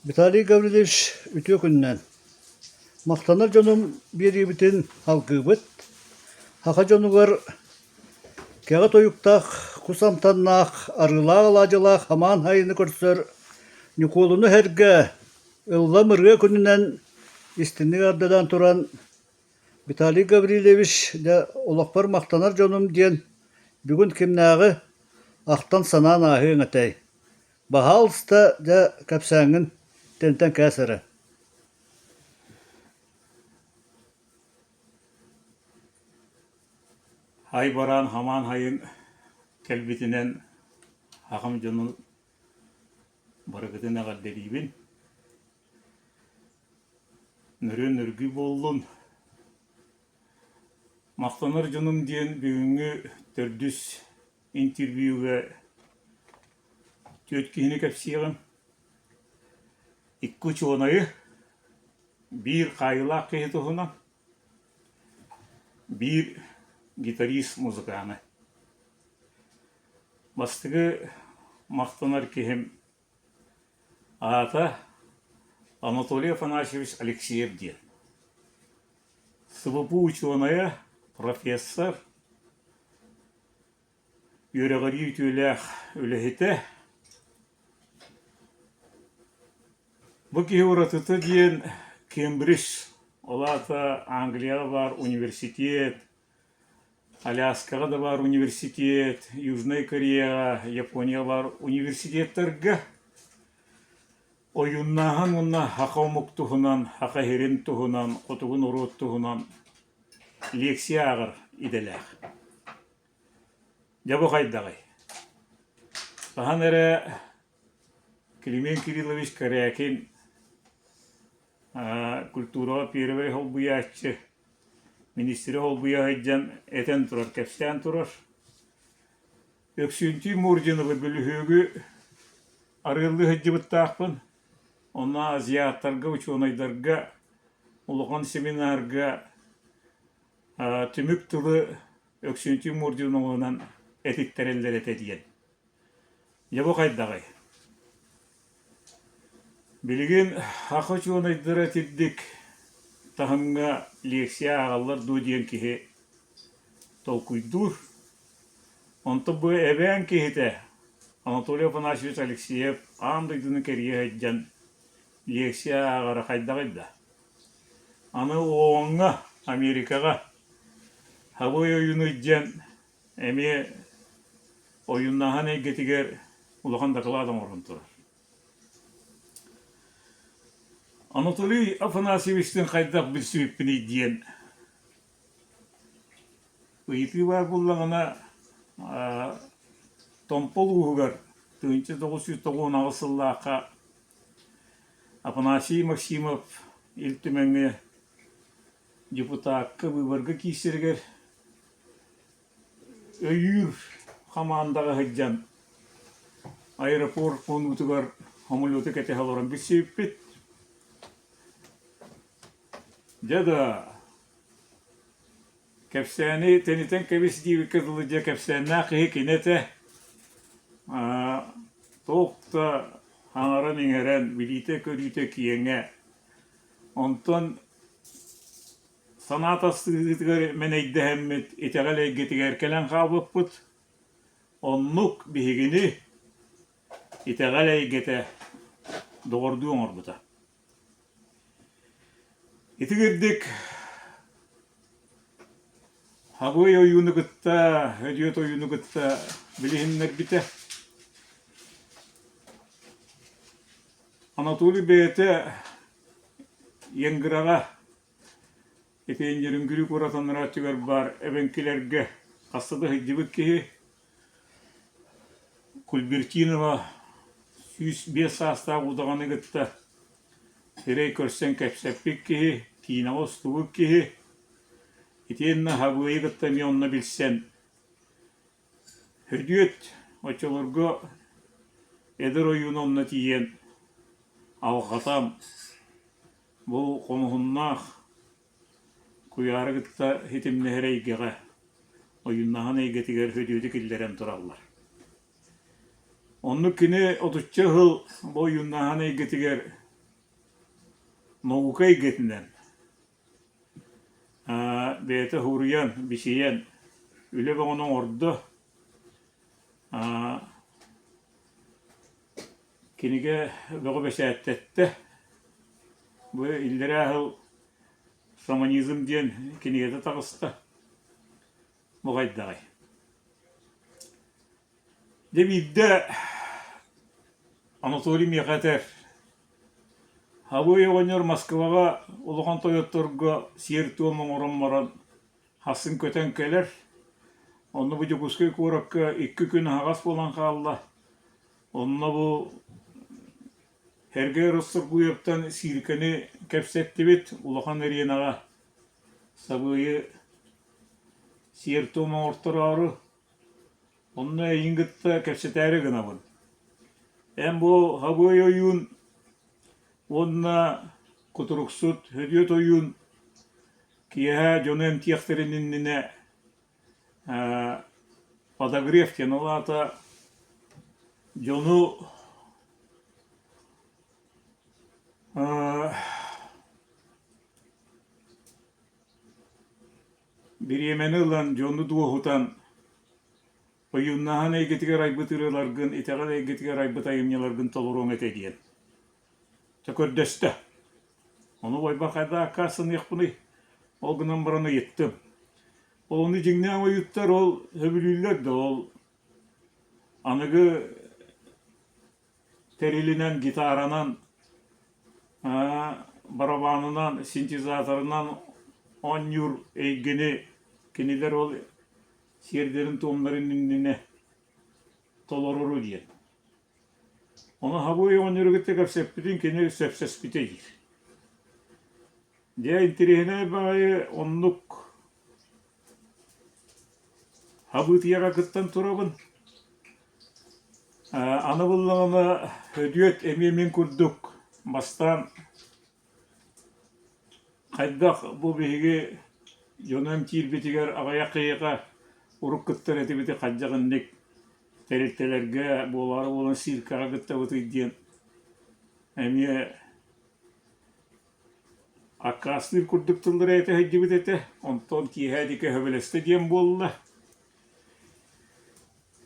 Виталий Гаврильевич үтүө күнүнэн! Махтанар дьонум биэриибитин алгыыбыт. Саха дьонугар кэҕэ тойуктаах, кус амтаннаах, арыылаах алаадьылаах самаан сайыны көрсөр Ньукуолуну сэргэ ыллам ырыа күнүнэн истиҥник ардылаан туран Виталий Гаврильевич дьэ олохпор махтанар дьонум диэн бүгүн кимнээҕи ахтан-санаан ааһыаҥ этэй? Баһаалыста, дьэ, кэпсээҥҥин тэнтэн кээс эрэ. Ай бараан хамаан хайын кэлбитинэн аҕам дьонун барыгытын эҕэрдэлиибин. Нөрүөн өргүй буоллун. Махтанар дьонум диэн бүгүҥҥү төрдүс интервьюга түөрт киһини кэпсиэҕим. Икки учуонайы, биир хаайыылаах киһи туһунан, биир гитарист музыканы. Бастакы махтанар киһим аата Анатолий Афанасьевич Алексеев диэн. СВПУ учуонайа, профессор, үөрэҕирии үтүөлээх үлэһитэ. Бу киһи уратыта диэн Кембридж, ол аата Англияҕа баар университет, Аляскаҕа да баар университет, Южнай Кореяҕа, Японияҕа баар университеттарга ойууннааһын уонна саха омук туһунан, саха сирин туһунан, хотугу норуот туһунан лекция ааҕар идэлээх. Дьэ бу хайдаҕый? Хаһан эрэ Климент Кириллович Корякин культураҕа первэй солбуйааччы, министри солбуйа сылдьан этэн турар, кэпсээн турар. Өксүүнтүү Мурдиновы бөлүһүөгү арыаллыы сылдьыбыттаахпын. Онно азиаттарга, учуонайдарга улахан семинарга түмүк тылы Өксүүнтүү Мурдиновынан этиттэрэллэр этэ диэн. Дьэ бу хайдаҕый? Билигин саха учуонайдара итирдик таһымҥа лекция ааҕаллар дуо диэн киһи толкуйдуур. Онтон бу эбээн киһитэ Анатолий Афанасьевич Алексеев аан дойдуну кэрийэ сылдьан лекция ааҕара хайдаҕый да? Аны ООН-ҥа, Америкаҕа Хабый ойууну илдьэн эмиэ ойууннааһын эйгэтигэр улахан дакылаат оҥорон турар. Анатолий Афанасьевичтыын хайдах билсибиппиний диэн ыйытыы баар буоллаҕына, Томпо улууһугар 1998 сыллаахха Афанасий Максимов Ил Түмэҥҥэ депутакка быыбарга киирсэригэр өйүүр хамаандаҕа сылдьан аэропорт хонуутугар самолету кэтэһэ олорон билсибиппит. Дьэ да, кэпсээни тэнитэн кэбис диэбиккэ дылы дьэ кэпсээннээх киһи кини этэ. Туох да саҥаран-иҥэрэн, билиитэ-көрүүтэ киэҥэ. Онтон Санаа тастыытыгар мэнэйдэһэммит итэҕэл эйгэтигэр кэлэн хаалбыппыт. Оннук биһигини итэҕэл эйгэтэ доҕордуу оҥорбута. Итигирдик Хабый ойууну кытта, Өдүөт ойууну кытта билиһиннэрбитэ. Анатолий бэйэтэ Иенграҕа итиэнньэрин Күрү куорат анараа өттүгэр баар эбэҥкилэргэ хаста да сылдьыбыт киһи Кульбертинова 105 саастаах удаҕаны кытта сирэй көрсөн кэпсэппит киһи, киинэҕэ устубут киһи итиэннэ Хабыайы кытта эмиэ онно билсэн Һөдүөт оччолорго эдэр ойуун онно тиийэн алҕатан бу хомуһуннаах куйаары кытта ситимнэһэр эйгэҕэ ойууннаһан эйгэтигэр Һөдүөтү киллэрэн тураллар. Оннук кини отучча сыл бу ойууннааһын эйгэтигэр. наука эйгэтинэн бэйэтэ суруйан, бичийэн үлэ бөҕөнү оҥордо. Кинигэ бөҕө бэчээттэттэ. Бу иллэрээ сыл «Шаманизм» диэн кинигэтэ таҕыста. Бу хайдаҕый? Дьэ биирдэ Анатолий миэхэ этэр: «Абый оҕонньор Москваҕа улахан тойотторго сиэр-туом оҥорон баран Хассын көтөн кэлэр, онно бу Дьокуускай куоракка икки күн аһаҕас буолан хаалла. Онно бу Сергей Расторгуевтан сииркэни кэпсэттибит, улахан аренаҕа сабыайы сиэр-туом оҥортороору. Онно эйигин кытта кэпсэтээри гынабын. Эн бу Хабыай ойуун уонна Кутуруксут Һөдүөт ойуун Киэһэ дьону эмтиэхтэрин иннинэ подогрев диэн ол аата дьону бириэмэни ылан дьону дуоһутан ойууннаһан эйгэтигэр айбыт ырыаларгын, итэҕэл эйгэтигэр айбыт айымньыларгын толоруоҥ этэ диэн Чэ көрдөстө. Ону убайбар хайдах аккаастаныахпыный? Ол гынан баран ыйыттым. Ол ону дьиҥнээх ойууттар ол сөбүлүүллэр да ол аныгы тэрилинэн, гитаранан, барабанынан, синтезаторынан оонньуур эйгэни кинилэр ол сиэрдэрин-туомнарын иннинэ толорору диэн. Ону Хабыай оҕонньору кытта кэпсэппитин кини сөпсөспүтэ диир. Дьэ, интэриэһинэй баҕайы оннук Хабыытыйаҕа кыттан турабын. Аны буллаҕына Һөдүөт эмиэ мин курдук бастаан Хайдах бу биһиги дьону эмтиирбитигэр аҕыйах киһиэхэ урут кыттар этибит хайдах инник тэрилтэлэргэ буолаары буолан циркэҕэ кыттабытый диэн эмиэ аккаастыыр курдук тыллары этэ сылдьыбыт этэ. Онтон киэһэ диэки сөбүлэстэ диэн буолла.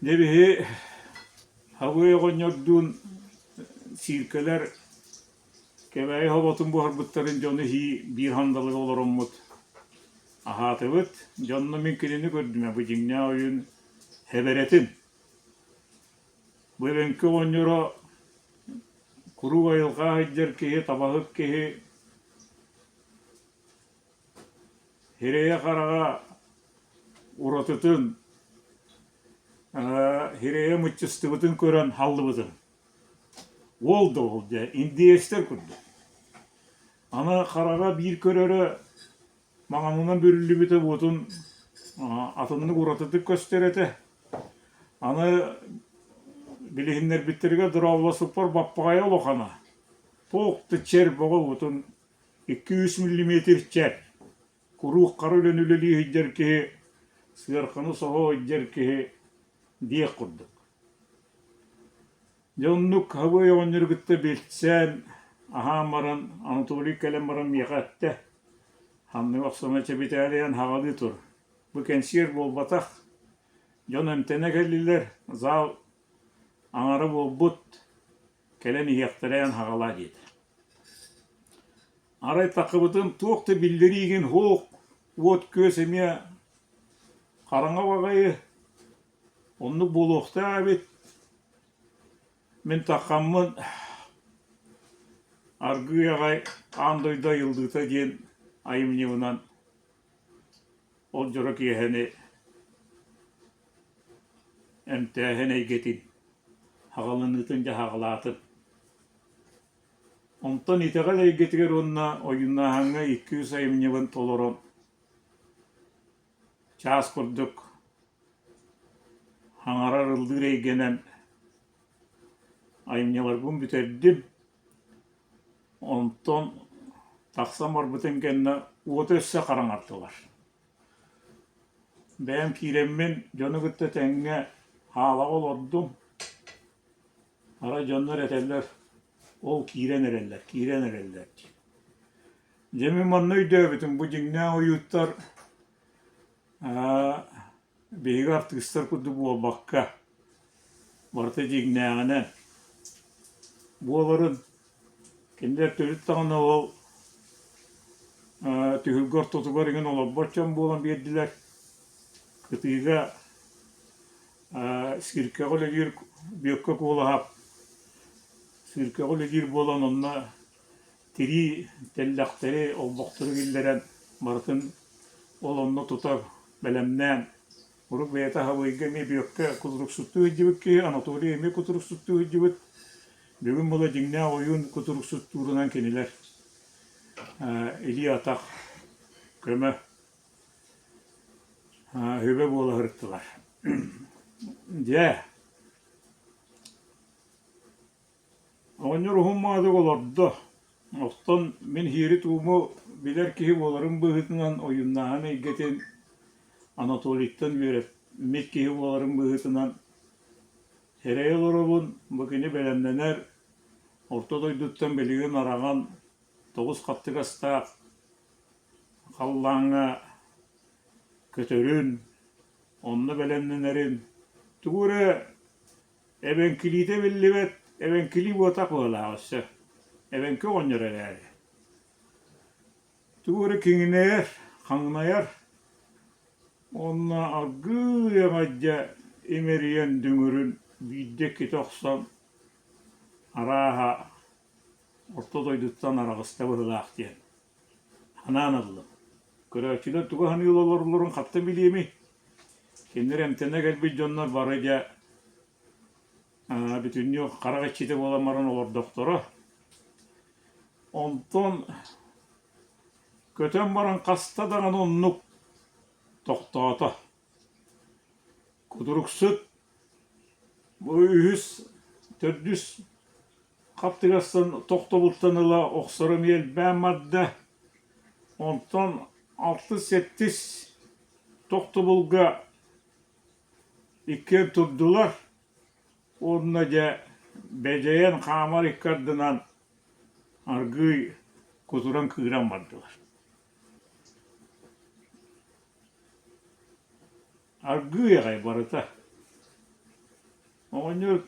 Дьэ биһи Хабыай оҕонньордуун циркэлэр Кэбээйи хоботун буһарбыттарын дьону иһии биир сандалыга олороммут аһаатыбыт. Дьонно мин кинини көрдүм ээ, бу дьиҥнээх ойуун Хэбэрэтин. Бу эбэҥки оҕонньоро куруук айылҕа сылдьар киһи, табаһыт киһи сирэйэ-хараҕа уратытын, сирэйэ мыччыстыбытын көрөн халлыбытым. Уол да уол дьэ, индеецтэр курдук. Аны хараҕа биир көрөрө маҥанынан бүрүллүбүтэ уотун атыннык уратытык көстөр этэ. Аны билиһиннэрбиттэригэр дорооболоспуппар баппаҕайа улахана. Туох да чэр бөҕө уотун 2-3 миллиметр чэр. Куруук хара үлэни үлэлии сылдьар киһи, сыарханы соһо сылдьар киһи диэх курдук. Дьэ оннук Хабыай оҕонньору кытта билсэн, аһаан баран, Анатолий кэлэн баран миэхэ эттэ: «Ханнык охсума чэбитээлийэн хаҕалыы тур. Бу кэнсиэр буолбатах. Дьон эмтэнэ кэллилэр, зал аҥара буолбут, кэлэн иһиэхтэрэ эн хаҕалаа» диэтэ. Арай такыбытын туох да биллэриигин суох, уот-күөс эмиэ хараҥа баҕайы, Оннук буолуохтаах эбит. Мин таххаммын аргыый аҕай аан дойду айыллыыта диэн айымньыбынан ол дьоро киэһэни эмтээһин эйгэтин аҕалыныытын дьэ аҕалаатым. Онтон итэҕэл эйгэтигэр уонна ойууннааһыҥҥа икки-үс айымньыбын толорон чаас курдук Хаҥарар ыллыыр эйгэнэн айымньыларбын бүтэрдим. Онтон тахсан барбытым кэннэ уоту өссө хараҥартылар. Бэйэм киирэммин дьону кытта тэҥҥэ хаалаҕа олордум. Арай дьоннор этэллэр, ол киирэн эрэллэр, киирэн эрэллэр диэн. Дьэ мин манна өйдөөбүтүм бу дьиҥнээх ойууттар биһиги артыыстар курдук буолбакка, барыта дьиҥнээҕинэн буоларын кинилэр төрүт даҕаны ол түһүлгэ ортотугар иҥин олорбот дьон буолан биэрдилэр. Кытыыга циркэҕэ үлэлиир Бүөккэ Куолаһап циркэҕэ үлэлиир буолан онно тирии тэллэхтэри, олбохтору киллэрэн барытын ол онно тута бэлэмнээн урут бэйэтэ Аһабыйга эмиэ Бүөккэ кутуруксуттуу сылдьыбыт киһи, Анатолий эмиэ кутуруксуттуу сылдьыбыт. Бүгүн була дьиҥнээх ойуун кутуруксуттуурунан кинилэр илии-атах көмө үбэ буола сырыттылар. Дьэ, Оҕонньор уһун маатык олордо, оттон мин иһиири-тууму билэр киһи буоларым быһыытынан ойууннааһын эйгэтин Анатолийтан үөрэммит киһи буоларым быһыытынан сэрэйэ олоробун, бу кини бэлэмнэнэр, орто дойдуттан билигин араҕан тоҕус хаттыгастаах халлааҥҥа көтөрүн, онно бэлэмнэнэрин, тугу эрэ Эбэҥкилиитэ биллибэт, эбэҥкилии буотах быһыылаах өссө, эбэҥки оҕонньор эрээри. Тугу эрэ киҥинэйэр, хаҥнайар уонна аргыый аҕай имэрийэн дүҥүрүн биирдэ иккитэ охсон, арааһа, орто дойдуттан араҕыста быһыылаах диэн санаан ыллым. Көрөөччүлэр тугу саныы олороллорун хантан билиэмий? Кинилэр эмтэнэ кэлбит дьоннор бары дьэ бүтүннүү харах иччитэ буолан баран олордохторо. Онтон көтөн баран хаста даҕаны оннук тохтоото. Кутуруксут бу үһүс, төрдүс хаптыгастан тохтобултан ыла охсоро эмиэ элбээн барда. Онтон алтыс-сэттис тохтобулга иккиэн турдулар уонна дьэ бэдьэйэн хаамар икки ардынан аргыый кутуран кыыран бардылар. Аргыый аҕай барыта. Оҕонньор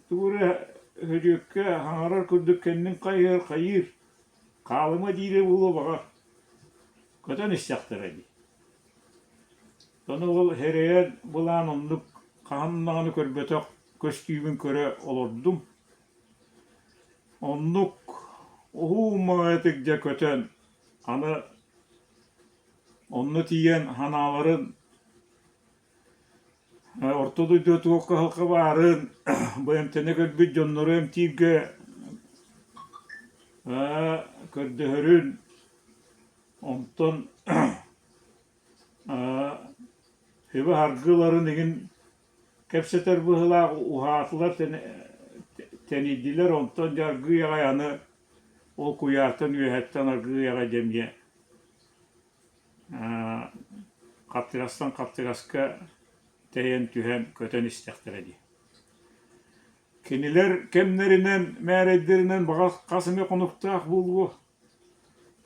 тугу эрэ Һөдүөккэ хаҥарар курдук кэннин хайыһар хайыыр, хаалыма диирэ буолуо баҕар, көтөн истэхтэрэ дии. Ону ол эрэйэр былаан оннук хаһан даҕаны көрбөтөх көстүүбүн көрө олордум. Оннук уһуу маҕайытык дьэ көтөн, аны Онно тиийэн санааларын Орто дойдуга туох кыһалҕа баарын, бу эмтэнэ көрбүт дьоннору эмтииргэ көрдөһөрүн, онтон үбү-харгы ыларын игин кэпсэтэр быһыылаах уһаатылар, тэнийдилэр, онтон дьэ аргыый аҕай аны ол куйаартан үөһэттэн аргыый аҕай дьэ эмиэ хаттыгастан хаттыгаска тэйэн түһэн көтөн истэхтэрэ дии. Кинилэр кэмнэринэн, мээрэйдэринэн баҕар хас эмэ хонуктаах буолуо.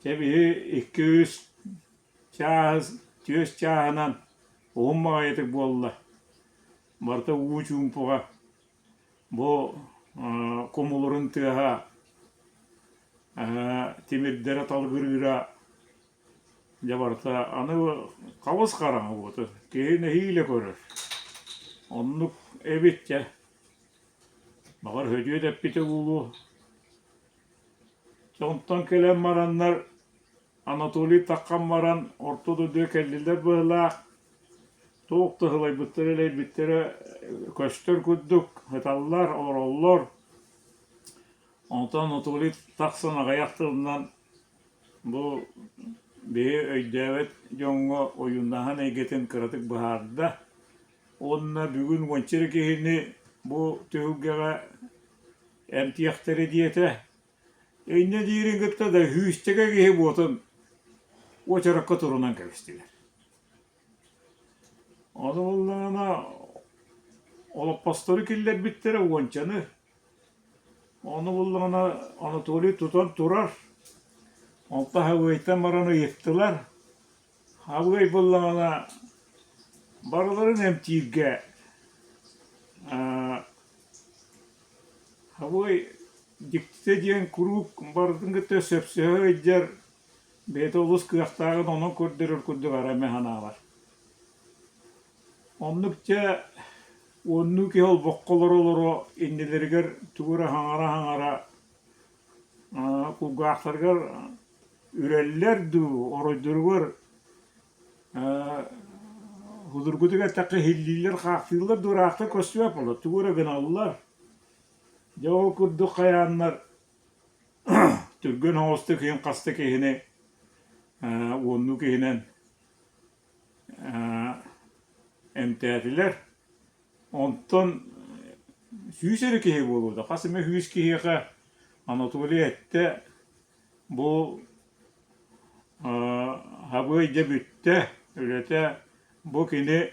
Чэ биһи икки-үс чаас, түөс чааһынан уһун баҕайытык буолла. Барыта уу чуумпуга Бу кумулурун тыаһа тимирдэрэ талыгырыыра дьэ барыта аны хабыс хараҥа буолта киһи нэһиилэ көрөр оннук эбит дьэ баҕар Һөдүөт эппитэ буолуо дьэ онтон кэлэн бараннар Анатолий таххан баран орто дойдуга кэллилэр быһыылаах, туох да сылайбыттара-элэйбиттэрэ көстөр курдук сыталлар, олороллор. Онтон Анатолий тахсан аҕыйах тылынан бу биһи өйдөөбөт дьоҥҥо ойууннаһан эйгэтин кыратык быһаарда уонна бүгүн уонча эрэ киһини бу түһүлгэҕэ эмтиэхтэрэ диэтэ. Инньэ диирин кытта да сүүсчэкэ киһи буотун уочаракка турунан кэбистилэр. Ону буоллаҕына олоппостору киллэрбиттэрэ уончаны. Ону буоллаҕына Анатолий тутан турар. Онтон Хабыайтан баран ыйыттылар. Хабыай буоллаҕына барыларын эмтииргэ Хабыай дьиктитэ диэн куруук барытын кытта сөпсөһө сылдьар, бэйэтэ олус кыахтааҕын онон көрдөрөр курдук арай эмэ санаабат. Оннук дьэ уоннуу киһи олбоххо олоро-олоро иннилэригэр тугу эрэ саҥара-саҥара кулгаахтарыгар үрэллэр дуу, оройдоругар судургутук эттэххэ иһиллииллэр, хаахтыыллар дуу, ыраахтан көстүбэт буолар, тугу эрэ гыналлар. Дьэ ол курдук хайааннар түргэн оҕустук иһин хас да киһини уоннуу киһинэн эмтээтилэр. Онтон сүүс эрэ киһи буолуо да, хас эмэ сүүс киһиэхэ Анатолий эттэ, бу Хабыай дьэ бүттэ, үлэтэ бу кини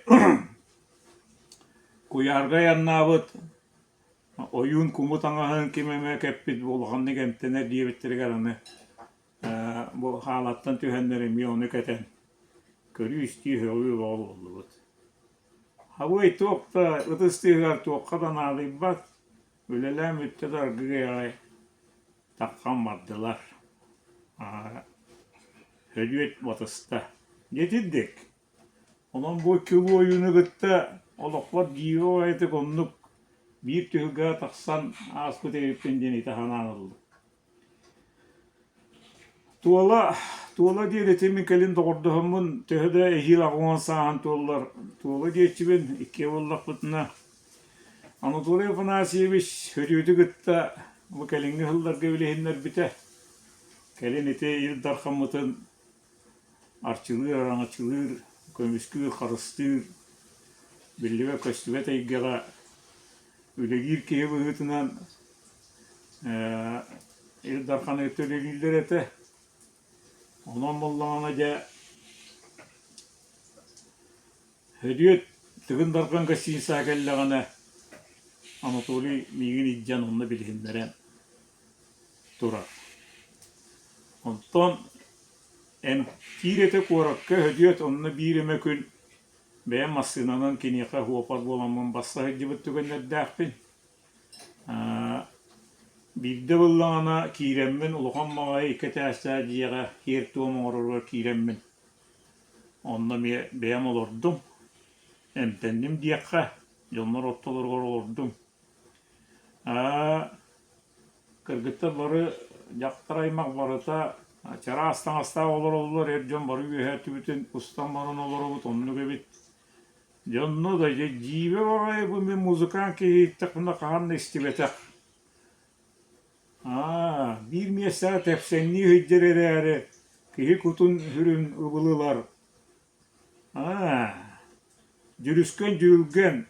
куйаарга айаннаабыт ойуун куму таҥаһын ким эмэ кэппит улаханнык эмтэнэр диэбиттэригэр аны бу хаалаттан түһэннэр эмиэ ону кэтэн көрүү-истии сөҕүү бөҕө буоллубут. Хабыай туох да ытыс тыаһыгар туохха да наадыйбат, үлэлээн бүттэ да аргыый аҕай таххан бардылар. Һөдүөт батыста. Дьэтирдик. Онон бу икки буойуну кытта олохпор дьиибэ баҕайытык оннук биир түһүлгэҕэ тахсан ааспыт эбиппин диэн ити санаан ыллым. Туола, Туола диэн ити мин кэлин доҕордоһоммун төһө да эһиил 80 сааһын туоллар Туола диэччибин иккиэ буоллахпытына Анатолий Афанасьевич Һөрүөтү кытта бу кэлиҥҥи сылларга билиһиннэрбитэ. Кэлин ити Ил Дархаммытын арчылыыр, араҥаччылыыр, көмүскүүр, харыстыыр, биллибэт-көстүбэт эйгэҕэ үлэлиир киһи быһыытынан Ил Дарханы кытта үлэлииллэр этэ. Онон буоллаҕына дьэ Һөдүөт Тыгын Дархан гостиницаҕа кэллэҕинэ Анатолий миигин илдьэн онно билиһиннэрэн турар. Онтон эмтиир этэ куоракка Һөдүөт онно биир эмэ күн бэйэм массыынанан киниэхэ суоппар буоламмын басса сылдьыбыт түгэннэрдээхпин. Биирдэ буоллаҕына киирэммин улахан баҕайы икки этээстээх дьиэҕэ сиэр-туом оҥороругар киирэммин онно эмиэ бэйэм олордум, эмтэнним диэххэ, дьоннор ортолоругар олордум. Кыргыттар бары дьахтар аймах барыта чараас таҥастаах олороллор, эр дьон бары үөһээ өттүбүтүн устан баран олоробут, оннук эбит. Дьэ онно да дьэ дьиибэ баҕайы бу мин музыкант киһи иһиттэхпинэ хаһан да истибэтэх. Аа, биир миэстэҕэ тэпсэҥнии сылдьар эрээри киһи кутун-сүрүн ыбылылар. Аа, дьүрүскэн дьүрүлгэн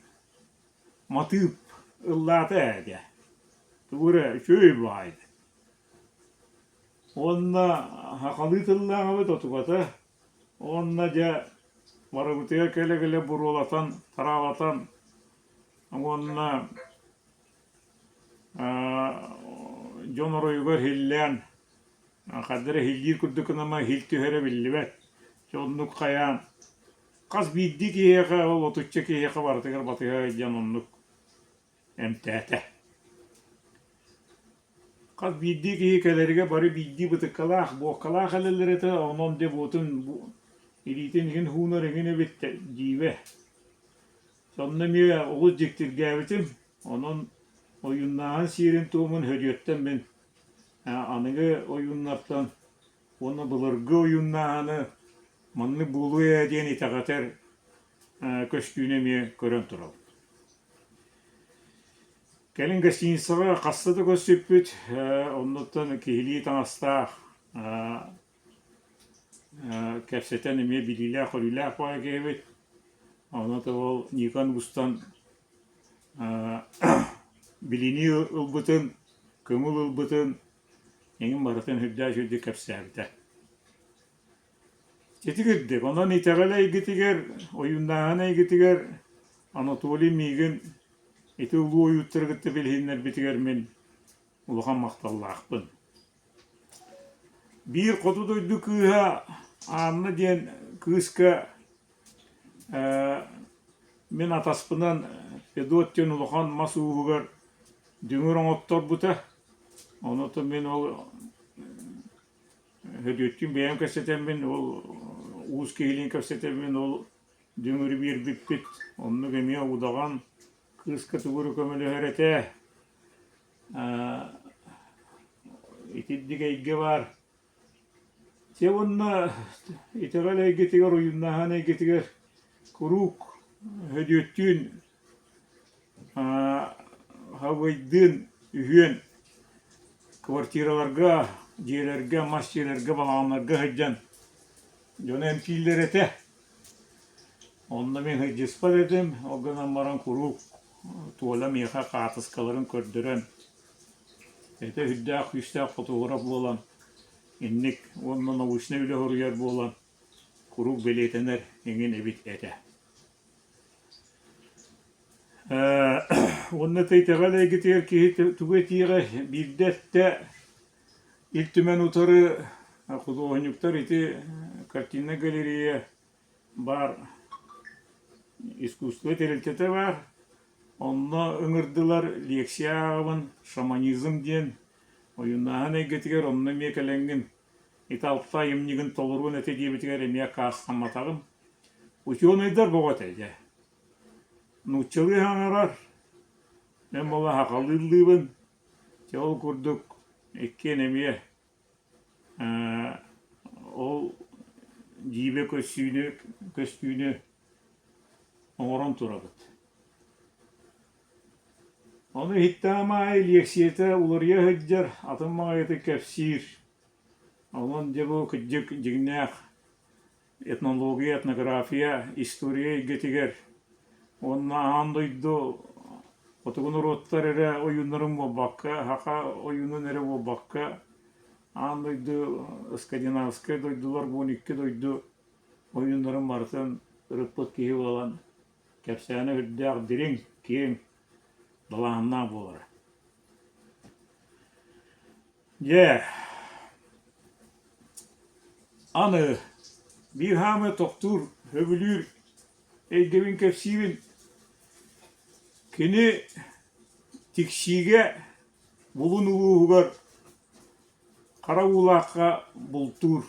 матыып ыллаата ээ дьэ. Тугу эрэ үчүгэй баҕайы. Уонна сахалыы тыллаах эбит отугата. Уонна дьэ барыбытыгар кэлэ-кэлэ буруолатан, тараалатан уонна дьон оройугар иһиллээн хайдах эрэ иһиллиир курдук гынан иһил түһэрэ биллибэт. Дьэ оннук хайаан хас биирдии киһиэхэ ол отучча киһиэхэ барытыгар батыһа сылдьан оннук эмтээтэ. Хас биирдии киһи кэлэригэр бары биирдии бытыккалаах, буоккалаах элэллэр этэ, онон дьэ буотун илиитин иһин уунар эҥин эбит дьиибэ. Сонно эмиэ олус дьиктиргээбитим, онон ойууннааһын сиэрин-туомун Һөдүөттэн мин аныгы ойууннартан уонна былыргы ойууннааһыны маннык буолуо ээ диэн итэҕэтэр көстүүнү эмиэ көрөн турабыт. Кэлин гостиницаҕа хаста да көрсүппүт, оннуттан киһилии таҥастаах кэпсэтэн эмиэ билиилээх-көрүүлээх баҕайы киһибит. Ону ол Никон устан билинии ылбытын, көҥүл ылбытын эҥин барытын үрдээх үчүгэйдик кэпсээбитэ. Ити курдук, онон итэҕэл эйгэтигэр, ойууннааһын эйгэтигэр Анатолий миигин ити улуу ойууттары кытта билиһиннэрбитигэр мин улахан махталлаахпын. Биир хоту дойду кыыһа Анна диэн кыыска мин атаспынан Федот диэн улахан мас ууһугар дүҥүр оҥотторбута. Онон мин ол Һөдүөттүүн бэйэм кэпсэтэммин, ол уус киһилиин кэпсэтэммин ол дүҥүрү биэрбиппит. Оннук эмиэ удаҕан кыыска тугу эрэ көмөлөһөр этэ. Итинник эйгэ баар. Дьэ уонна итэҕэл эйгэтигэр, ойууннааһын эйгэтигэр куруук Һөдүөттүүн Хабыйдыын үһүөн квартираларга, дьиэлэргэ, мас дьиэлэргэ, балаҕаннарга сылдьан дьону эмтииллэр этэ. Онно мин сылдьыспат этим, ол гынан баран куруук Туола миэхэ хаартыскаларын көрдөрөн, этэ сүрдээх күүстээх фотограф буолан, инник уонна научнай үлэ суруйар буолан куруук бэлиэтэнэр эҥин эбит этэ. Уонна итэҕэл эйгэтигэр киһи тугу этиэҕэй, биирдэ эттэ Ил Түмэн утары худуоһунньуктар ити картиннай галерея баар искусство тэрилтэтэ баар. Онно ыҥырдылар лекция ааҕабын шаманизм диэн ойууннааһын эйгэтигэр онно эмиэ кэлэҥҥин ити алта айымньыгын толоруон этэ диэбитигэр эмиэ аккаастамматаҕым. Учуонайдар бөҕө этэ дьэ. Нууччалыы саҥарар, мин буолла сахалыы ыллыыбын. Дьэ ол курдук иккиэн эмиэ ол дьиибэ көссүүнү көстүүнү оҥорон турабыт. Ону иһиттэҕим аайы лиэксийэтэ уларыйа сылдьар, атын баҕайытык кэпсиир. Онон дьэ бу кырдьык дьиҥнээх этнология, этнография, история эйгэтигэр уонна аан дойду хотугу норуоттар эрэ ойууннарын буолбакка, саха ойуунун эрэ буолбакка, аан дойду скандинавскай дойдулар 12 дойду ойууннарын барытын ырыппыт киһи буолан кэпсээнэ үрдээх дириҥ, киэҥ, далааһыннаах буолара. Дьэ, аны биир хаамыы тохтуур, сөбүлүүр эйгэбин кэпсиибин. Кини Тиксиигэ Булун улууһугар Хара Уулаахха бултуур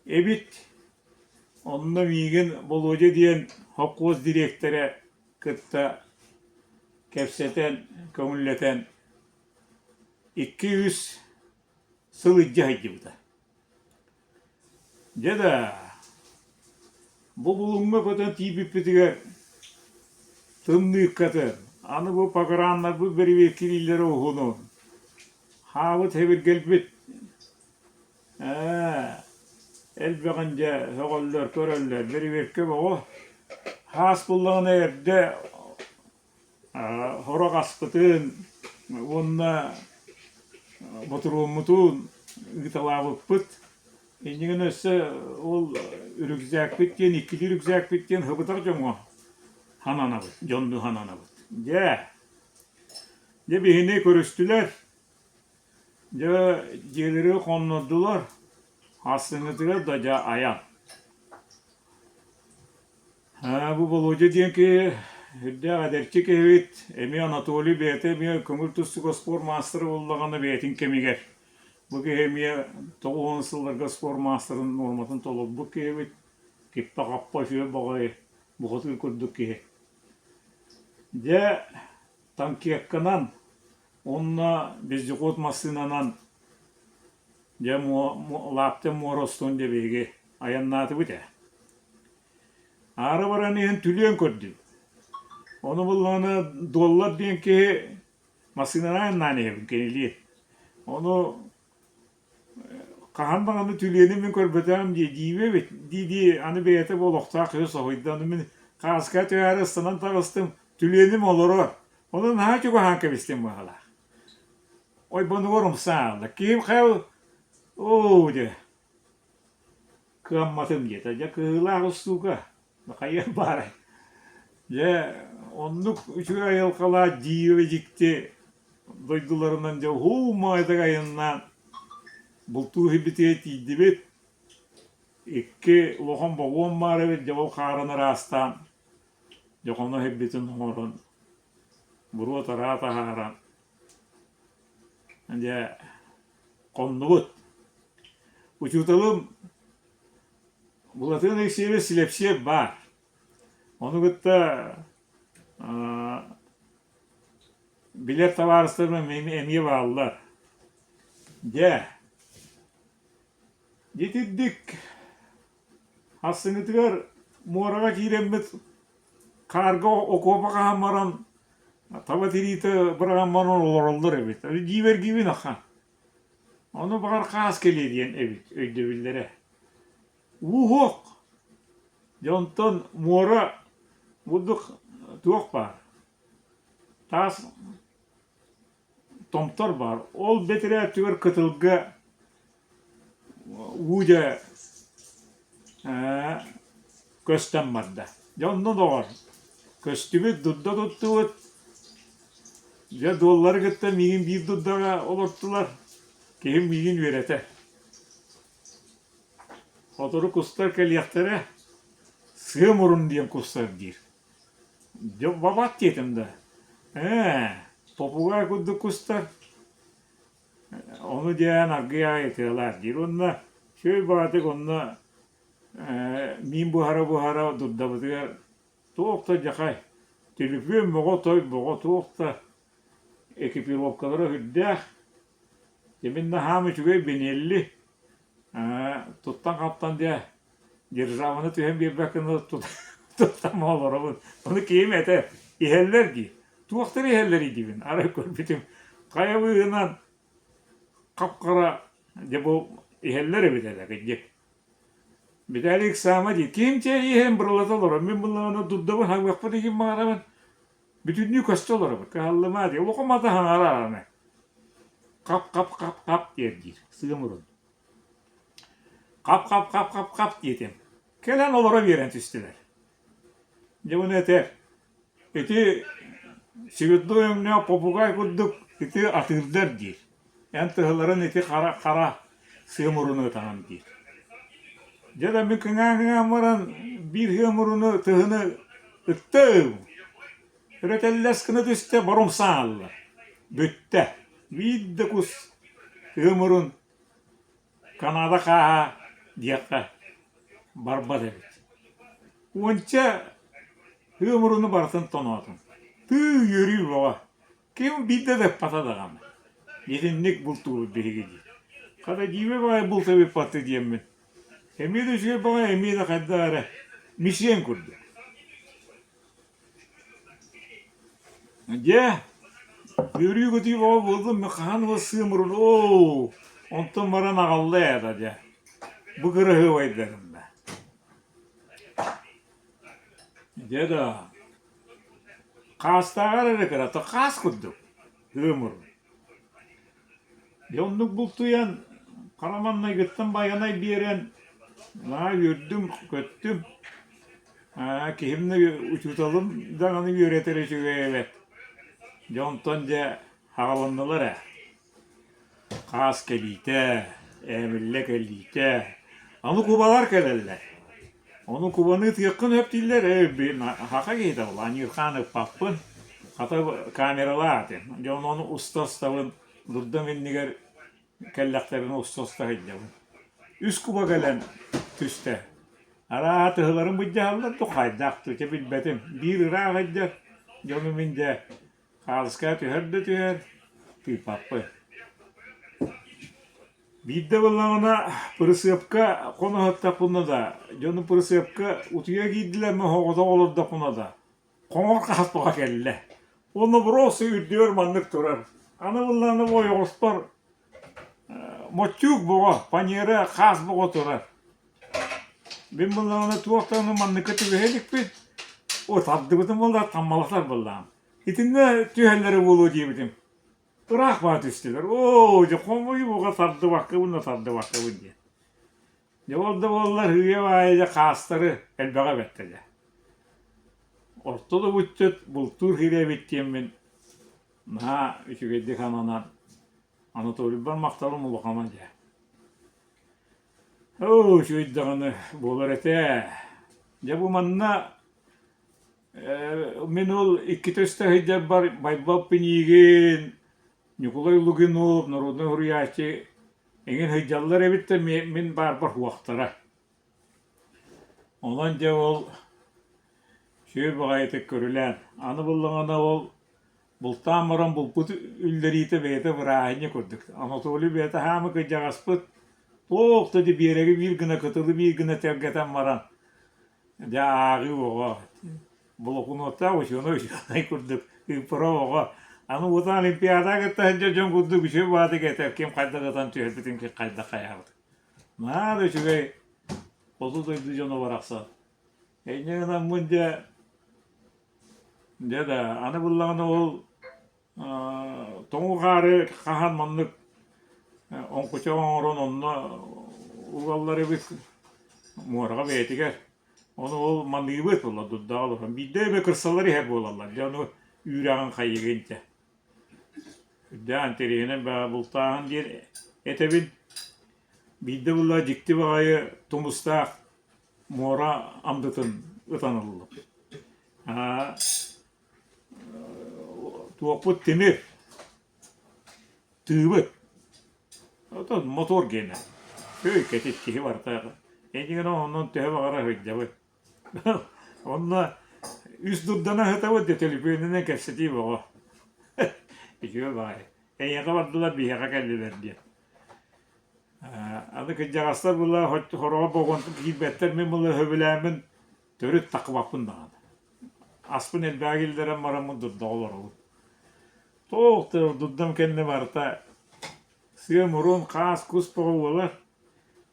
эбит. Онно миигин Болуодьа диэн холкуос дириэктэрэ кытта кэпсэтэн, көҥүллэтэн 2-3 сыл илдьэ сылдьыбыта. Дьэ да, бу Булуҥҥа көтөн тиийбиппитигэр тымныыккатын, аны бу пограннарбыт бэрэбиэркэлииллэрэ уһунун, хаабыт хэбиргэлбит Ээ, элбэҕин дьэ сөҕөллөр, көрөллөр, бэрэбиэркэ бөҕө. Хаас буллаҕына эрдэ сорох аспытын уонна ботуруоммутун ыыталаабыппыт. Иннигин өссө ол үрүкзээкпит диэн, иккилии үрүкзээкпит диэн хыбытар дьоҥҥо хананабыт, дьоннуу хананабыт. Дьэ, дьэ биһини көрүстүлэр. Дьэ, дьиэлэри хоннордулар, сарсыҥҥытыгар да дьэ айан. Ээ, бу Болуодьа диэн киһи үрдээх эдэрчи киһибит, эмиэ Анатолий бэйэтэ эмиэ көҥүл тустууга спорт маастара буоллаҕына бэйэтин кэмигэр. Бу киһи эмиэ 90 сылларга спорт маастарын нуорматын толорбут киһибит, киппэ-хаппа үчүгэй баҕайы бухатыыр курдук киһи. Дьэ, танкетканан Уонна вездеход массыынанан дьэ лаптем муора устун дьэ биһиги айаннаатыбыт ээ. Аара баран иһэн түлүөн көрдүм. Ону буллаҕына доллар диэн киһи массыынанан айаннаан иһэбин кинилиин. Ону Хаһан даҕаны түлүөнү мин көрбөтөҕүм дии, дьиибэ эбит дии-дии аны бэйэтэ бу олохтоох киһи соһуйда. Ону мин хааска түһээри ыстанан таҕыстым, түлүөнүм олорор. Ону наһаа чугаһаан кэбистим быһыылаах. Ойбонугар умса аалла. Киһим хайа оо дьэ кыамматым диэтэ. Дьэ кыһыылаах устуука. Хайыам баарай. Дьэ оннук үчүгэй айылҕалаах дьиибэ дьикти дойдуларынан дьэ уһуу маайдык айаннаан. Бултуу иһирбитигэр тиийдибит. Икки улахан богуон баар эбит, дьэ ол хаарын ыраастаан, дьохоно иһирбитин оҥорон, буруо-тараа таһааран, дьэ хоннубут. Учууталым Былатыан Алексеевич Силэпсиэп баар. Ону кытта билэр табаарыстарым эмиэ бааллар. Дьэ, итирдик Хассыҥытыгар муораҕа киирэммит хаарга окуопа хаһан баран таба тириитэ быраҕан баран олороллор эбит. Дьиибэргиибин ахан. Ону баҕар хаас кэлиэ диэн эбит өйдөбүллэрэ. Ууһуох! Дьэ онтон муора бурдук туох баар? Таас томтор баар. Ол бэтэрээ өттүгэр кытылга уу дьэ көстөн барда. Дьэ онно доҕор, көстүбүт, дурда туттубут. Дьэ дуоллары кытта миигин биир дурдаҕа олортулар. Киһим миигин үөрэтэр. Сотору кустар кэлиэхтэрэ, сыа мурун диэн кустар диир. Дьэ бабат диэтим да, ээ, попугай курдук кустар. Ону диэн аргыый аҕай ытыалаар диир уонна үчүгэй баҕатык онно миин буһара-буһара дурдабытыгар туох да дьахай, түлүпүөн бөҕө, той бөҕө туох да экипировкалара сүрдээх. Дьэ мин наһаам үчүгэй Бенелли туттан-хаптан дьэ державаны түһэн биэрбэккэ туттан олоробун. Ону киһим этэ иһэллэр дии. Туохтары иһэллэрий диибин. Арай көрбүтүм хайа быыһынан хап-хара дьэ бу иһэллэр эбит этэ кырдьык. Виталий Иксаама дии. Ким чэй иһэн бырылата олорор. Мин буллаҕына дурдабын хаҥыахпын игин баҕарабын. Бүтүннүү көстө олоробут. Кыһаллыма дии. Улахан мата хаҥара аны. Хап-хап-хап-хап диэр диир. Сыам урун. Хап-хап-хап-хап-хап диэтим. Кэлэн олоро биэрэн түстүлэр. Дьэ уонна этэр, ити цветной өҥнөөх попугай курдук ити атыырдар диир. Эн тыһыларын ити хара хара сыам уруну ытаҕын диир. Дьэ да мин кыҥаан-кыҥаан баран биир сыам уруну тыһыны ыттым. Өрөтөллөс гына түстэ боруҥсаан ылла. Бүттэ. Биир да кус тыһым урун Канада хааһа диэххэ барбат эбит. Уонча тыам уруну барытын тоноотум. Тыы үөрүү бөҕө. Ким биирдэ да ыппата даҕаны. Итинник бултуубут биһиги дии. Хата дьиибэ баҕайы булт эбиппатты диэммин. Эмиэ да үчүгэй баҕайы, эмиэ да хайдах эрэ мишень курдук. Дьэ, үөрүү-көтүү бөҕө буоллум, мин хаһан ол сыымырын оо, онтон баран аҕалла ээ да дьэ, бу кыраһыабайдарым да. Дьэ да, хаастааҕар эрэ кырата хаас курдук ыамырын. Дьэ оннук бултуйан, хара маҥнайгыттан байанай биэрэн, наһаа үөрдүм, көттүм. Аа, киһим да учууталым даҕаны үөрэтэр үчүгэй эбит. Дьэ онтон дьэ аҕаланнылар ээ. Хаас кэлиитэ, ээмиллэ кэлиитэ. Аны кубалар кэлэллэр. Ону кубаны ытыаххын сөп дииллэр, ээ саха киһитэ ол, аньыырхаан ыппаппын, хата камералаах этим. Дьэ ону уста-устабын, дурдам иннигэр кэллэхтэринэ уста-уста сылдьабын. Үс куба кэлэн түстэ. Арааһа тыһыларын былдьаһаллар дуу, хайдах дуу, чэ билбэтим. Биир ыраах сылдьар, дьону мин дьэ хаалыскаҕа түһэр да түһэр, тыыппаппын. Биирдэ буоллаҕына бырысыапка хоно сыттахпына да, дьонум бырысыапка утуйа киирдилэр мин соҕотох олордохпуна да, хоҥор хаспаҕа кэллэ. Уонна боруоса үрдүгэр маннык турар. Аны буоллаҕына бу ойоҕоспор моччуук бөҕө, фанера хаас бөҕө турар. Мин буоллаҕына туох даҕаны манныкка түбэһэ иликпин. О, тардыбытым буоллар таммалатар буоллаҕым. Итиннэ түһэллэрэ буолуо диэбитим. Ыраах баа түстүлэр. Оо, дьэ хомуйууга тардыбаккабын да тардыбаккабын диэн. Дьэ ол да буоллар һыыйа баайа дьэ хаастары элбэҕи эбэттэ дьэ. Орто да буччут бултуур сирэ эбит диэммин наһаа үчүгэйдик ананан Анатолийбар махталым улахана дьэ. Оо, үчүгэй даҕаны буолар этэ. Дьэ бу манна мин ол иккитэ үстэ сылдьарбар Байбал Пинигин, Ньукулай Лугинов, народнай суруйааччы эҥин сылдьаллар эбит да мин баарбар суохтара. Онон дьэ ол үчүгэй баҕайытык көрүлээн, аны буллаҕына ол бултаан баран булпут үллэриитэ бэйэтэ бырааһынньык курдук. Анатолий бэйэтэ хаамы кырдьаҕаспыт туох да ити биэрэги биир гына, кытылы биир гына тэлгэтэн баран дьэ ааҕыы оҕо блокноттаах учуонай учуонай курдук ыыппара оҕо аны уотан олимпиадаҕа кытта сылдьар дьон курдук үчүгэй баҕатык этэр ким хайдах ытан түһэрбитин ким хайдах хайаабытын Наһаа да үчүгэй хоту дойду дьоно барахсан. Инньэ гынаммын дьэ, дьэ да, аны буллаҕына ол тоҥу хаары хаһан маннык оҥкучах оҥорон онно угаллар эбит муораҕа бэйэтигэр. Ону ол маныыбыт буолла дурдаҕа олорон. Биирдэ эмэ кырсалар иһэр буолаллар. Дьэ ону үүрэҕин хайыгын дьэ. Үрдээх интэриэһинэй бултааһын диэн этэбин. Биирдэ буолла дьикти баҕайы тумустаах муора андытын ытан ыллым. Туохпут тимир, тыыбыт, оттон мотуор гиэнэ. Өй кэтит киһи барыта эйигин онон төһө баҕарар сылдьабыт. Онно үс дурдана сытабыт да төлөпүөнүнэн кэпсэтии бөҕө. Үчүгэй баҕайы. Эйиэхэ бардылар, биһиэхэ кэллилэр диэн. Аны кырдьаҕастар була хороҕо богонтун киирбэттэр, мин була сөбүлээммин төрүт такыбаппын даҕаны. Аспын элбэҕи киллэрэн бараммын дурдаҕа олоробун. Туох да дурдам кэннэ барыта Сыа мурун, хаас, кус бөҕө буолар.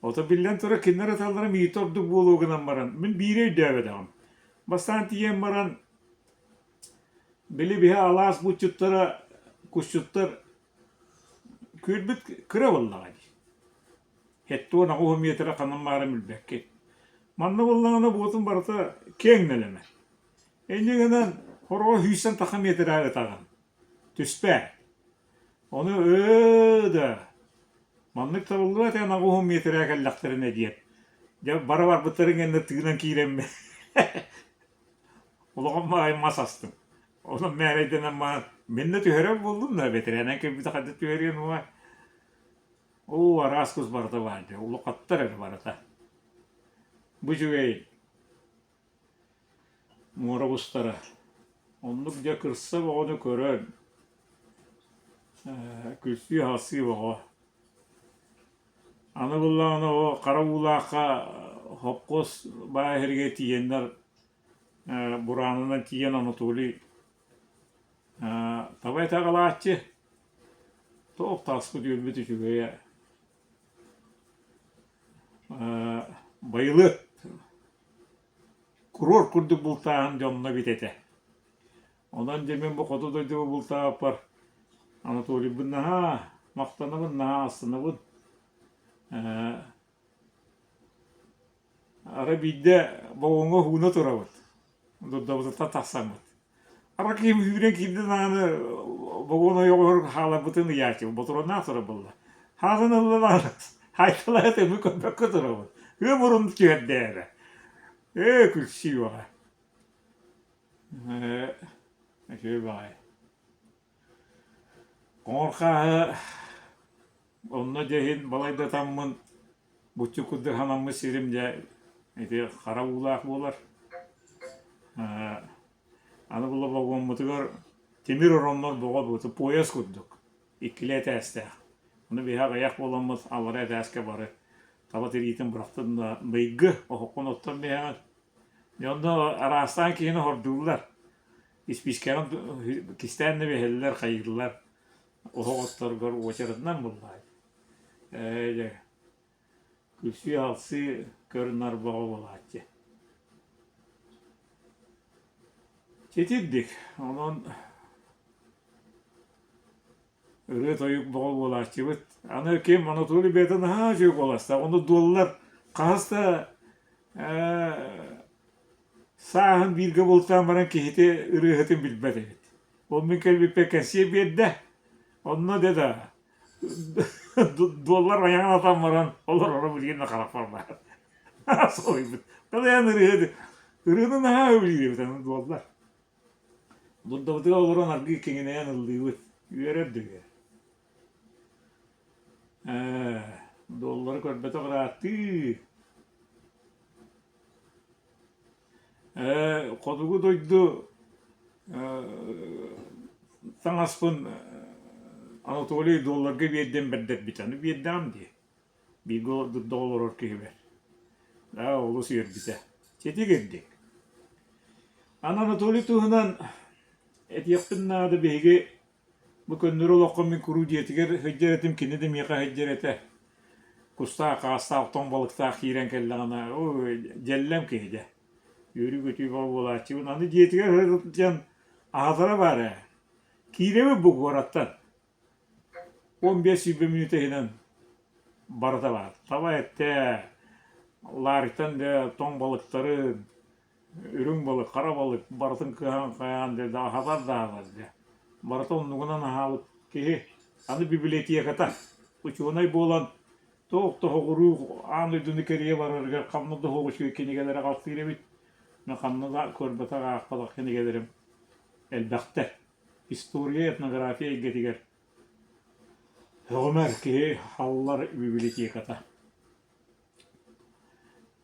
Ото биллэн турар кинилэр ыталлара миитэ ордук буолуо гынан баран, мин биири өйдөөбөтөҕүм. Бастаан тиийэн баран, били биһи алаас булчуттара, кусчуттар күөлбүт кыра буоллаҕа дии. 78 миэтэрэ ханан баарын билбэккин. Манна буоллаҕына буотун барыта киэҥ нэлэмэн. Инньэ гынан хороҕо сүүстэн тахса миэтэрэ ытаҕын. Түспэ. Ону ыы да, маннык табыллыбат эн 80 миэтэрэ кэллэхтэринэ диэн. Дьэ бара барбыттарын кэннэ тыынан киирэммин улахан баҕайы мас астым. Онон мээрэйдэнэн баран мин да түһэрэр буоллум да бэтэрээнэн кэлбитэ хайдах түһэриэн уо. Оо араас кус барыта баар дии, улахаттар эрэ барыта. Бу үчүгэй Муора кустара оннук дьэ кырса бөҕөнү көрөн, күлсүү-халсыы бөҕө. Аны буоллаҕына ол хара уулаахха хопхуос баай сиригэр тиийэннэр бураанынан тиийэн Анатолий таба этэ аҕалааччы, туох таспыт үөрбүт үчүгэйэ Байылыат курорт курдук бултааһын дьонно эбит этэ. Онон дьэ мин бу хоту дойдуга бултаабыппар Анатолийбын наһаа махтанабын, наһаа астынабын. Арай биирдэ вагоҥҥа ууна турабыт, дурдабытыттан тахсаммыт. Арай киһим сүүрэн киирдэ даҕаны вагон ойоҕоһор хааларбытын ыйааччы, ботуруоннаах турар буолла. Хаалан ылла даҕаны хаайталаһа тымы көрбөккө турабыт. Ыам мурун түһэрдэ эрэ. Ээ, күлсүү баҕа. Ээ, үчүгэй баҕайы. Хоҥор хааһы онно дьэ иһин балайдатаммын буччу курдук санаммыт сирим дьэ ити хара уулаах буолар. Аны була вагоммутугар тимир ороннор бөҕө буолта поезд курдук иккилии этээстээх. Ону биһи аҕыйах буоламмыт аллара этээскэ бары таба тириитин бырахтым да быйгы оһоххун оттон биһэҕин. Дьэ онно араастаан киһини хордууллар. Испиискэҕин кистээн да биһэллэр, хайыыллар. Оһох отторгор уочаратынан буллаай. Ээ дьэ күлсүү-алсыы көр-нар бөҕө буолааччы. Итирдик, онон ырыа-тойук бөҕө буолааччыбыт. Аны ким Анатолий бэйэтэ наһаа үчүгэй куоластаах, ону дуоллар хаһыс да сааһын бииргэ бултаан баран киһити ырыаһытын билбэт эбит. Ол мин кэлбиппэр кэнсиэр биэрдэ. Онно дэ да. Дуоллар айаҕын атан баран олороро билигин да харахпар баар. Соһуйбут. Талайан ырыа ырыаны наһаа сөбүлүүр эбит аны дуоллар. Дурдабытыгар олорон аргыый киҥинэйэн ыллыыбыт. Үөрэр да үөрэр. Ээ, дуоллары көрбөтөх ырааттыы. Ээ, хотугу дойду таҥаспын Анатолий долларга биэрдим бэрдэрбит. Аны биэрдэҕим дии. Бииргэ дурдаҕа олорор киһибэр. Аа, олус үөрбүтэ. Ситигирдик. Аны Анатолий туһунан этиэхпин наада биһиги Бу көннөрү олоххо мин куруук дьиэтигэр сылдьар этим, кини да миэхэ сылдьар этэ. Кустаах, хаастаах, тоҥ балыктаах киирэн кэллэҕинэ, ой, дьэллэм киһи дьэ. Үөрүү-көтүү бөҕө буолааччыбын. Аны дьиэтигэр сылдьан аһатара баар ээ. Киирэбит бу куораттан. 15 сүүрбэ мүнүүтэ иһинэн барыта баар. Таба эттэ, лаарыктан да тоҥ балыктарын, Үрүҥ балык, хара балык барытын кыһан хайаан дьэ аһатар да аһатар дьэ. Барыта оннугунан аһаабыт киһи аны библиотеката учуонай буолан туох да соҕуруу аан дойдуну кэрийэ барарыгар ханна да суох үчүгэй кинигэлэри аҕалтыыр эбит. Мин ханна да көрбөтөх аахпатах кинигэлэрим элбэхтэр. История, этнография эйгэтигэр сөҕүмэр киһи халлар библиотеката.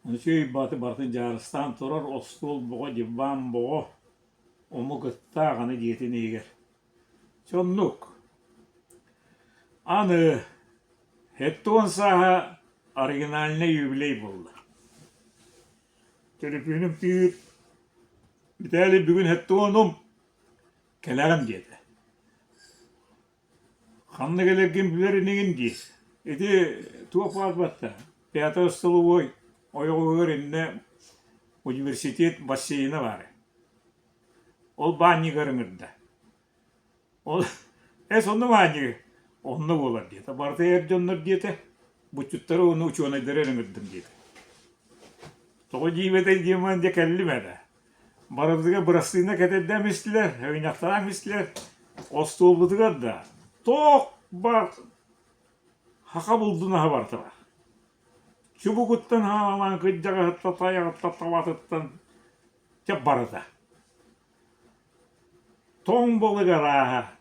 Үчүгэй баҕайы барытын дьаарыстаан турар остуол боҕо, диван боҕо, омук ыттаах аны дьиэтин иһигэр. Дьэ оннук. Аны 70 сааһа оригинальнай юбилей буолла. Төлөпүөнүм тыыр, Виталий бүгүн 70-ум, кэлэҕин диэтэ. Ханна кэлэргин билэр инигин дии. Ити туох баар батта, пятый столовой ойоҕоһугар иннэ университет бассейна баар. Ол баанньыгар ыҥырда. Ол эс онно баанньыгы онно буолар диэтэ. Барыта эр дьоннор диэтэ. Буччуттары уонна учуонайдары эрэ ыҥырдым диэтэ. Тоҕо дьиибэтэй диэмэн дьэ кэллим эрэ. Барыбытыгар бырастыына кэтэрдэ истилэр, өйүнэхтээх истилэр. Остуолбутугар да туох баар хаха булдун аһа барыта баар. Чубукуттан хаалаан кырдьаҕаһыттан, тайаҕыттан, табатыттан чэ барыта. Тоҥ балык арааһа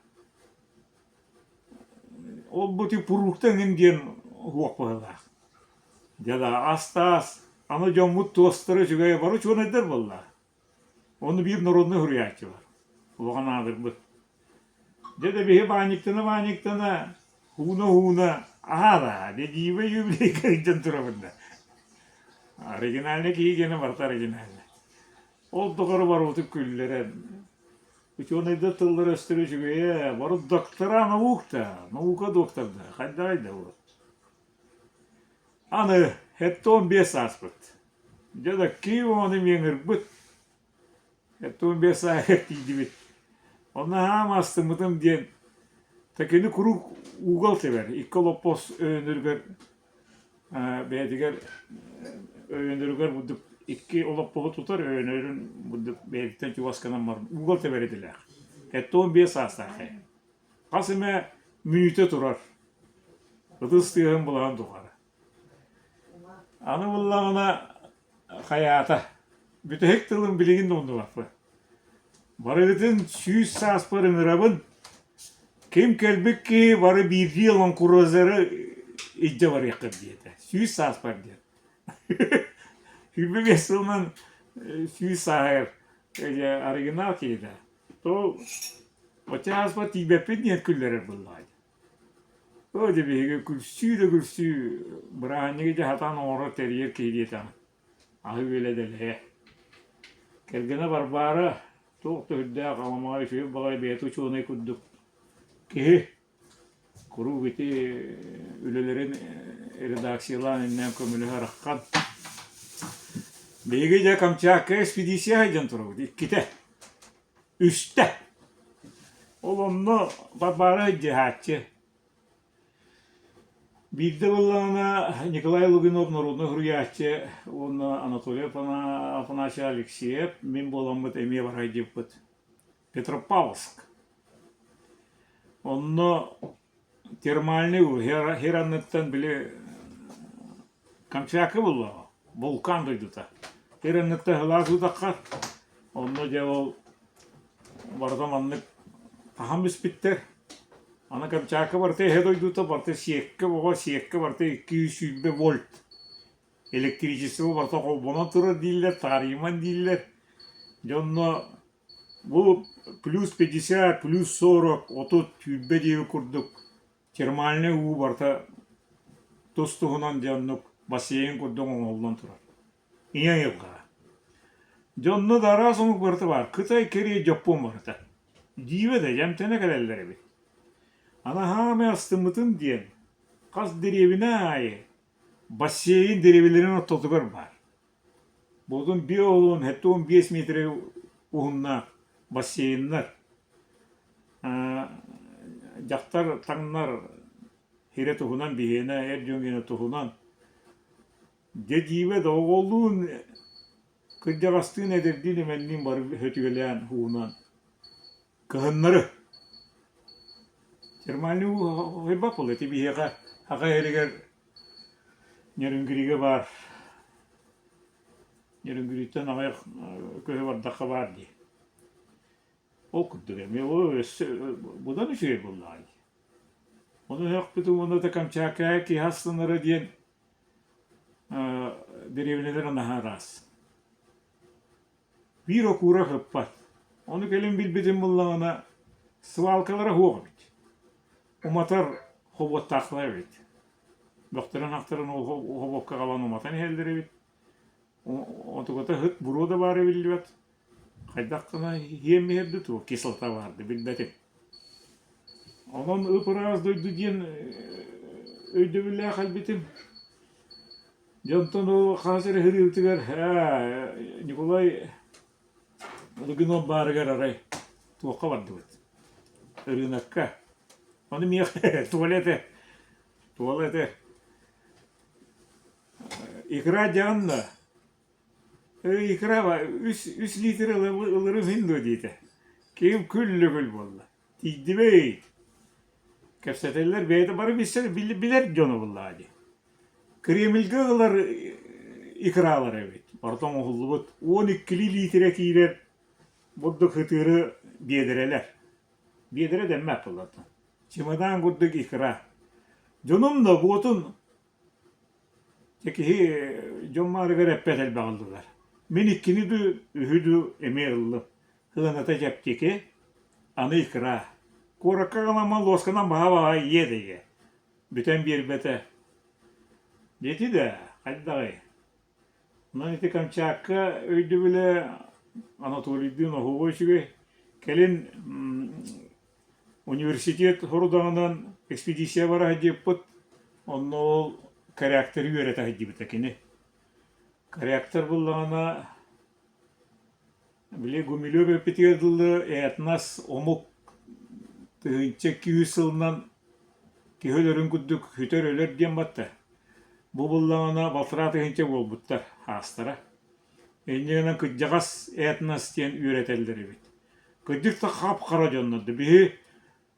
Ол-бу пуруукта эҥин диэн уһуох быһыылаах. Дьэ да ас-таас, аны дьоммут туостара үчүгэй бары учуонайдар буолла. Ону биир народнай суруйааччы бар. Улахан аатырбыт. Дьэ да биһи баанньыктана-баанньыктана, ууна-ууна аһаа да, дьэ дьиибэ юбилейга илдьэн турабын да. Оригинальный киһи диэни барыта оригинальный. Ол тухары барыбытын күллэрэн, Учуонайдар тыллара-өстөрө үчүгэйэ, бары доктора наук да, наука доктордара, хайдаҕай да буолар. Аны 75 ааспыт. Дьэ да ким ону миэҥирбит, 75 сааһыгар тиийдибит. Онно аһаам астыммытым диэн, такини куруук уугал тэбэр, икки олоппос өйөнөрүгэр бэйэтигэр өйөнөрүгэр бурдук икки олоппоһу тутар өйөнөрүн бурдук бэйэтиттэн чугас гынан баран ууга тэбэр идэлээх. 75 саастаах киһи. Хас эмэ мүнүүтэ турар. Ытыс тыаһын булаһын тухары. Аны буллаҕына хайаата. Бүтэһик тылын билигин да умнубаппын. Барыгытын 100 сааспар ыҥырабын. Ким кэлбит киһи бары биирдии лонкурозеры илдьэ барыаххыт диэтэ. 100 сааспар диэн. 25 сылынан 100 сааһыгар оригинал киһитэ. То оччо ааспар тиийбэппин диэн күллэрэр буоллаҕа дии. Оо дьэ биһиги күлсүү да күлсүү бырааһынньыгы дьэ сатаан оҥорор тэрийэр киһи диэтэҕиҥ. Аһы-үөлэ дэлэйэ. Кэргэнэ Варвара туох да үрдээх аламаҕай үчүгэй баҕайы бэйэтэ учуонай курдук киһи куруук ити үлэлэрин редакциялаан иннээн көмөлөһөр аххан. Биһиги дьэ Камчатка экспедиция сылдьан турабыт иккитэ, үстэ. Ол онно Варвара дьаһааччы Биирдэ буоллаҕына Николай Лугинов норуодунай суруйааччы уонна Анатолий Афанасьевич Алексеев мин буоламмыт эмиэ барайдьыппыт. Петропавловск. Онно Термальный уу хир анныттан били Камчатка буоллаҕа, вулкан дойдута. Хир анныттан сылаас утахха, онно дьэ ол барыта маннык хаһан бүспүттэр. Аны Камчатка барыта эһэ дойдута, барыта сиэккэ бөҕө, сиэккэ барыта 220 вольт. Электричество барыта холбонон турар дииллэр, таарыйыман дииллэр. Дьэ онно Бу плюс 50, плюс 40, 30, 20 диэби курдук термальнай уу барыта тус-туһунан дьэ оннук бассейн курдук оҥоһуллан турар. Ийэ айылҕаҕа. Дьэ онно да араас омук барыта баар. Кытай, Корея, Дьоппуон барыта. Дьиибэ да дьэмтэнэ кэлэллэр эбит. Аны хаамай астыммытым диэн, хас дэриэбинэ аайы бассейн дэриэбинэлэрин ортотугар баар. Буолун биэ 75 миэтэрэ уһуннаах бассейннар, дьахтар таҥнар сирэ туһунан биһиэнэ, эр дьон гиэнэ туһунан. Дьэ дьиибэ да оҕолуун, кырдьаҕастыын, эдэрдиин, эмэнниин бары сөтүөлээн, уунан кыһыннары термальный уу хайбат буолла ити биһиэхэ Саха сиригэр Нерюнгригэ баар Нерюнгриттэн аҕыйах көһө бардахха баар дии. Ол курдук эмиэ ол өссө быдан үчүгэй буоллаҕа дии. Ону өһөхпүтүм уонна да Камчаткаҕа киһи астынара диэн дэриэбинэлэр наһаа ыраас. Биир окуура ыппат. Ону кэлин билбитим буоллаҕына, свалкалара суох эбит. Уматар хобуоттаахтар эбит. Бөхтөрүн-ахтарын ол хобуокка аҕалан уматан иһэллэр эбит. Отугата ыт буруо да баара биллибэт. Хайдах гына иһиэм иһэр да туох кислота баар да билбэтим. Онон ып-ыраас дойду диэн өйдөбүллээх кэлбитим. Дьэ онтон ол хаас эрэ сырыыбытыгар ээ Ньукулай Лугинов баарыгар арай туохха бардыбыт? Ырыынакка. Ону миэхэ Толя этэ, Тола этэ икра дьаҕын да икра үс үс литр ыларым иһин дуо диэтэ. Киһим күл-күл буолла. Тиийдибэй Кэпсэтэллэр бэйэтэ бары билсэр билэр дьоно буоллаҕа дии. Кремльгэ ылар икралар эбит. Барыта оҥоһуллубут 12 лиитирэ киирэр бурдук ытыыры биэдэрэлэр. Биэдэрэ дэммэт буоллар. Чемодан курдук икра. Дьонум да буотун Дьэ киһи дьон маарыгар эппэт элбэх ыллылар. Мин иккини дуу, үһү дуу эмиэ ыллым. Сыаната чэпчэки, аны икра. Куоракка аҕаламмын луосканан баһа-баһа ийэ да ийэ. Бүтэн биэрбэтэ. Диэти да, хайдаҕый? Онон ити Камчатка өйдөбүлэ Анатолийдыын оһуоба үчүгэй. Кэлин Университет сорудаҕынан экспедиция бара сылдьыппыт, онно ол корректоры үөрэтэ сылдьыбыта кини. Корректор буоллаҕына, били Гумилев эппитигэр дылы этнос омук 1200 сылынан киһи өлөрүн курдук сүтэр-өлөр диэн батта. Бу буоллаҕына балтараа тыһыынча буолбуттар хаастара. Инньэ гынан кырдьаҕас этнос диэн үөрэтэллэр эбит. Кырдьык да хап-хара дьоннор да биһи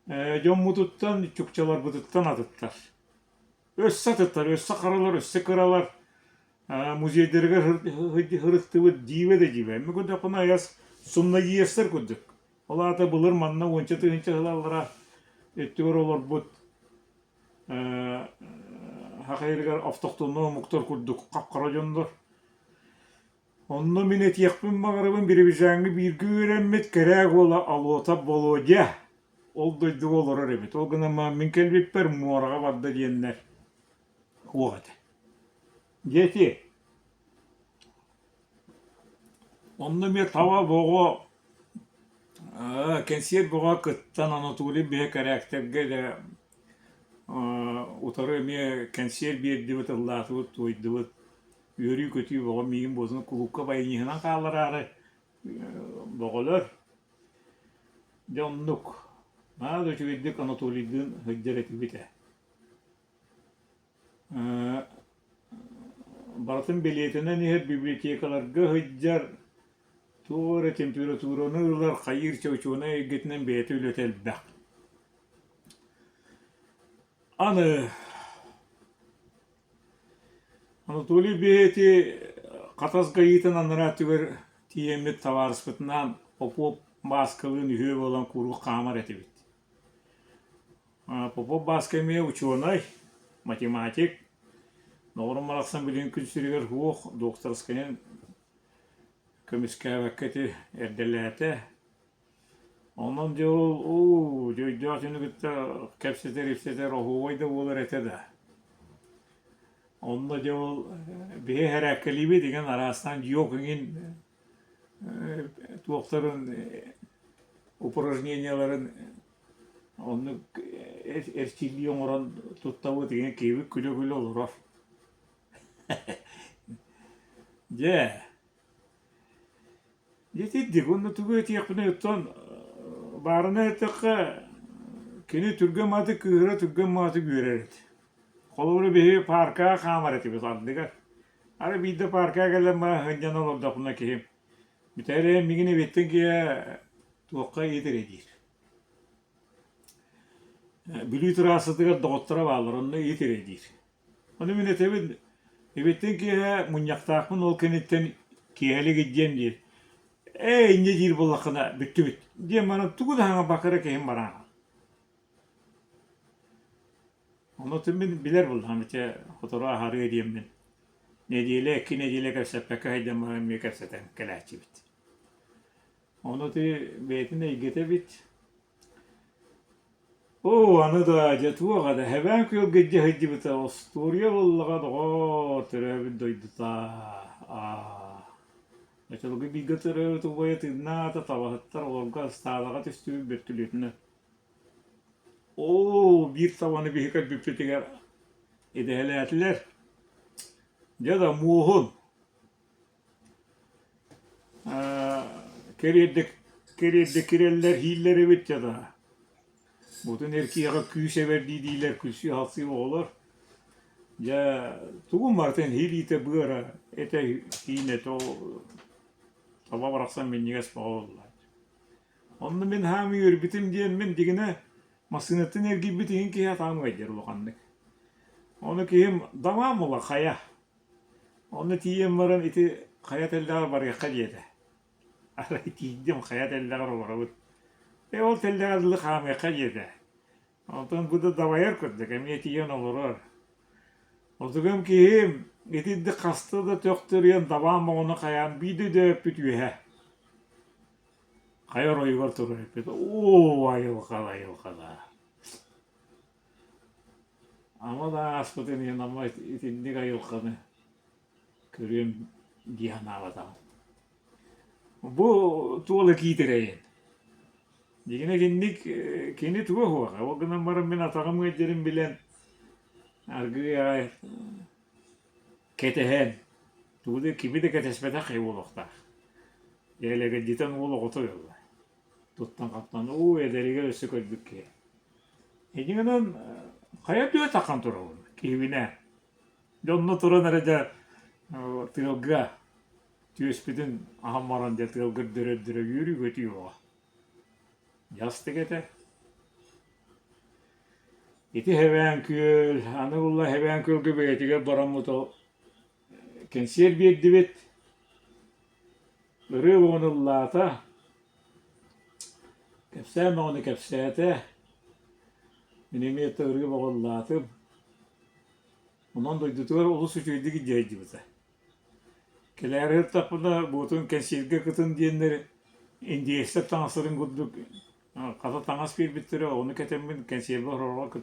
дьоммутуттан, чукчаларбытыттан атыттар. Өссө атыттар, өссө харалар, өссө кыралар. Музейдарыгар сырыттыбыт дьиибэ да дьиибэ. Эммэ көрдөххүнэ айас сумнадиевстар курдук. Ол аата былыр манна уонча тыһыынча сыл аллара өттүгэр олорбут саха сиригэр автохтоннай омуктар курдук хап-хара дьоннор. Онно мин этиэхпин баҕарабын Биробиджаҥҥа бииргэ үөрэммит кэрээк уола Алотов Володя ол дойдуга олорор эбит. Ол гынан баран мин кэлбиппэр муораҕа барда диэннэр суох этэ. Дети, онно эмиэ таба боҕо кэнсиэр бөҕө кыттан Анатолий биһи кэрээктэргэ эрэ утары эмиэ кэнсиэр биэрдибит, ыллаатыбыт, туойдубут. Үөрүү-көтүү бөҕө миигин буолсун кулуупка баяниһынан хааллараары бөҕөлөр. Дьэ оннук. Наһаа да үчүгэйдик Анатолийдыын сылдьар этибит ээ. Барытын билиэтинэн иһэр библиотекаларга сылдьар, туох эрэ температураны ылар, хайыыр чочуонай эйгэтинэн бэйэтэ үлэтэ элбэх. Аны Анатолий биһиги Хатас ГАИ-тын анараа өттүгэр тиийэммит табаарыспытынаан Попов Бааскалыын үһүө буолан куруук хаамар этибит. Попов Бааска эмиэ учуонай, математик, доҕорум барахсан билигин күн сиригэр суох, докторскайын көмүскээбэккэ ити эрдэлээтэ. Онон дьэ ол уу дьэ өйдөөх дьону кытта кэпсэтэр-ипсэтэр оһуобай да буолар этэ да. Онно дьэ ол биһи хэрээккэлиибит игин араастаан дьиок иҥин туохтарын упражненияларын оннук эрчиллии оҥорон туттабыт игин киһибит күлэ-күлэ олорор. Дьэ Итирдик уонна тугу этиэхпиний оттон баарына эттэххэ кини түргэн маатык кыыһыра түргэн маатык үөрэр этэ. Холобура биһиги пааркаҕа хаамар этибит ардыгар. Арай биирдэ пааркаҕа кэлэн баран сылдьан олордохпуна киһим бүтэрэ миигин эбиэттэн киэһэ туохха иитэрэ диир. Бүлүү тыраассатыгар доҕотторо бааллар онно иитэрэ диир. Ону мин этэбин, эбиэттэн киэһэ мунньахтаахпын ол кэнниттэн киэһэлик илдьиэм диир. Ээ, инньэ диир буоллаххына бүттүбүт диэн баран тугу да саҥарбакка эрэ киһим баран хаалар. Ону мин билэр буоллаҕым ити сотору аһарыа диэммин. Нэдиэлэ, икки нэдиэлэ кэпсэппэккэ сылдьан баран эмиэ кэпсэтэн кэлээччибит. Ону ити бэйэтин эйгэтэ эбит. Оо, аны да дьэ туох да Эбээн Күөлгэ илдьэ сылдьыбыта остуоруйа буоллаҕа доҕоор, төрөөбүт дойдута аа Оччолорго бииргэ төрөөбүт убайа тыыннаата, табаһыттар олорго ыстаадаҕа түстүбүт бөртүлүөтүнэн. Оо, биир табаны биһи көрбүппүтүгэр идэһэлээтилэр. Дьэ да муоһун Кэриэрдэ кэриэрдэ кирэллэр иһииллэр эбит дьэ да. Бутун эр киһиэхэ күүс эбэр дии-дииллэр күлсүү-халсыы оҕолор. Дьэ тугун барытын иһиилиитэ быара этэ киинэтэ ол таба барахсан минньигэс бөҕө буолла. Онно мин хаамыы үөрбүтүм диэн мин дигинэ массыынаттан эргийбит иһин киһи атаҕым ыалдьар улаханнык. Ону киһим дамаам була хайа Онно тиийэн баран ити хайа тэллэҕэр барыахха диэтэ. Арай тиийдим хайа тэллэҕэр олоробут. Ээ ол тэллэҕэр дылы хаамыахха диэтэ. Онтон бу да дабайар курдук эмиэ тиийэн олорор. Отугум киһим итинник хаста да төхтөрүйэн дабаан моҕону хайаан биирдэ өйдөөбөппүт үөһэ. Хайа оройугар турар эппит оо айылҕа айылҕа Ама да ааспытын иһин ама итинник айылҕаны көрүөм дии санаабатаҕым. Бу туола киитэрэйин. Дьиҥинэ итинник кини туга суоҕа. Ол гынан баран мин атаҕым ыалдьарын билэн аргыый аҕай кэтэһэн, тугу да кими да кэтэспэтэх киһи буолуохтаах. Элэгэлдьитэн уол оҕото буолла. Туттан-хаптан уу эдэригэр өссө көрбүт киһи. Ити гынан хайа түө таххан турабын киһибинэ. Дьэ онно туран эрэ дьэ тыалга түөспүтүн аһан баран дьэ тыалга өрдөрө-өрдөрө үөрүү-көтүү бөҕө. Дьастык этэ. Ити Эбээн Күөл, аны булла Эбээн Күөлгэ бэйэтигэр бараммыт ол кэнсиэр биэрдибит. Ырыа бөҕөнү ыллаата, кэпсээн бөҕөнү кэпсээтэ, мин эмиэ да ырыа бөҕө ыллаатым. Онон дойдутугар олус үчүгэйдик илдьэ сылдьыбыта. Кэлээри сыттахпына буотун кэнсиэргэ кытын диэннэр индиэстэр таҥастарын курдук хата таҥас биэрбиттэрэ, ону кэтэммин кэнсиэрбэр орорго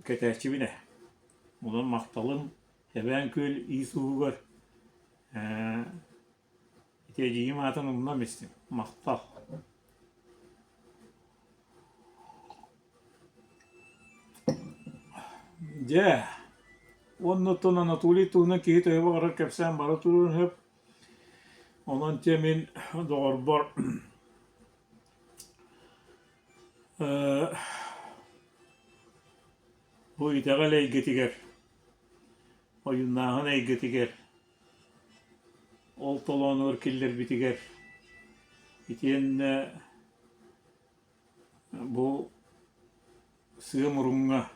кэтээччибин ээ. Онон махталым Эбээн Күөл иис ууһугар Ээ, ити эдьиийим аатын умнан истим, махтал. Дьэ, уонна оттон Анатолий туһунан киһи төһө баҕарар кэпсээн бара туруон сөп. Онон дьэ мин доҕорбор э бу итэҕэл эйгэтигэр, ойууннааһын эйгэтигэр Ол толоонугар киллэрбитигэр итиэннэ бу сыа муруҥҥа.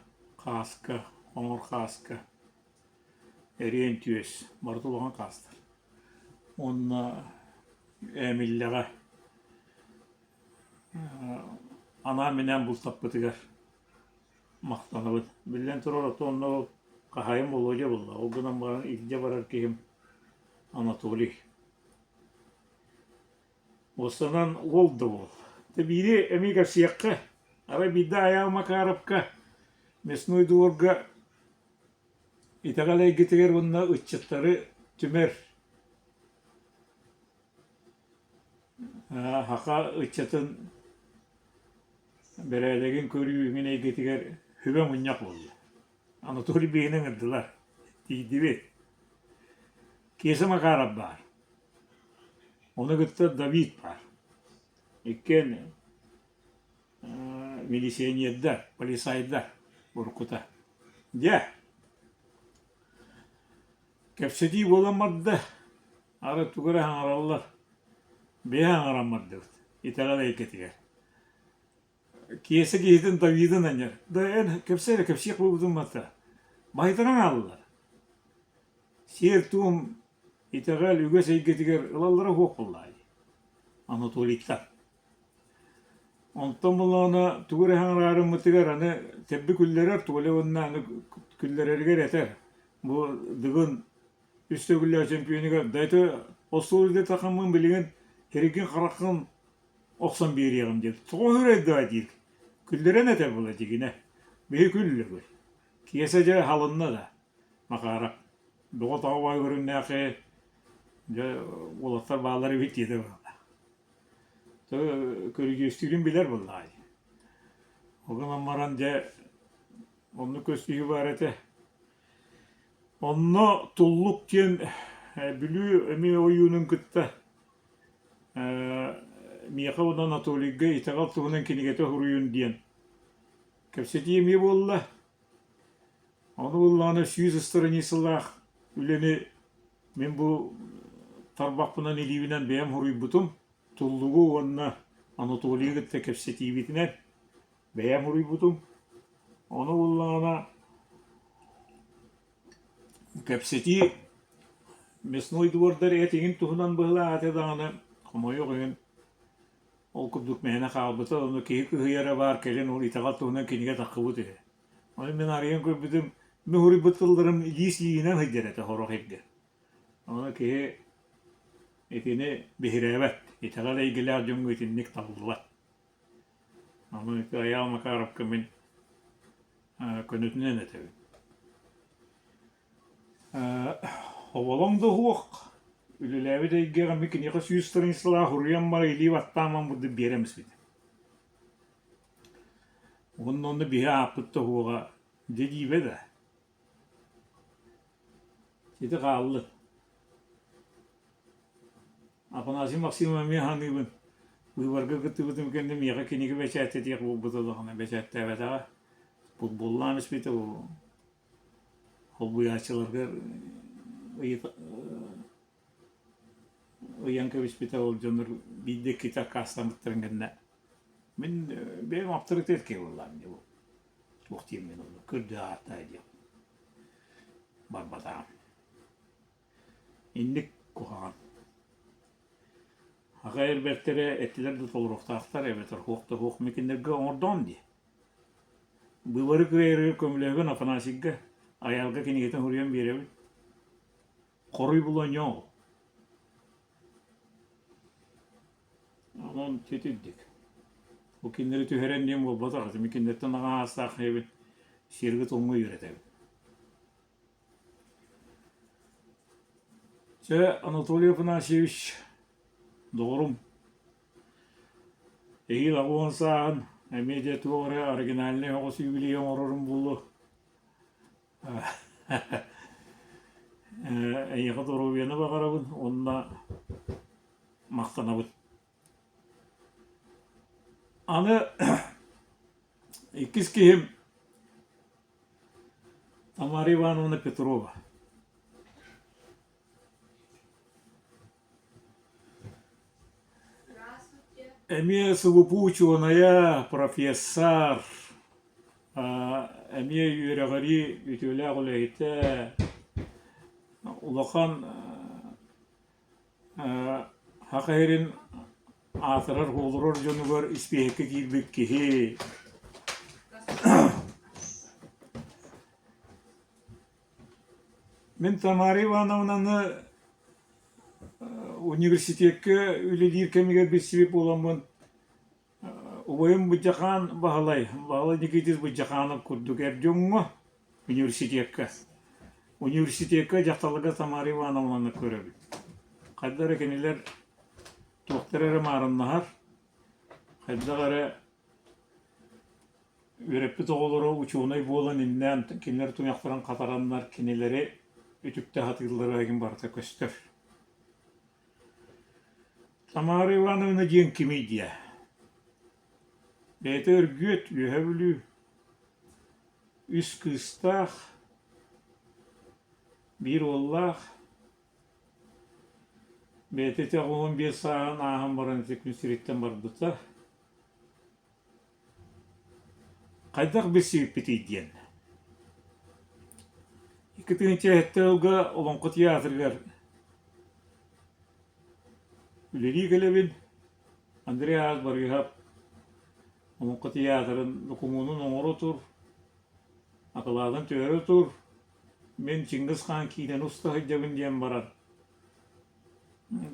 Хааска, хоҥор хааска, эриэн түөс, барыта улахан хаастар. Уонна Ээмиллэҕэ анаан-минээн бултаппытыгар махтанабын. Биллэн турар, оттон онно ол хаһаайын Володя буолла. Ол гынан баран илдьэ барар киһим Анатолий. Уостанан уол да уол. Дьэ биири эмиэ кэпсиэххэ. Арай биирдэ Айаал Макаровка мясной дворга итэҕэл эйгэтигэр уонна ыччаттары түмэр саха ыччатын бэрээдэгин көрүү иҥин эйгэтигэр сүбэ мунньах буолла. Анатолий биһигини ыҥырдылар. Тиийдибит. Кеша Макаров баар. Ону кытта Давид баар. Иккиэн милиционердар, полицайдар уруккута. Дьэ, кэпсэтии буолан барда. Арай тугу эрэ саҥараллар. Бэйэ саҥаран бардыбыт итэҕэл эйгэтигэр. Киэсэ киһитин Давидын анньар. Да эн кэпсээ эрэ кэпсиэх буолбутум батта. Баһыйтаран хааллылар. Сиэр-туом итэҕэл үгэс эйгэтигэр ылаллара суох буоллаҕа дии. Анатолийтан. Онтон буллаҕына тугу эрэ саҥараарыммытыгар аны тэбби күллэрэр, Толя уонна аны күллэрэригэр этэр. Бу Дыгын үс төгүллээх чемпионугар да это остуол үрдэ тахаммын билигин сиргин хараххын охсон биэриэҕим диэн тоҕо үһүрэй диир күллэрэн этэр була дьигинэ биһи күллүбүт Киэсэ дьэ халынна да Макаарап бөҕө-таҕа баай көрүҥнээхи дьэ уолаттар бааллар эбит диэтэ буолла көрүдьүөстүүрүн билэр буоллаҕа дии ол гынан баран дьэ оннук көстүүһү баар этэ Онно Туллук диэн Бүлүү эмиэ ойуунун кытта миэхэ уонна Анатолийга итэҕэл туһунан кинигэтэ суруйун диэн кэпсэтии эмиэ буолла. Ону буоллаҕына 100 страницалаах үлэни мин бу тарбахпынан илиибинэн бэйэм суруйбутум. Туллугу уонна Анатолийы кытта кэпсэтиибитинэн бэйэм уруйбутум. Ону буллаҕына кэпсэтии мясной двордар этигин туһунан быһылаата даҕаны хомойуох иһин ол курдук мээнэ хаалбыта ону киһи кыһыйара баар кэлин ол итэҕэл туһунан кинигэ таххыбыт үһү. Ону мин арыйан көрбүтүм мин уруйбут тылларым илиис илиинэн сылдьар этэ сорох иргэ. Ону киһи итини биһирээбэт, итэҕэл эйгэлээх дьоҥҥо итинник табыллыбат. Ону ити Айаал Макаровка мин көнөтүнэн этэбин. Оболоҥ да уһуох, үлэлээбит эйгэҕэ мин киниэхэ 100 страницалаах уруйан бара илии баттааман бурдук биэрэн испитим. Уонна онно биһи ааппыт да уһуоҕа дьэ дьиибэ да. Ити хааллын. Афанасий Максимов эмиэ саныыбын, быыбарга кыттыбытым кэннэ миэхэ кинигэ бэчээттэтиэх буолбута даҕаны бэчээттээбэтэҕэ. Футболлаан испитэ холбуйааччыларга ыйан кэбиспитэ ол дьоннор биирдэ иккитэ аккаастаммыттарын кэннэ мин бэйэм авторитет киһи буоллаҕым дии бу туох диэммин онно көрдөө ааттаа диэх барбатаҕым Инник куһаҕан. Аҕа эрбэртэрэ этилэр да толоруохтаахтар эбэтэр суох да суох митиннэргэ оҥордоҕум дии. Быыбары кыайарыгар көмөлөһөбүн Афанасийга, Айаалга кинигэтин суруйан биэрэбин. Хоруй булуонньоҥ. Онон титирдик. Бу кинилэри түһэрэн диэн буолбатах, ити кинилэртэн аҕа аастаах эбит сиэргэ-туомҥа үөрэтэбин. Чэ, Анатолий Афанасьевич, доҕорум, эһиил 80 сааһын эмиэ дьэ туох эрэ оригинальнай оҕус юбилей оҥорорум буолуо. Эйиэхэ доруобуйаны баҕарабын уонна махтанабын. Аны иккис киһим Тамара Ивановна Петрова. Эмиэ СВПУ учуонайа, профессор, эмиэ үөрэҕирии үтүөлээх үлэһитэ, улахан Саха сирин аатырар-уолурар дьонугар испииһэккэ киирбит киһи. Мин Тамара Ивановнаны университекка үлэлиир кэмигэр билсибит буоламмын, убайым Быдьахаан Баһылай, Баһылай Никитич Быдьахаанов курдук эр дьоҥҥо университекка университекка дьахталларга Тамара Ивановнаны көрөбүн. Хайдах эрэ кинилэр туохтара эрэ маарыннаһар, хайдах эрэ Үөрэппит оҕолоро учуонай буолан иннээн кинилэр туйахтарын хатараннар кинилэри үтүктэ сатыыллара игин барыта көстөр. Тамара Ивановна диэн кимий диэ? Бэйэтэ Өргүөт, Үөһэ Бүлүү, үс кыыстаах, биир уоллаах, бэйэтэ ити 85 сааһын ааһан баран ити күн сириттэн барбыта. Хайдах билсибиппитий диэн 2007 сылга Олоҥхо театрыгар үлэлии кэлэбин. Андрей Аас Барыыһап Олоҥхо театрын докумуонун оҥоро тур, акылаатын түһэрэ тур, мин Чингис Хаан киинэни уста сылдьабын диэн баран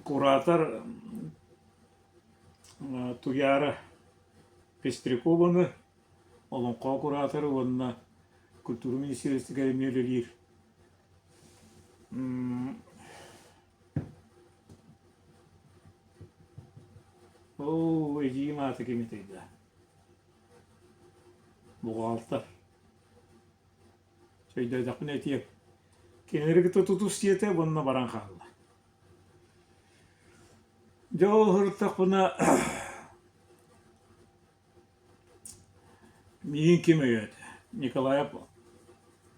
куратор Туйаара Пестрякованы, олоҥхо кураторы уонна культура министиэристибэтигэр эмиэ үлэлиир Оо, эдьиийим аата кимитэй да? Буҕаалтар. Өйдөөтөхпүнэ этиэм. Кинилэри кытта тутус диэтэ уонна баран хаалла. Дьэ ол сырыттахпына миигин ким өйөөтө? Николаев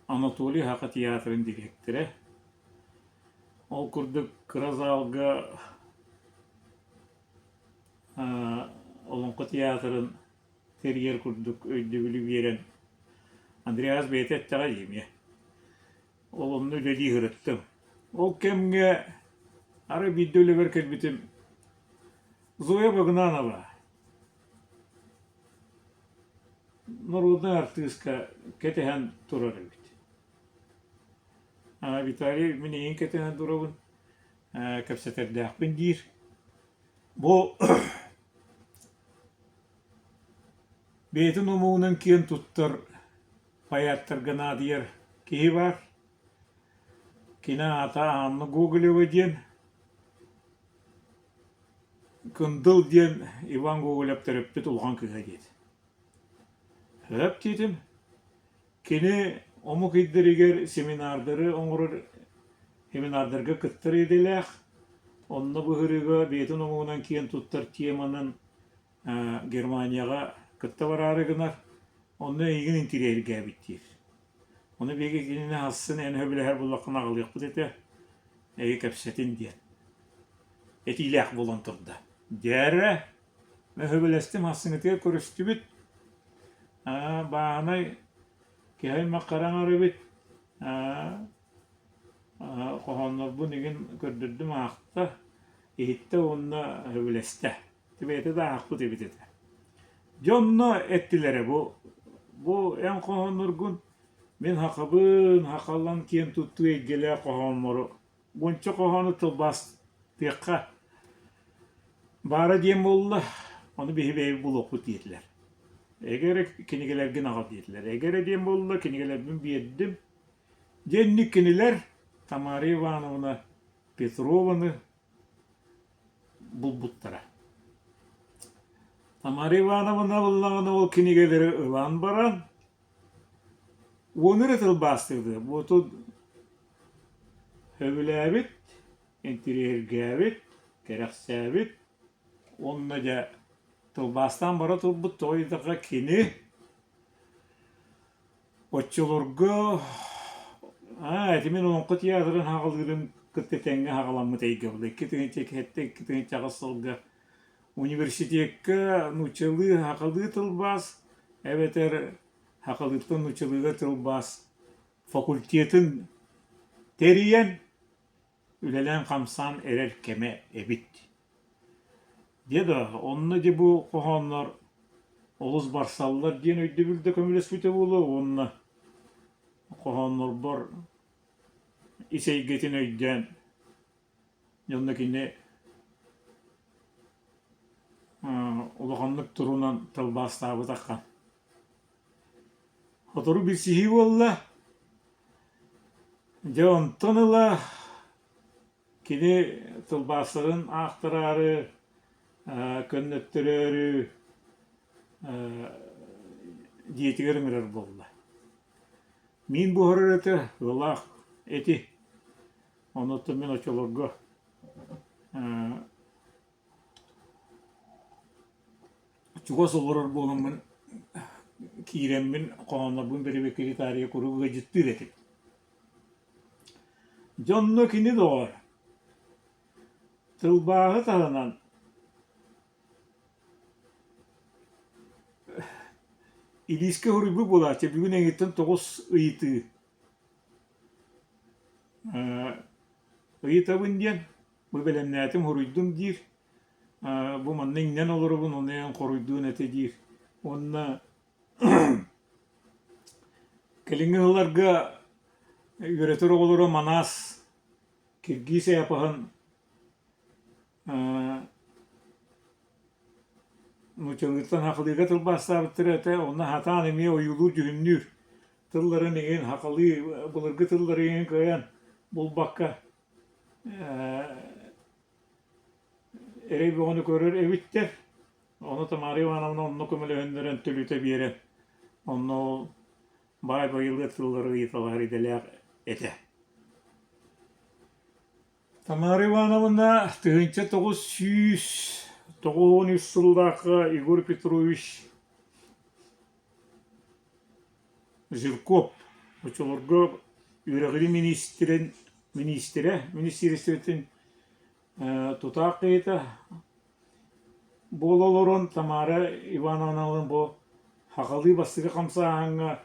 Анатолий Саха театрын дириэктэрэ. Ол курдук кыра залга Олоҥхо театрын тэрийэр курдук өйдөбүлү биэрэн Андреас бэйэтэ эттэҕэ дии эмиэ. Ол онно үлэлии сырыттым. Ол кэмҥэ арай биирдэ үлэбэр кэлбитим Зоя Багынанова норуодунай артыыска кэтэһэн турар эбит. Виталий мин эйигин кэтэһэн турабын, кэпсэтэрдээхпин диир. Бу бэйэтин омугунан киэн туттар поэттарга наадыйар киһи баар. Кини аата Анна Гоголева диэн. Кындыл диэн Иван Гоголев төрөппүт улахан кыыһа диэт. Сөп диэтим. Кини омук ирдэригэр семинардары оҥорор семинардарга кыттар идэлээх. Онно быһырыыга бэйэтин омугунан киэн туттар теманан Германияҕа кытта бараары гынар, онно эйигин интириэһиргээбит диир. Ону биһиги кинини ахсын эн сөбүлэһэр буоллаххына аҕалыахпыт этэ, эйи кэпсэтин диэн. Этиилээх буолан турда. Дьээрэ, мин сөбүлэстим, ахсыҥҥытыгар көрүстүбүт. Аа, бааһынай киһи аймах хараҥар эбит. Аа, хоһооннорбун игин көрдөрдүм аахта, иһиттэ уонна сөбүлэстэ. Бэйэтэ да аахпыт эбит этэ. Дьэ онно эттилэрэ бу бу эн хоһоонноргун мин хахабын, хахаллан киэн туттуу эйгэлээх хоһооммору уонча хоһоону тылбаастыахха баара диэн буолла, ону биһи бэйэбит булуохпут диэтилэр. Эгэрэ кинигэлэргин аҕал диэтилэр. Эгэрэ диэн буолла, кинигэлэрбин биэрдим. Диэнник кинилэр Тамара Ивановна Петрованы булбуттара. Тамара Ивановна ыллаҕына ол кинигэлэри ылан баран уону эрэ тылбаастыырдыы буотун сөбүлээбит, интириэһиргээбит, кэрэхсээбит уонна дьэ тылбаастаан бара турбут тоҕо диэтэххэ кини Оччолорго аа ити мин Олоҥхо театрын аҕалыырын кытта тэҥҥэ аҕаламмыт эйгэ буолла. 2007 2008 сылга университекка нууччалыы, сахалыы тылбаас эбэтэр Сахалыыттан нууччалыыга тылбаас факультетын тэрийэн үлэлээн-хамсаан эрэр кэмэ эбит. Дьэ да, онно дьэ бу хоһооннор олус барсаллар диэн өйдөбүл да көмөлөспүтэ буолуо уонна хоһооннорбор ис эйгэтин өйдөөн дьонно кини улаханнык турунан тылбаастаабытахха Сотору билсиһии буолла. Дьэ онтон ыла кини тылбаастарын аахтараары, көннөттөрөөрү дьиэтигэр ыҥырар буолла. Миин буһарар этэ, ыалаах эти. Онуоттан мин оччолорго Чугас олорор буоламмын киирэммин хоһооннорбун бэрэбиэркэлии таарыйа куруук ыалдьыттыыр этим. Дьэ онно кини доҕор, тылбааһы таһынан илиискэ суруйбут буолааччы бүгүн эйигиттэн тоҕус ыйытыы ыйытабын диэн бу бэлэмнээтим суруйдум диир бу манна иҥнэн олоробун ону эн хоруйдуон этэ диир уонна кэлиҥҥи сылларга үөрэтэр оҕолоро Манаас киргиз эпоһын нууччалыыттан сахалыыга тылбаастаабыттара этэ онно сатаан эмиэ ойуулуур-дьүһүннүүр тылларын иһин сахалыы былыргы тыллары иһин кыайан булбакка Эрэй бөҕөнү көрөр эбиттэр. Ону Тамара Ивановна онно көмөлөһүннэрэн төлүтэ биэрэн, онно ол баай байылыат тыллары ыйыталаһар идэлээх этэ. Тамара Ивановна 1993 сыллаахха Егор Петрович Жирков оччолорго үөрэҕирии миниистирин миниистирэ министиэристибэтин тутаах киһитэ буола олорон Тамара Ивановналыын бу сахалыы бастакы хамсааһыҥҥа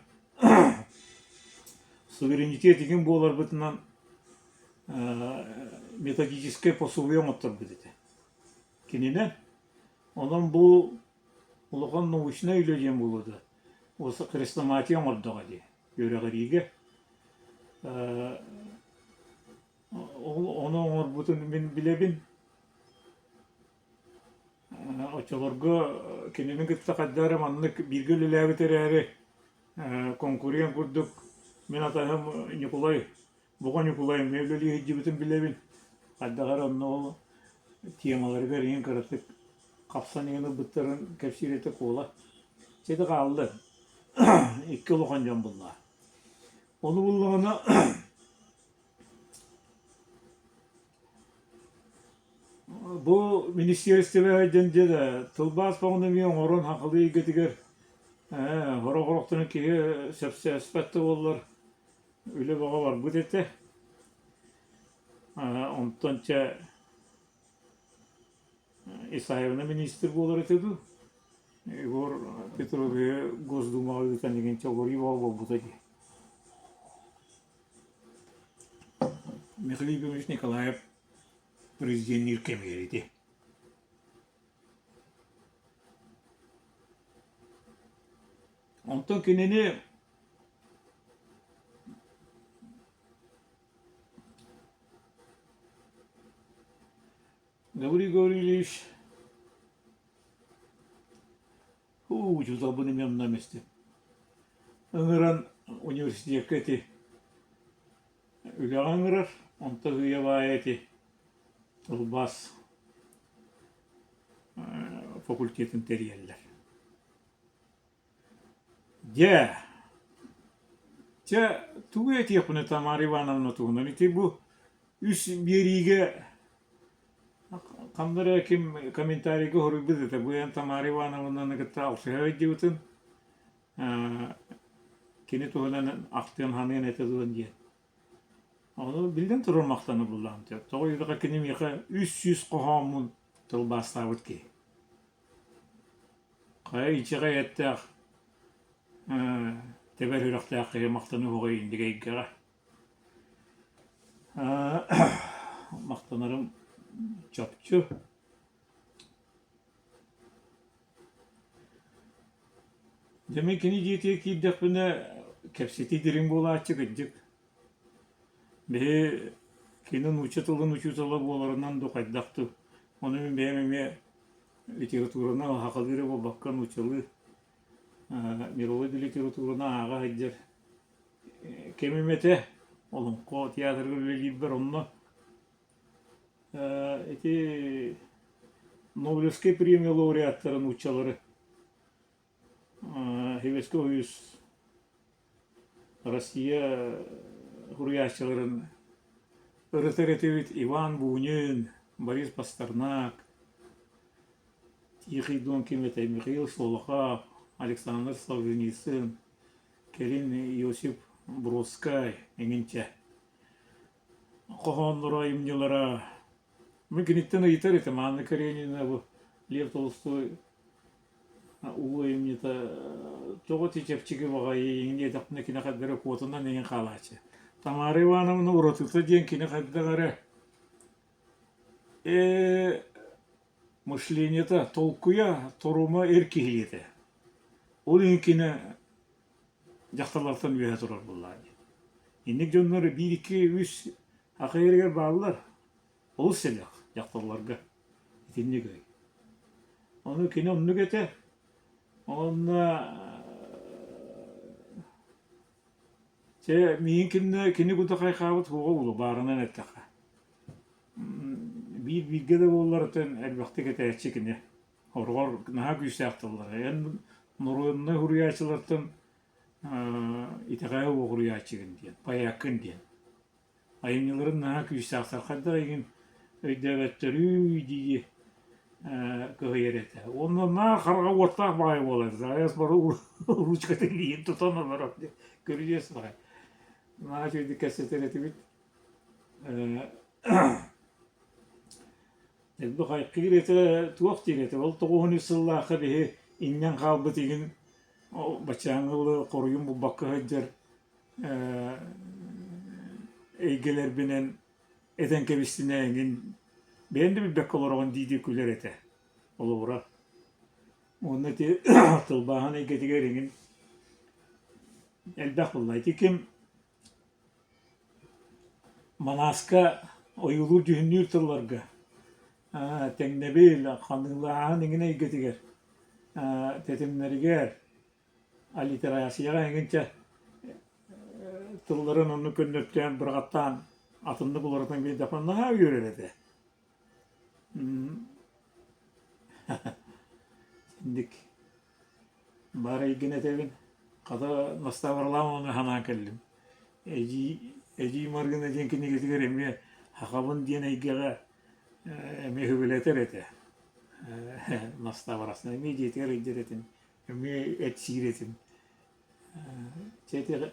суверенитет игин буоларбытынан методическай пособие оҥотторбут этэ. Кининэн. Онон бу улахан научнай үлэ диэн буолуо да, хрестоматия оҥордоҕо дии үөрэҕириигэ. Ол ону оҥорбутун мин билэбин. Оччолорго кинини кытта хайдах эрэ маннык бииргэ үлэлээбит эрээри конкурент курдук мин атаһым Ньукулай Боҕо Ньукулай эмиэ үлэлии сылдьыбытын билэбин. Хайдах эрэ онно ол темаларыгар иһин кыратык хапсан иһэн ылбыттарын кэпсиир этэ Куола. Чэ ити хаалла. Икки улахан дьон булла. Ону буллаҕына бу министиэристибэ диэн дьэ тылбаас бөҕөнү эмиэ оҥорон сахалыы эйгэтигэр ээ сорох-сорохторун киһи сөпсөспөт да буоллар үлэ бөҕө барбыт этэ. Онтон чэ Исаевна министр буолар этэ дуу, Егор Петровиһы Госдумаҕа ыытан игин чолоруй бөҕө буолбута дии. Михаил Егорович Николаев президенниир кэмигэр ити. Онтон кинини Гаврил Гаврильевич Уу, учууталбын эмиэ онно эмистим. Ыҥыран университекка ити үлэҕэ ыҥырар, онто сыыйа баайа ити тылбаас факультетын тэрийэллэр. Дьэ, чэ, тугу этиэхпиний Тамара Ивановна туһунан ити бу үс биэриигэ ханна эрэ ким комментарийга суруйбут этэ бу эн Тамара Ивановнаны кытта алтыһа сылдьыбытын кини туһунан ахтыан саныан этэ дуо диэн. Ону биллэн турар махтана буллаҕым тоҕо диэтэххэ кини миэхэ 300 хоһооммун тылбаастаабыт киһи. Хайа инчэҕэй эттээх. Тэбэр сүрэхтээх киһи махтаныһуоҕай инник эйгэҕэ. Махтанарым чопчу. Дьэ мин кини дьиэтигэр киирдэхпинэ кэпсэтии дириҥ буолааччы кырдьык. Биһи кини нуучча тылын учуутала буоларынан дуу хайдах дуу, ону мин бэйэм эмиэ литератураны сахалыы эрэ буолбакка нууччалыы мировой да литератураны ааҕа сылдьар кэмим этэ. Олоҥхо театрыгар үлэлиирбэр онно ити Нобелевскай премия лауреаттара нууччалары Хевескэ Уйус Россия суруйааччыларын ырытар этибит Иван Бунин, Борис Пастернак, Тихий Дон ким этэй Михаил Шолохов, Александр Солженицын, кэлин Иосиф Бродскай эҥинчэ хоһоонноро, айымньылара. Мин киниттэн ыйытар этим Анна Каренина бу Лев Толстой Улуу айымньыта тоҕо ити чэпчэки баҕайы иҥин диэтэхпинэ кини хайдах эрэ куотунан иҥин хаалааччы. Тамара Ивановна уратыта диэн кини хайдах эрэ ээ мышлениета, толкуйа, торума эр киһи этэ. Ол иһин кини дьахталлартан үөһэ турар буоллаҕа дии. Инник дьоннор биир, икки, үс аха иһигэр бааллар. Олус сэдэх дьахталларга итинник өй. Ону кини оннук этэ. Уонна чэ миигин кимнэ кини кута хайхаабыт суоҕа буолуо баарынан эттэххэ. Биир бииргэ да буоллар элбэхтик этээччи кини. Хороҕор наһаа күүстээх тыллара. Эн норуодунай суруйааччылартан итэҕэйэ уоҕуруйааччыгын диэн, пояккын диэн. Айымньыларын наһаа күүстээхтэр хайдах эйигин өйдөөбөттөрүй дии кыһыйар этэ. Уонна наар хараҕа уоттаах баҕайы буолар. Заайас бары ручкатын илиитин тутан олорор диэн көрүдьүөс баҕайы. Наһаа үчүгэйдик кэпсэтэр этибит. Элбэх айкыыр этэ туох диир этэ ол 93 сыллаахха биһи иҥнэн хаалбыт игин баччааҥҥы дылы хоруйун булбакка сылдьар эйгэлэрбинэн этэн кэбистинэ эҥин бэйэм да билбэккэ олороҕун дии-дии күлэр этэ холобура. Уонна ити тылбааһын эйгэтигэр эҥин элбэх буолла. Ити ким Манааска ойуулуур-дьүһүннүүр тылларга тэҥнэбил, ханыылааһын эҥин эйгэтигэр тэтимнэригэр аллитерацияҕа эҥинчэ тылларын оннук көннөртөөн быраҕаттаан атыннык уларытан биэрдэхпинэ наһаа үөрэр этэ. Инник баар эйгин этэбин. Хата настаабаралаан ону санаан кэллим. Эдьиий Эдьиий Марыына диэн кинигэтигэр эмиэ сахабын диэн эйгэҕэ эмиэ үбүлэтэр этэ. Настаабарасына эмиэ дьиэтигэр илдьэр этим, эмиэ эт сиир этим. Чэ ити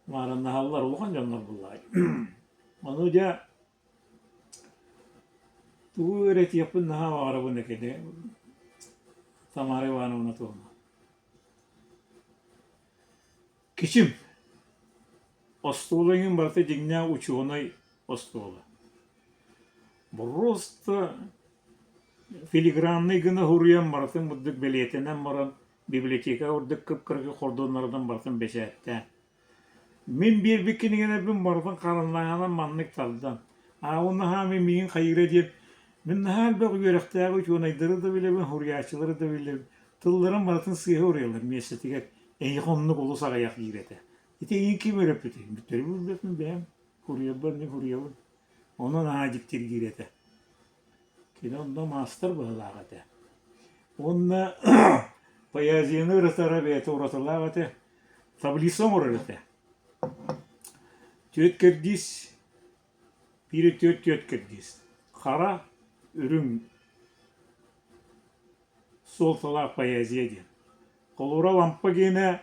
маарыннаһаллар улахан дьоннор буоллаҕай. Ону дьэ тугу эрэ этиэхпин наһаа баҕарабын экини Тамара Ивановна туһунан. Кичим Остуол эҥин барыта дьиҥнээх учуонай остуола. Просто филиграннай гына суруйан барытын бурдук бэлиэтэнэн баран библиотека курдук кып-кыракый хордуоннарынан барытын бэчээттээн. Мин биэрбит кинигэлэрбин барытын хараннааһынан маннык тардан, аа уонна наһаа мин миигин хайыыра диэн мин наһаа элбэх үөрэхтээҕи учуонайдары да билэбин, суруйааччылары да билэбин, тылларын барытын сыыһа уруйаллар миэстэтигэр эйиэхэ оннук олус аҕыйах диир этэ. Ити эйигин ким өрөппүтүй? Бүттэри билбэппин бэйэм. Суруйарбар мин суруйабын. Онон наһаа дьиктиргиир этэ. Кини онно маастар быһыылаах этэ. Уонна поэзияны ырытара бэйэтэ уратылаах этэ. Таблица оҥорор этэ. Түөрт кэрдиис, биир түөрт түөрт кэрдиис. Хара, үрүҥ суолталаах поэзия диэн. Холобура лампа гиэнэ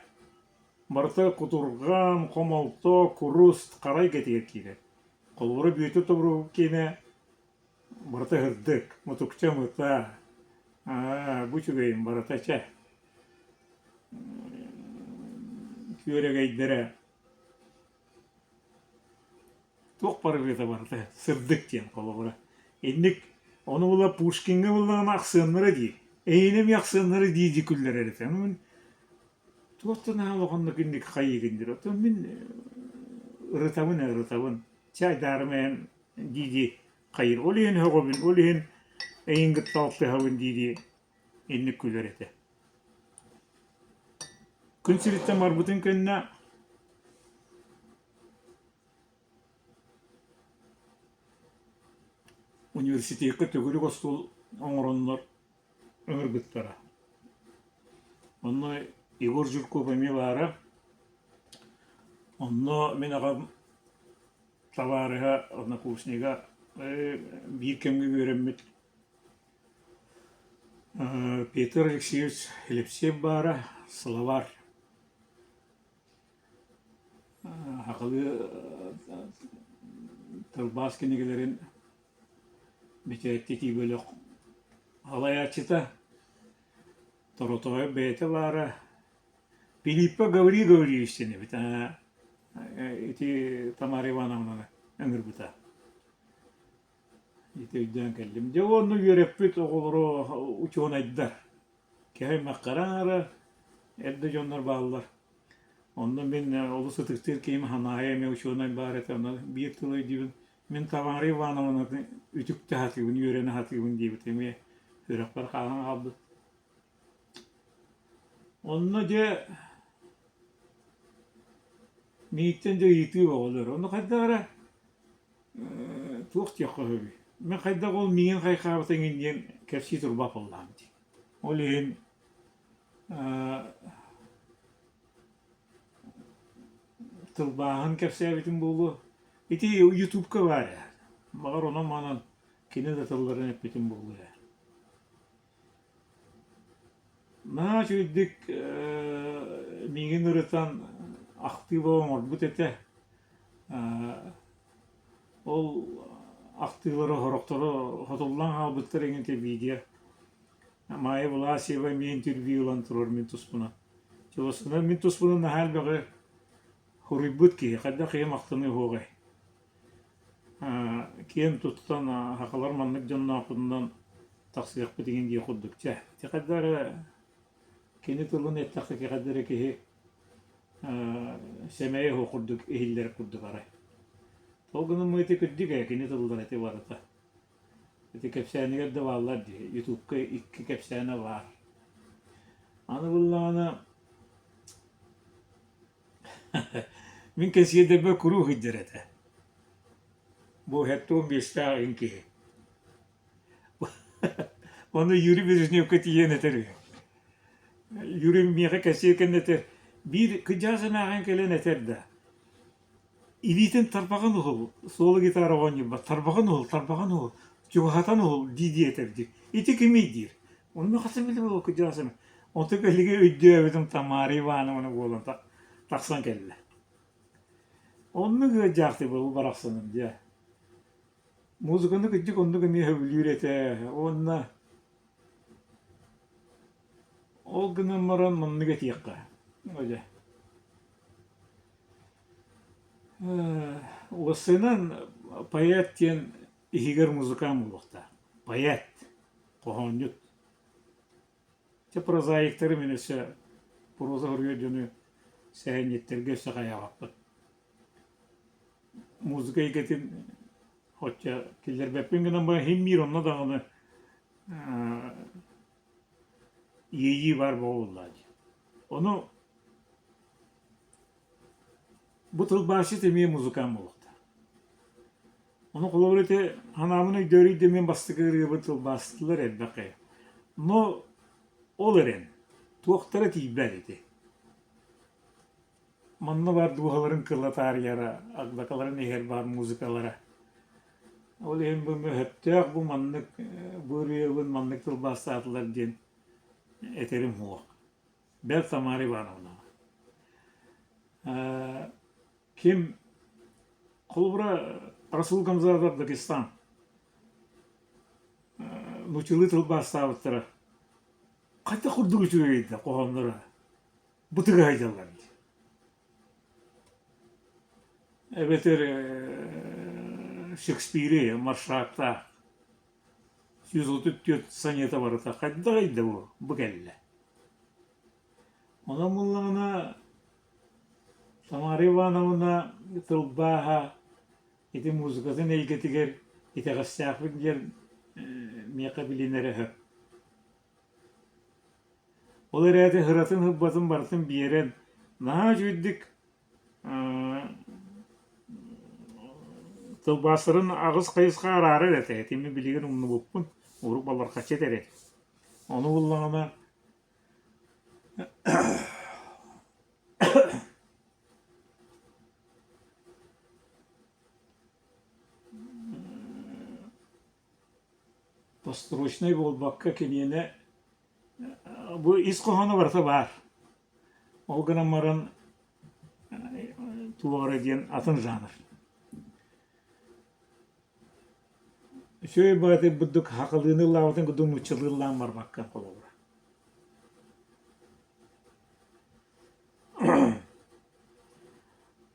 Барыта кутурҕан, хомолто, курус, хара эйгэтигэр киирэр. Холобура, Бүөтүр Тобуруокап киэнэ барыта сырдык, мутукча мыта, аа, бу үчүгэйин барыта чэ. Күөрэгэйдэрэ туох барыта барыта сырдык диэн холобура. Инник ону була Пушкиҥҥа буллаҕына ахсыаннара дии. Эйиэнэ эмиэ ахсыаннара дии дии күллэрэр этэ. Мин туох да наһаа улаханнык инник хайыыгын диир. Оттон мин ырытабын ырытабын. Чэ айдаарым эн дии-дии хайыыр. Ол иһин өҕөбүн, ол иһин эйигин кытта алтыһабын дии-дии инник күлэр этэ. Күн сириттэн барбытын кэннэ университекка төгүрүк остуол оҥороннор ыҥырбыттара. Онно Егор Жирков эмиэ баара. Онно мин аҕам табаарыһа, однокурснига биир кэмҥэ үөрэммит Петр Алексеевич Лепсев баара, словарь Сахалыы тылбаас кинигэлэрин бэчээттэтии бөлөх салайааччыта Торотоев бэйэтэ баара Пилиппа Гаврил Гаврильевич диэн эбит ити Тамара Ивановнаны ыҥырбыта. Ити өйдөөн кэллим. Дьэ уонна үөрэппит оҕолоро учуонайдар. Киһи аймаххара аҥара эрдэ дьоннор бааллар. Онно мин олус ытыктыыр киһим Ханаайа эмиэ учуонай баар этэ. Онно биир тылы өйдүүбүн. Мин Тамара Ивановнаны үтүктэ сатыыбын, үөрэнэ сатыыбын диэбит эмиэ сүрэхпэр хаалан хаалбыт. Онно дьэ миигиттэн дьэ ыйытыы бөҕөлөр. Ону хайдах эрэ туох диэххэ сөбүй? Мин хайдах ол миигин хайхаабыта эҥин диэн кэпсии турбат буоллаҕым дии. Ол иһин тылбааһын кэпсээбитим буолуо. Ити Ютубка баар ээ. Баҕар онон-манан кини да тылларын эппитим буолуо ээ. Наһаа үчүгэйдик миигин ырытан ахтыыба оҥорбут этэ. Ол ахтыылара сорохторо хотуллан хаалбыттар эҥин этэ видео. Майя Власьева эмиэ интервью ылан турар мин туспунан. Чугасынан мин туспунан наһаа элбэҕи суруйбут киһи, хайдах киһи махтаныа суоҕай. Киэн туттан сахалар маннык дьонноохпутунан тахсыахпыт игин диэх курдук. Чэ, ити хайдах эрэ кини тылын эттэххэ хайдах эрэ киһи сэмэйэ суох курдук иһиллэр курдук арай. Ол гынан ити кырдьык ээ кини тыллара ити барыта. Ити кэпсээнигэр да бааллар дии, Ютубка икки кэпсээнэ баар. Аны буллаҕына мин кэнсиэрдэрбэр куруук сылдьар этэ. Бу 75-тээх ин киһи. Ону Юрий Бережневка тиийэн этэр үһү. Юрий миэхэ кэссиэ кэннэ этэр, биир кыдьаас эмээхин кэлэн этэр да, илиитин тарбаҕын уһул, суола гитара оонньуурбат, тарбаҕын уһул, тарбаҕын уһул, чугаһатан уһул дии-дии этэр диир. Ити кимий диир. Онно хас билэ буолуо кыдьаас эмэ. Онтон кэлиги өйдөөбүтүм Тамара Ивановна буолан тахсан кэллэ. Оннук ыалдьаахтыы буолбу барахсаным дьэ. Музыканы кырдьык оннук эмиэ сөбүлүүр этэ уонна ол гынан баран маннык этиэххэ дьэ Уопсайынан поэт диэн иһигэр музыкант буолуохтаах. Поэт, хоһоонньут. Чэ прозаиктары мин өссө проза суруйар дьону сэһэнньиттэргэ өссө хайаабаппын. Музыка эйгэтин оччо киллэрбэппин гынан баран иһин биир онно даҕаны иэйии баар буолла дии. Ону бу тылбаасчыт эмиэ музыкант буолуохтаах. Ону холобур ити санаабын өйдөөрүй да мин бастакы ырыабын тылбаастыылар элбэх ээ. Но ол эрэн туохтара тиийбэт ити. Манна баар дууһаларын кыла таарыйара, агдакаларын иһэр баар музыкалара. Ол иһин бу мөһөттөөх бу маннык бу ырыабын маннык тылбаастаатылар диэн этэрим суох. Бэл Тамара Ивановна. Ким холобура Расул Гамзатов Дагестан нууччалыы тылбаастаабыттара хайдах курдук үчүгэй да хоһоонноро бу тыга сылдьаллар дии. Эбэтэр Шекспири маршаактаах 134 сонета барыта хайдаҕый да бу бу кэллэ. Онон буллаҕына Тамара Ивановна тылбааһа ити музыкатын эйгэтигэр итэҕэстээхпин диэн миэхэ билинэрэ сөп. Ол эрээри ыратын-һырбатын барытын биэрэн, наһаа үчүгэйдик тылбаастарын аҕыс хайысха араарар этэ. Итини билигин умнубуппун, урут баллархаччы этэр этэ. Ону буллаҕына Построчнай буолбакка киниэнэ бу ис хоһооно барыта баар. Ол гынан баран туох эрэ диэн атын жанр. Үчүгэй баҕайытык бурдук хахалыыны ыллаабытын курдук нууччалыы ыллаан барбакка холобура.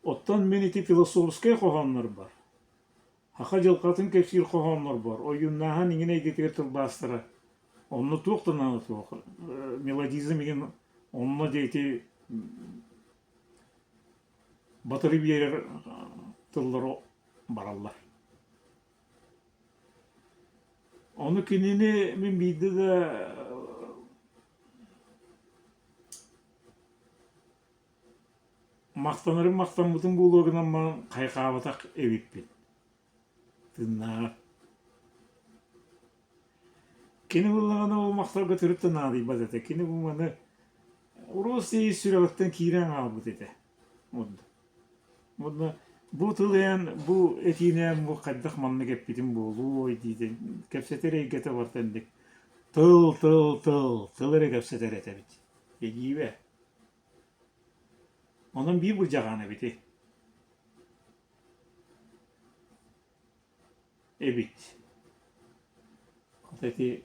Оттон мин ити философскай хоһооннорбор Саха дьылҕатын кэпсиир хоһооннорбор ойууннааһын иҥин эйгэтигэр тылбаастара онно туох да наада суох мелодизм игин онно дьэ ити батары биэрэр тыллар бараллар. Ону кинини мин биирдэ да Махтанарым махтаммытым буолуо гынан баран хайҕаабатах эбиппин. Тыыннааҕа. Кини буллаҕына ол махталга төрүт да наадыйбат этэ. Кини бу маны урус ис сүрэҕиттэн киирэн хаалбыт этэ. Уонна бу тыл эн бу этиинэн бу хайдах маннык эппитим буолуой диитин кэпсэтэр эйгэтэ барыта инник тыл тыл тыл тыл эрэ кэпсэтэр этэ эбит. Эдиибэ. Онон биир былдьаҕаан эбитий Эбит. Хата ити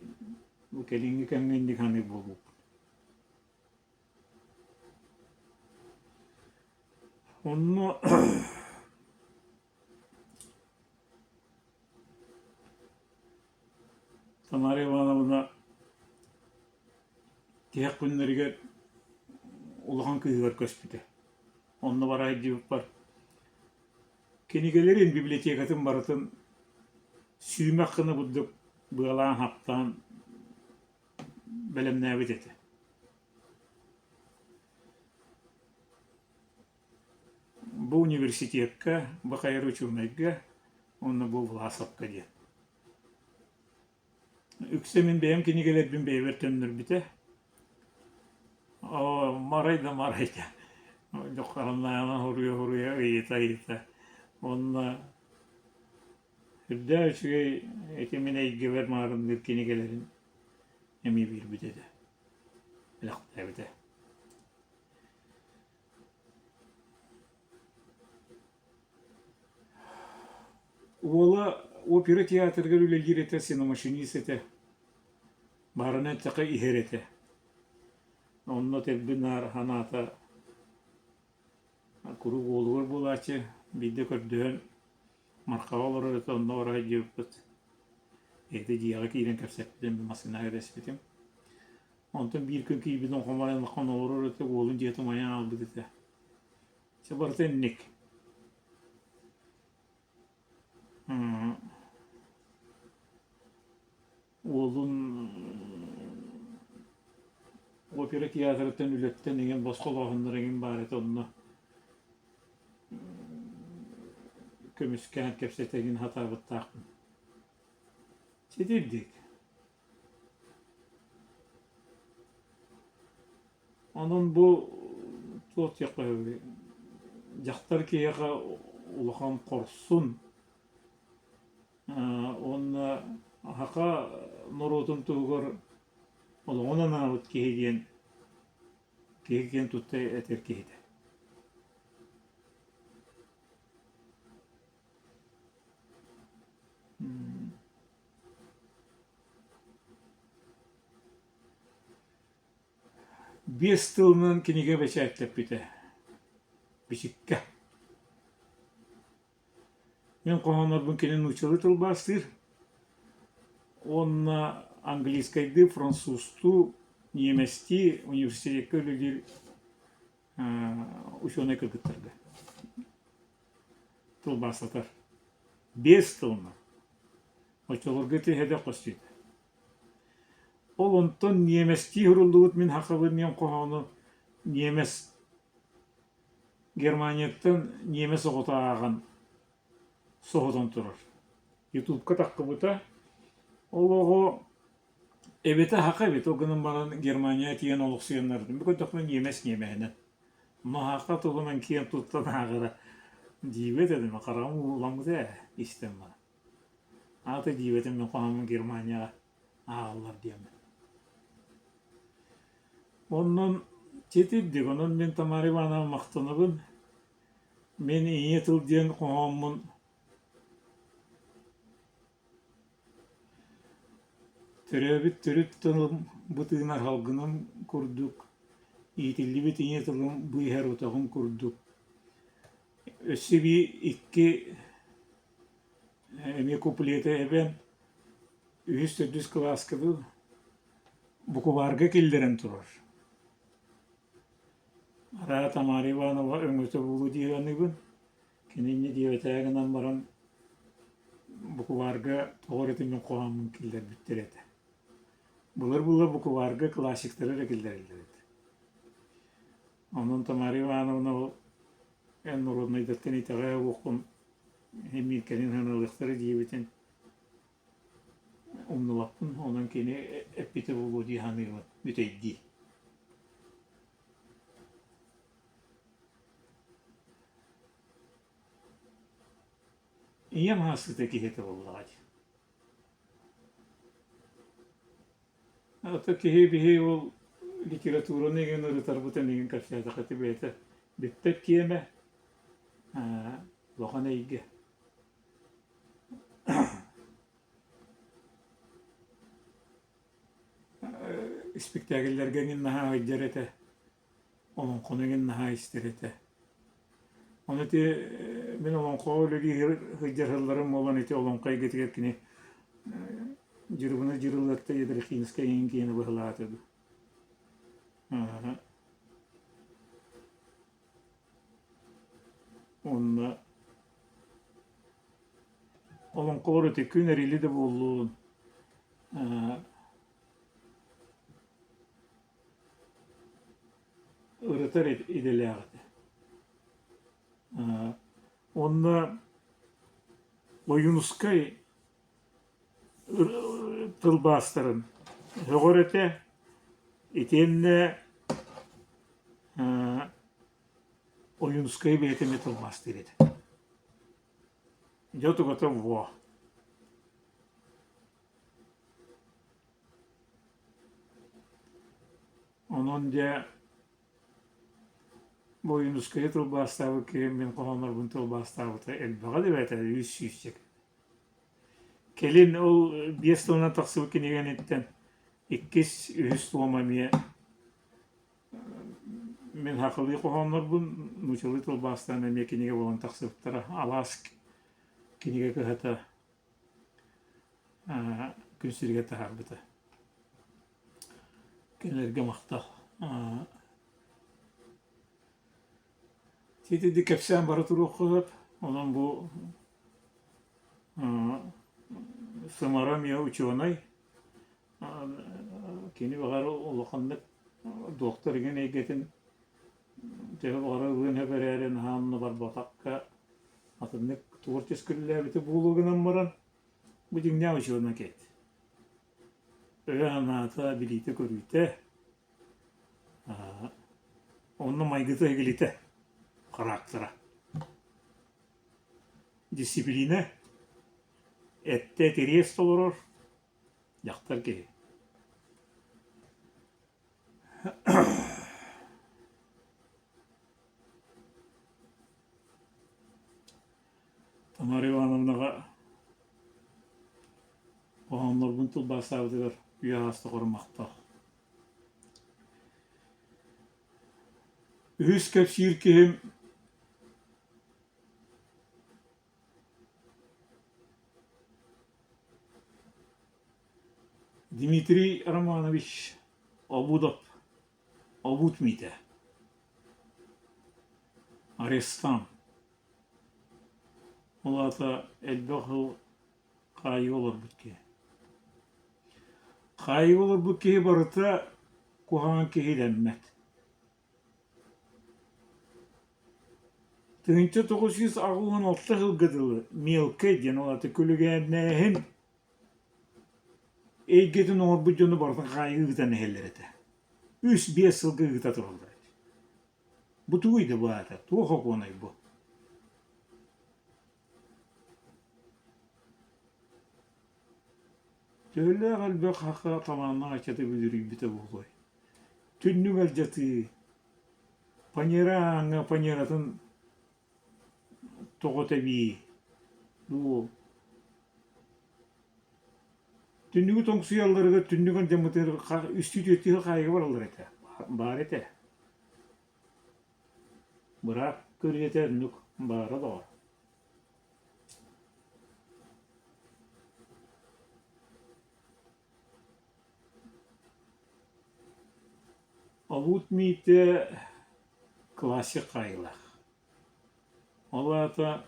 бу кэлиҥҥи кэмҥэ инник саныыр буолбуппун. Онно Тамара Ивановна тиһэх күннэригэр улахан кыыһыгар көспүтэ. Онно бара сылдьыбыппар кинигэлэрин, библиотекатын барытын сүүмэх гына курдук быалаан-хаптаан бэлэмнээбит этэ. Бу университекка, бу хайа учуонайга уонна бу Власовка диэн. Үксэ мин бэйэм кинигэлэрбин бэйэбэр төннөрбүтэ. Оо, марай да марай да. Дьоххороннааҕынан хоруйа-хоруйа ыйыта-ыйыта. Уонна үрдээх үчүгэй ити мин эйгэбэр маарынныыр кинигэлэрин эмиэ биэрбит этэ, бэлэхтээбитэ. Уола опера театрыгар үлэлиир этэ, сценомашинист этэ. Баарынан эттэххэ иһэр этэ. Онно тэрбин наар санаата куруук уолугар буолааччы, биирдэ көрдөһөн Мархаҕа олорор этэ, онно бара сылдьыбыппыт. Эти дьиэҕэ киирэн кэпсэппитим, массыынаҕа кэтэспитим. Онтон биир күн киирбитим хомойон олорор этэ, уолун дьиэтэ умайан хаалбыт этэ. Чэ барыта инник. Уолун опера театрыттан үлэттэн эҥин босхолооһуннар эҥин баар этэ онно көмүскээн кэпсэтэ эҥин сатаабыттаахпын. Ситирдик. Онон бу туох диэххэ сөбүй, дьахтар киһиэхэ улахан хорсун уонна саха норуотун туһугар олоҕун анаабыт киһи диэн киһи киэн тутта этэр киһитэ. Биэс тылынан кинигэ бэчээттэппитэ. Бичиккэ. Мин хоһооннорбун кини нууччалыы тылбаастыыр уонна английскайдыы, французтуу, ньиэмэстии университекка үлэлиир учуонай кыргыттарга тылбаастатар. Биэс тылынан. Оччолорго ити сэдэх көстүүтэ. Ол онтон ньиэмэстии суруллубут мин сахабын диэн хоһоону ньиэмэс Германияттан ньиэмэс оҕото ааҕан соһутан турар. Ютубка таххыбыта. Ол оҕо эбэтэ саха эбит, ол гынан баран Германияҕа тиийэн олохсуйаннарбытын бу көрдөхпүнэ ньиэмэс ньиэмэһинэн. Маһаха туһунан киэн туттан ааҕара дьиибэ этэ, хараҕым ууламмыта ээ истэн баран. Аата дьиибэтин мин хоһооммун Германияҕа ааҕаллар диэммин. Онон итирдик, онон мин Тамара Ивановна махтанабын. Мин Ийэ тыл диэн хоһооммун төрөөбүт төрүт тылым бу тыынар салгыным курдук, иитиллибит ийэ тылым бу иһэр утаҕым курдук. Өссө эбии икки эмиэ куплеты эбэн үһүс-төрдүс кылааска дуу букубаарга киллэрэн турар. Араа Тамара Иванова өҥөтө буолуо дии саныыбын. Кини инньэ диэбэтээ гынан баран букубаарга тоҕо эрэ мин хоһооммун киллэрбиттэр этэ. Былыр-былыр букубаарга классиктары эрэ киллэрэллэр этэ. Онон Тамара Ивановна ол эн норуодунайдартан итэҕэйэ уоххун эмиэ кэлин сыаналыахтара диэбитин Умнубаппын, онон кини эппитэ буолуо дии саныыбын, бүтэйдии. Ийэм аһассыта киһитэ буоллаҕа дии. Ата киһи биһи ол литератураны игин ырытарбытын игин кэпсээтэххэ ити бэйэтэ бүппэт тиэмэ, улахан эйгэ. Испиктээкиллэргэ эҥин наһаа ыйдьар этэ, олоҥхону эҥин наһаа истэр этэ. Ону ити мин олоҥхоҕо үлэлии сылдьар сылларым буолан ити олоҥхо эйгэтигэр кини Дьырыбына Дьырылыатта Ядрихинскай эҥин киһини быһалаата дуу. Уонна олоҥхолор ити күн эрили да буоллун ырытар идэлээх этэ. Уонна Ойуунускай тылбаастарын сөҕөр этэ итиэннэ Ойуунускайы бэйэтэ эмиэ тылбаастыыр этэ. Дьэ тугата во. Онон дьэ бу Ойуунускайы тылбаастаабыт киһи мин хоһооннорбун тылбаастаабыта элбэҕэ да эбэтэ үс сүүсчэкэ. Кэлин ол биэс сылынан тахсыбыт кинигэниттэн иккис, үһүс туома эмиэ мин сахалыы хоһооннорбун нууччалыы тылбаастаан эмиэ кинигэ буолан тахсыбыттара. Алаас кинигэ кыһата күн сиригэр таһаарбыта. Кинилэргэ махтал. Ити кэпсээн бара туруохха сөп. Онон бу Сымара эмиэ учуонай. Кини баҕар улаханнык дуоктар игин эйгэтин төһө баҕарар ылыан сөп эрээри наһаа онно барбатахха атыннык творчески үлэлээбитэ буолуо гынан баран бу дьиҥнээх учуонай киһи. Өйө-санаата, билиитэ-көрүүтэ онно майгыта-сигилитэ, характера. Дисциплина, эттэ этириэс толорор дьахтар киһи. Тамара Ивановнаҕа хоһооннорбун тылбаастаабытыгар үйэ ааста махтал. Үһүс кэпсиир киһим Дмитрий Романович Обудов Обут Митэ Арестант Ол аата элбэх сыл хаайыыга олорбут киһи. Хаайыыга олорбут киһи барыта куһаҕан киһи дэммэт. 1986 сылга дылы мелкэй диэн ол аата күлүгээннээһин эйгэтин оҥорбут дьону барытын хаайыы ыытан иһэллэр этэ. Үс-биэс сылга ыыта тураллар этэ. Бу тугуй да бу аата, туох окуонай бу? Төһөлөөх элбэх саха талааннаах ыччата бүдүрүйбүтэ буолуой? Түннүк алдьатыы, фанера ааҥҥа фанератын тоҕо тэбии дуу Түннүгү тоҥсуйалларыгар түннүк алдьаммытыгар үстүү-түөртүү хаайыыга бараллар этэ, баар этэ. Быраап көрүөтэ оннук баара доҕор. Обут Миитэ классик хаайыылаах. Ол аата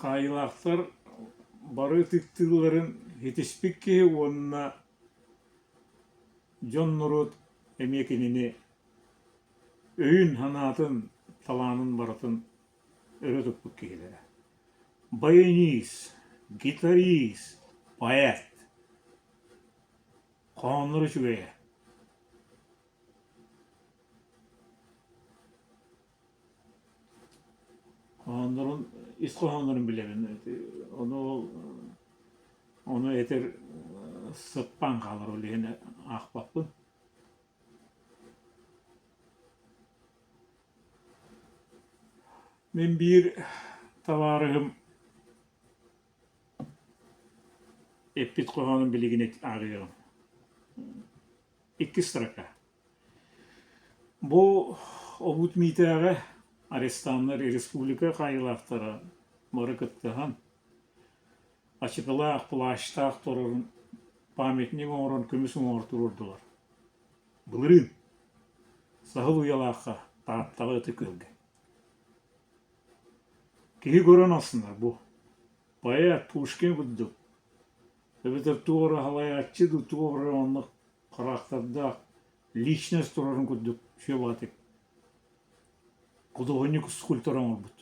Хаайыылаахтар бары ытыктыылларын ситиспит киһи уонна дьон-норуот эмиэ кинини өйүн-санаатын, талаанын барытын өрө туппут киһилэрэ. Баянист, гитарист, поэт. Хоһоонноро үчүгэйэ. Хоһооннорун ис хоһооннорун билэбин. Ону ону этэр сыппаан хаалар ол иһин аахпаппын. Мин биир табаарыһым эппит хоһоонун билигин ааҕыаҕым. Иккис строка. Бу Обут Миитээҕэ арестаннар республика хаайыылаахтара бары кыттыһан ачыкылаах, плащтаах турарын памятник оҥорон көмүс уҥуоҕар туруордулар. Былырыын Саһыл Уйалаахха Тааттаҕа Ытык Күөлгэ. Киһи көрөн астынар бу. Поэт Пушкин курдук эбэтэр туох эрэ салайааччы дуу, туох эрэ оннук хараахтардаах личность турарын курдук сүө худуоһунньук скульптор оҥорбут.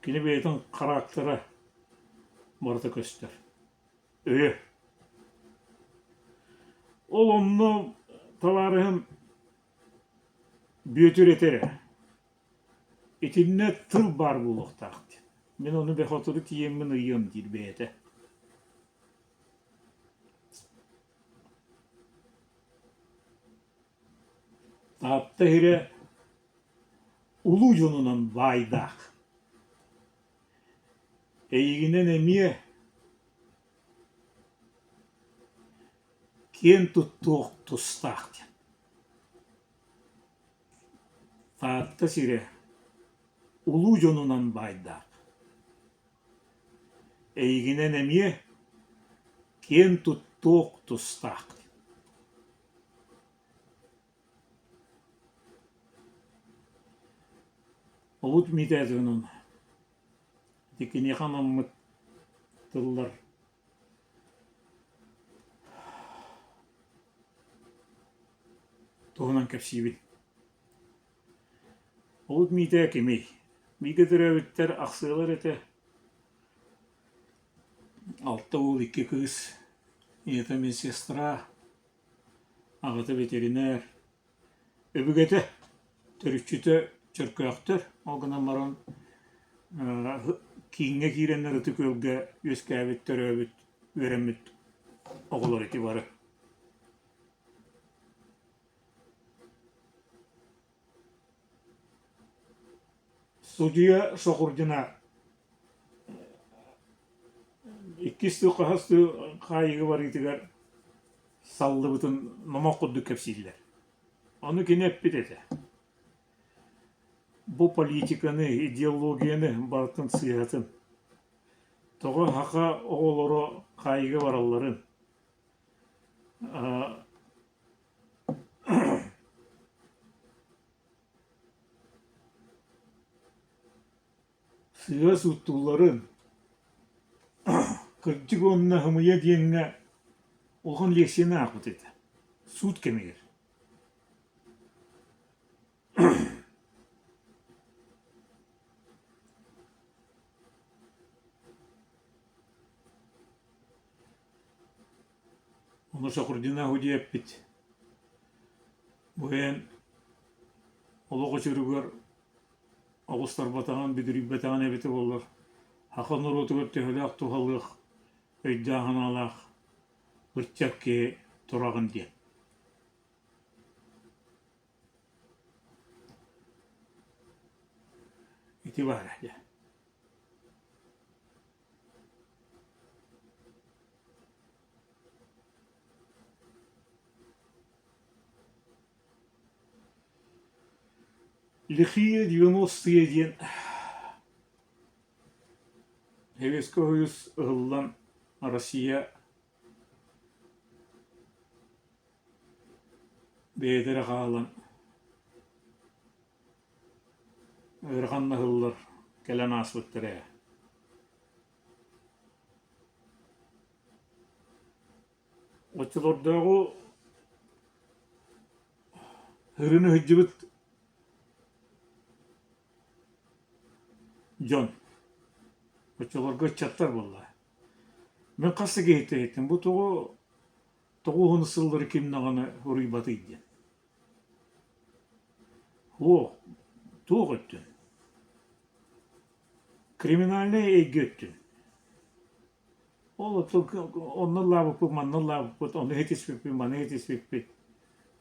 Кини бэйэтин характера барыта көстөр. Өйө. Ол онно табаарыһым Бүөтүр этэрэ: «Итиннэ тыл баар буолуохтаах» диэн. Мин ону бэхотуру тиийэммин ыйыам диир бэйэтэ. Таатта сирэ улуу дьонунан баайдаах. Эйигинэн эмиэ киэн туттуох тустаах диэн. Таатта сирэ улуу дьонунан баайдаах. Эйигинэн эмиэ киэн туттуох тустаах. Олут Митээзинун ити киниэхэ анаммыт тыллар туһунан кэпсиибин. Олут Миитээ кимий? Бииргэ төрөөбүттэр ахсыалар этэ. Алта уол, икки кыыс. Ийэтэ медсестра, аҕата ветеринар. Өбүгэтэ, төрүччүтэ Чөркөөхтөр. Ол гынан баран кииҥҥэ киирэннэр Ытык Күөлгэ үөскээбит, төрөөбүт, үөрэммит оҕолор ити бары. Судьуйа Шохурдина иккис сыл хаһыс сыл хаайыыга барыытыгар саллыбытын номох курдук кэпсииллэр. Ону кини эппит этэ: Бу политиканы, идеологияны барытын сыыһатын, тоҕо саха оҕолоро хаайыыга баралларын, Сыыһа сууттуулларын, кырдьык уонна һымыйа диэҥҥэ улахан лекцияны аахпыт этэ, суут кэмигэр. Ону Сахурдина Худия эппит: «Бу эн олох очуругар оҕустарбатаҕын, бүдүрүйбэтэҕин эбитэ буоллар, саха норуотугар төһөлөөх туһалыах өйдөөх-санаалаах ыччат киһи тураҕын» диэн. Ити баара дьэ. Лихие девяностые диэн Сэбиэскэй Союз ыһыллан Россия бэйэтэ эрэ хаалан ыарахан да ыһыллар кэлэн ааспыттара ээ. Оччолордооҕу ырыны сылдьыбыт дьон, оччолорго ыччаттар буолла. Мин хас да киһиттэн иһиттим, бу тоҕо тоҕо уһун сыллары ким даҕаны уруйбатый диэн. Суох, туох өттүн? Криминальнай эйгэ өттүн. Ол онно ыллаабыппыт, манна ыллаабыппыт, ону иһитиспиппит, маны иһитиспиппит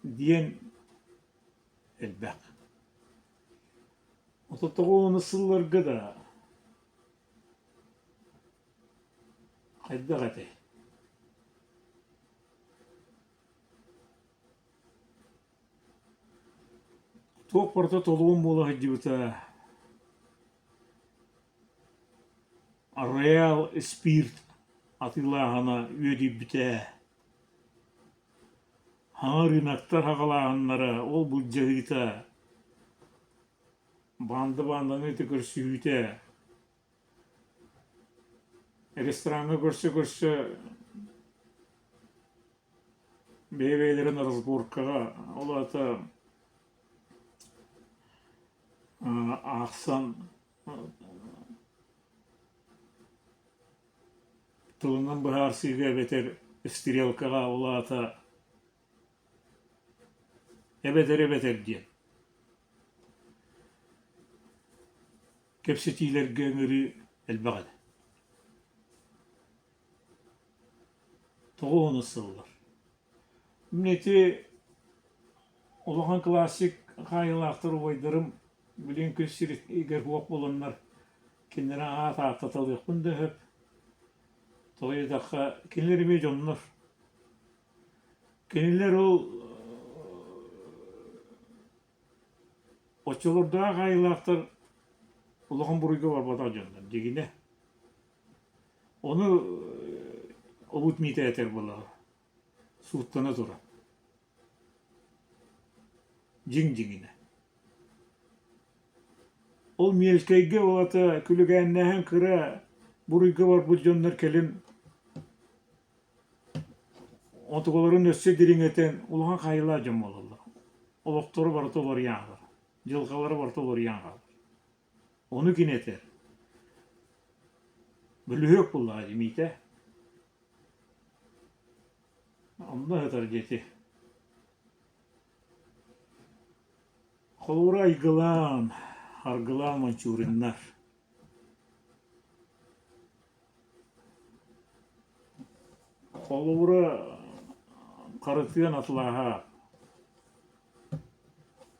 диэн элбэх. Ототтоҕу сылларга да хайдах этэй? Туох барыта толуон буола сылдьыбыта. Роял спирт атыылааһына үөдүйбүтэ. Саҥа ырыынактар саҕалааһыннара, ол былдьаһыыта, баанда-баанданы көрсүһүүтэ, рестораҥҥа көрсө-көрсө бэйэ-бэйэлэрин разборкаҕа, ол аата аахсан Тылынан быһаарсыыга эбэтэр стрелкаҕа ол аата эбэтэр эбэтэр диэн кэпсэтиилэргэ ыҥырыы элбэх этэ. Тоҕо уһун сыллар. Мин ити улахан классик хаайыылаахтар убайдарым билигин күн сиригэр суох буоланнар кинилэри аат ааттаталыахпын да сөп. Тоҕо диэтэххэ, кинилэр эмиэ дьоннор. Кинилэр ол оччолордоох хаайыылаахтар улахан буруйга барбатах дьоннор дьигинэ. Ону Обут Миитэ этэр буоллаҕа, сууттана туран. Дьиҥ дьиҥинэ. Ол Миэлкэйгэ уолата күлүгээннээһин кыра буруйга барбыт дьоннор кэлин отугаларын өссө дириҥэтэн улахан хаайыылаах дьон буолаллар. Олохторо барыта уларыйан хаалар, дьылҕалара барыта уларыйан хаалар. Ону кини этэр: «Бөлүһүөк буоллаҕа дии Миитэ, онно сытар диэти Холобура айгылаан, аргылаан Мончуриннар Холобура Харытыан Атлааһа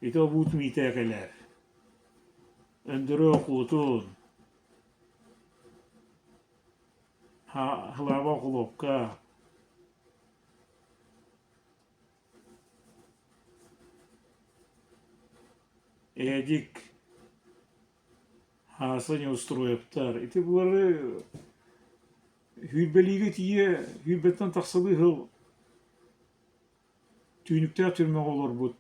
ити обуут Миитээ кэлэр Өндөрөө окуутун Һылааба окулуопка. Эдик, Хааса Неустроевтар ити бары сүүрбэлиигэ тиийэ сүүрбэттэн тахсалыы сыл түүнүктээх түрмэҕэ олорбут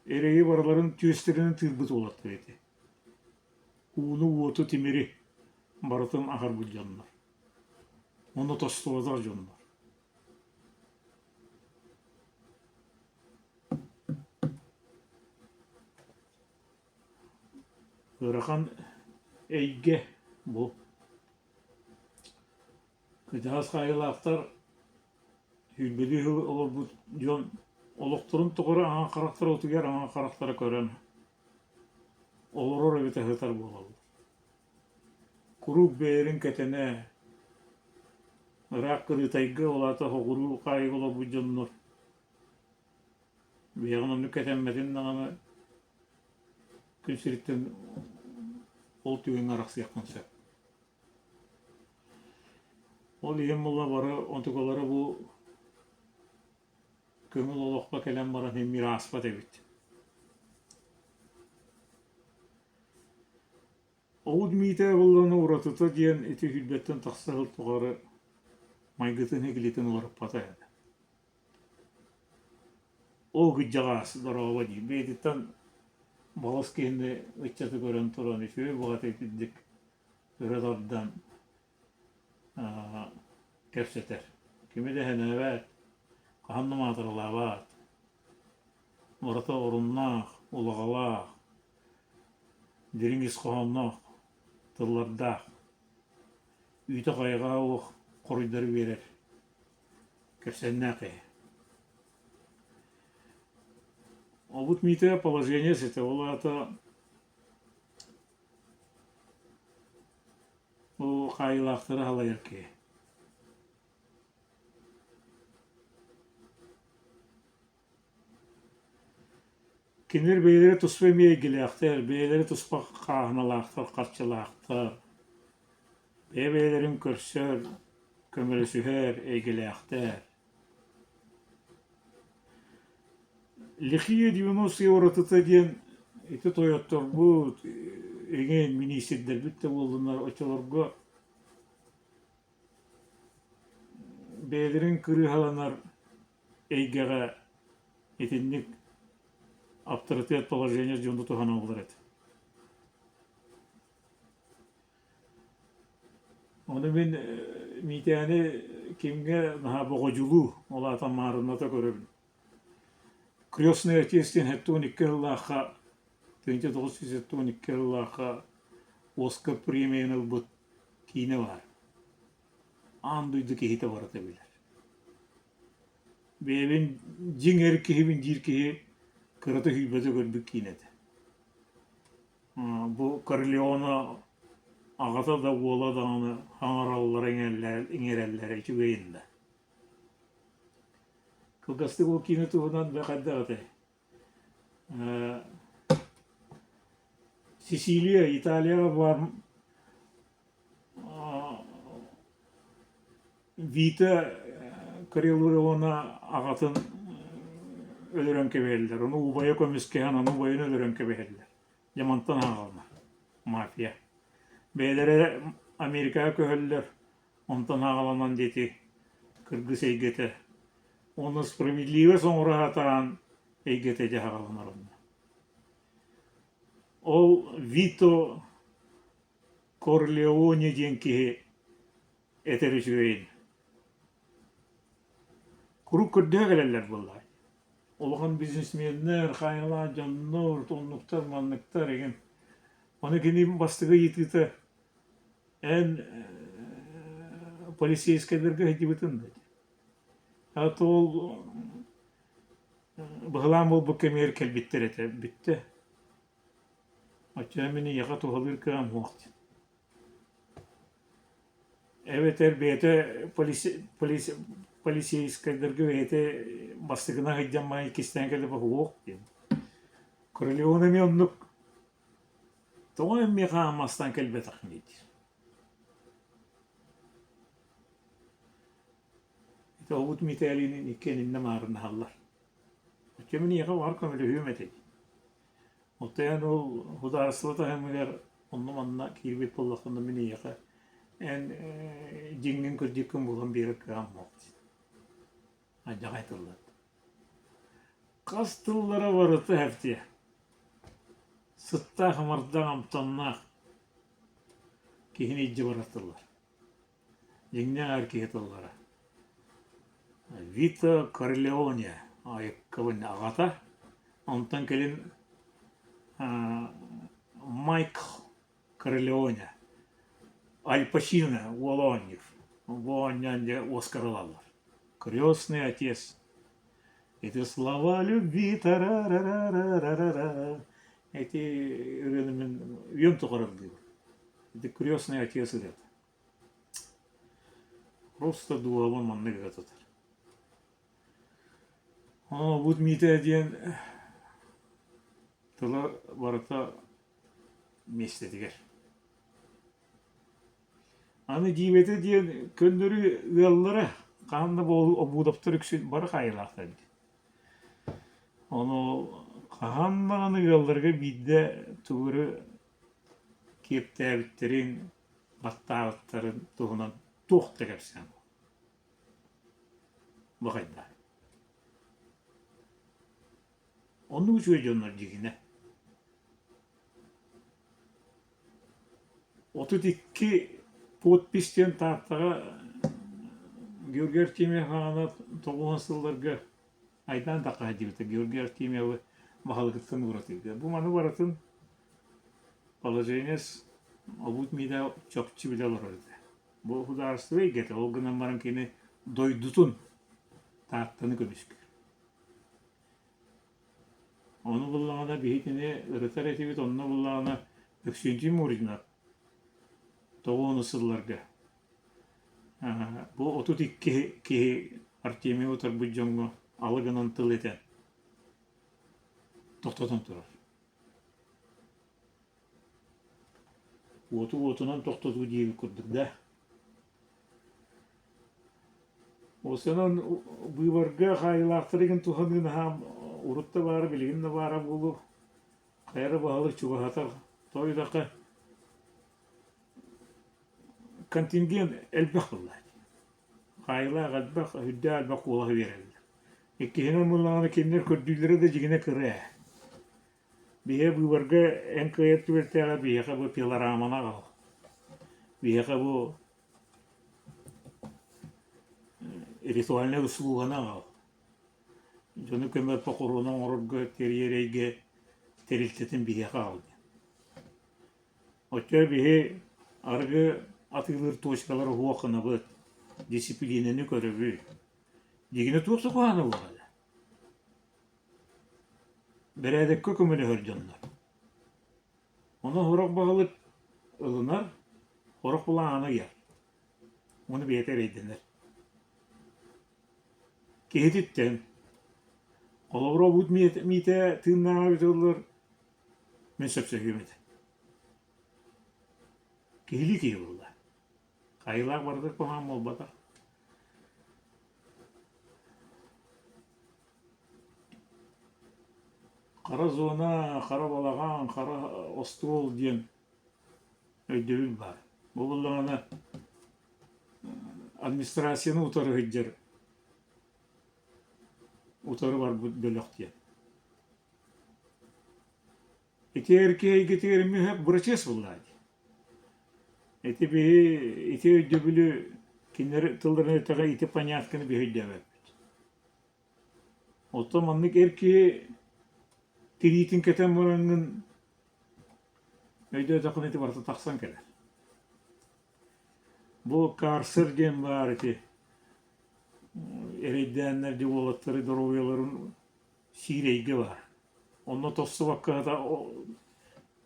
эрэйи барыларын түөстэринэн тыырбыт уолаттар этэ. Ууну, уоту, тимири барытын аһарбыт дьоннор. Ону тостубатах дьоннор. Ыарахан эйгэ бу. Кыдьаҕас хаайыылаахтар сүүрбэлии сыл олорбут дьон олохторун тухары аҥан харахтара утуйар, аҥан харахтара көрөн олорор эбэтэ сытар буолаллар. Куруук бэйэлэрин кэтэнэ, ыраах Кырыытайга, ол аата соҕуруу хаайыыга олорбут дьоннор бэйэҕин оннук кэтэммэтин даҕаны күн сириттэн ол түгэҥҥэ арахсыаххын сөп. Ол иһин буолла бары онтукалара бу көҥүл олоххо кэлэн баран син ааспат эбит. Оҕус Миитээ буоллаҕына уратыта диэн ити сүүрбэттэн тахса сыл тухары майгытын игилитин уларыппата этэ. Ол кырдьаҕас дорообо диир бэйэтиттэн балыс киһини ыччаты көрөн туран үчүгэй баҕайытык итинник өрө тардан кэпсэтэр. Кими да сэнээбэт, хаһан да маатыралаабат. Барыта оруннаах, улаҕалаах, дириҥ ис хоһоонноох, тыллардаах, үүтэ-хайаҕаһа суох хоруйдары биэрэр кэпсээннээх киһи. Обут Миитэ положение ситэ, ол аата Ол хаайыылаахтары салайар киһи. Кинилэр бэйэлэрэ туспа эмиэ эйгэлээхтэр, бэйэлэрэ туспа хааһыналаахтар, харчылаахтар. Бэйэ-бэйэлэрин көрсөр, көмөлөсүһэр эйгэлээхтэр. Лихие девяностые уратыта диэн ити тойотторбут, эҥин миниистирдэрбит да буоллуннар оччолорго бэйэлэрин кырыыһаланар эйгэҕэ итинник авторитет положение дьону туһаналлар этэ. Ону мин Миитээни кимҥэ наһаа боҕодьулуу, ол аата маарынната көрөбүн. «Крестный отец» диэн 72 сыллаахха, 1972 сыллаахха Оскар премияны ылбыт киинэ баар. Аан дойду киһитэ барыта билэр. Бэйэбин дьиҥ эр киһибин диир киһи кырата сүүрбэтэ көрбүт киинэтэ. Бу Корлеоне аҕата да уола даҕаны хаҥараллара иҥэрэллэрэ үчүгэйин да. Кылгастык ол киинэ туһунан бэ хайдах этэй? Сицилия, Италияҕа баар Вита Кореллоны аҕатын өлөрөн кэбиһэллэр, ону убайа көмүскэһэн, ону убайын өлөрөн кэбиһэллэр. Дьэ мантан ааҕаллар мафия. Бэйэлэрэ Америкаҕа көһөллөр, онтон ааҕаланан диэки кыргыс эйгэтэ уонна справедливость оҥоро сатаан эйгэтэ дьэ аҕаланар онно. Ол Вито Корлеоне диэн киһи этэр үчүгэйин. Куруук көрдөһө кэлэллэр буоллаҕай. Улахан бизнесменнэр, хайалаах дьоннор, оннуктар, манныктар игин. Ону кини бастакы ыйытыыта эн полицейскайдарга сылдьыбытын да А то ол быһылаан буолбут кэмигэр кэлбиттэр этэ, бүттэ. Оччоҕо мин эйиэхэ туһалыыр кыаҕым суох диэн. Эбэтэр бэйэтэ полицейскайдарга бэйэтэ бастакынан сылдьан маайы иккистээн кэлэ суох диэн. Королеваны эмиэ оннук тоҕо эн миэхэ ааммастаан кэлбэтэххиний диир. Ити Обут Митээлиниин иккиэн иннэ маарыннаһаллар. Оччо мин эйиэхэ баҕар көмөлөһүөм этэ дии. Оттон эн ол судаарыстыба таһымыгар онно-манна киирбит буоллаххына мин эйиэхэ эн дьиҥҥин кырдьыккын булан биэрэр кыаҕым суох дии. Алдьархай тыллар. Хас тыллара барыта эптиэ. Сыттаах, ымардаах, амтаннаах киһини илдьэ барар тыллар. Дьиҥнээх эр киһи тыллара. Вито Корлеоне айыккабын аҕата, онтон кэлин Майкл Корлеоне, Аль Пачино уола оонньуур. Бу оонньоон дьэ Оскар ылаллар. Крестный отец. Эти слова любви тарарарарарара Эти ырыаны мин үйэм тухары ыллыыбын. Ити крестный отец ырыата. Просто дууһабын маннык ыга тутар. Ону Митя диэн тыла барыта миэстэтигэр. Аны дьиибэтэ диэн көннөрү ыаллара хаһан да буолуо Обудовтар үксүн бары хаайыылаахтар эбит. Ону хаһан даҕаны ыалларга биирдэ тугу эрэ киэптээбиттэрин, баттаабыттарын туһунан туох да кэпсээн баҕайда. Оннук үчүгэй дьоннор дьиҥинэ. 32 подпись диэн Тааттаҕа Георгий Артемьев аҕана 90 сылларга айдаан тахха сылдьыбыта Георгий Артемьевы баһылыгыттан ууратыыга. Бу маны барытын положениес Обут Мида чопчу билэ олорор этэ. Бу судаарыстыба эйгэтэ, ол гынан баран кини дойдутун Тааттаны көмүскүүр. Ону буллаҕына биһи итини ырытар этибит, онно буллаҕына Өксүүнтүй Муринов тоҕуону сылларга бу 32 киһи Артемий утарбыт дьоҥҥо алы гынан тыл этэн тохтотон турар. Уоту уотунан тохтотуу диэбит курдук да. Осонон быыбарга хаайыылаахтар игин туһаныы наһаа урут да баара, билигин да баара буолуо. Хайа эрэ баһылык чугаһатар тоойдоххо контингент элбэх буолла. Хаайыылаах элбэх, үрдээх элбэх куолаһы биэрэллэр. Иккиһинэн буоллаҕына кинилэр көрдүүллэрэ да дьиҥинэ кыра ээ. Биһиэ быыбарга эн кыайар түбэлтэҕэ биһиэхэ бу пилораманы аҕал. Биһиэхэ бу ритуальнай услуганы аҕал. Дьону көмө похоруону оҥорорго тэрийэр эйгэ тэрилтэтин биһиэхэ аҕал диэн. Оччо биһи арыгы атыылыыр точкалары уһуох гынабыт, дисциплинэни көрөбүт. Дьиҥинэ туох да куһаҕана буолла Бэрээдэккэ көмөлөһөр дьоннор. Ону сорох баһылык ылынар, сорох былаана ыйар. Ону бэйэтэ эрэйдэнэр. Киһититтэн, холобура обут Миитэ тыыннааҕа эбитэ буоллар, мин сөпсөһүөм этэ. Киһилии киһи буолла. Хайылаах барыта куһаҕан буолбатах. Хара зона, хара балаҕан, хара остуол диэн өйдөбүл баар. Бу буоллаҕына администрацияны утары сылдьар утары барбыт бөлөх диэн. Ити эр киһи эйгэтигэр эмиэ бырачыас буоллаҕа дии. Ити биһи ити өйдөбүлү кинилэр тылларын эттэҕэ ити понятканы биһи өйдөөбөппүт. Оттон маннык эр киһи тириитин кэтэн бараҥҥын өйдөөтөххүнэ ити барыта тахсан кэлэр. Бу карцер диэн баар ити эрэйдээннэр дьэ уолаттары доруобуйаларын сиир эйгэ баар. Онно тостубакка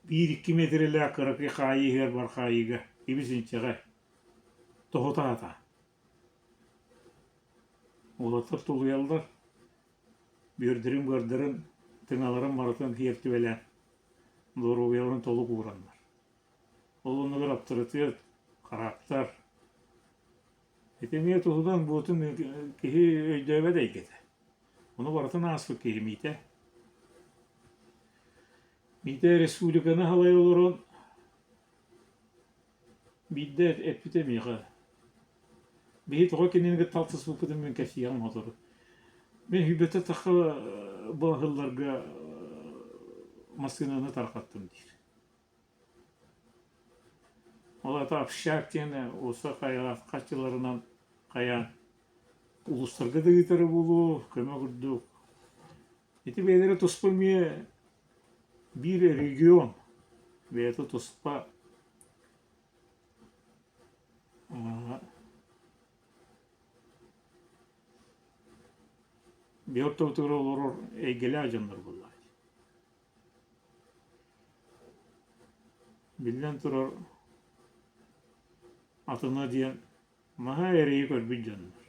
биир-икки миэтэрэлээх кыракый хаайыы иһигэр бар хаайыыга ибис-инчэҕэй тоһута Уолаттар тулуйаллар, бүөрдэрин-быардарын, тыҥаларын барытын киэртибэлээн, доруобуйаларын толук уураннар. Ол оннугар аптарытыат, хараактар. Ити эмиэ туһунан буотун киһи өйдөөбөт эйгэтэ. Ону барытын ааспыт киһи Миитэ. Миитэ республиканы халай олорон биирдэ эппитэ миэхэ Биһи тоҕо кинини кытта алтыспыппытын мин кэпсиэҕим сотору. Мин сүүрбэттэн тахха баһылларга массыынаны тарҕаттым диир. Ол аата общак диэн уоса хаччыларынан хайаан улуустарга да ыытара буолуо, көмө курдук. Ити бэйэлэрэ туспа эмиэ биир регион, бэйэтэ туспа Биһи ортобутугар олорор эйгэлээх дьоннор буоллаҕа дии. Биллэн турар, атына диэн наһаа эрэйи көрбүт дьоннор.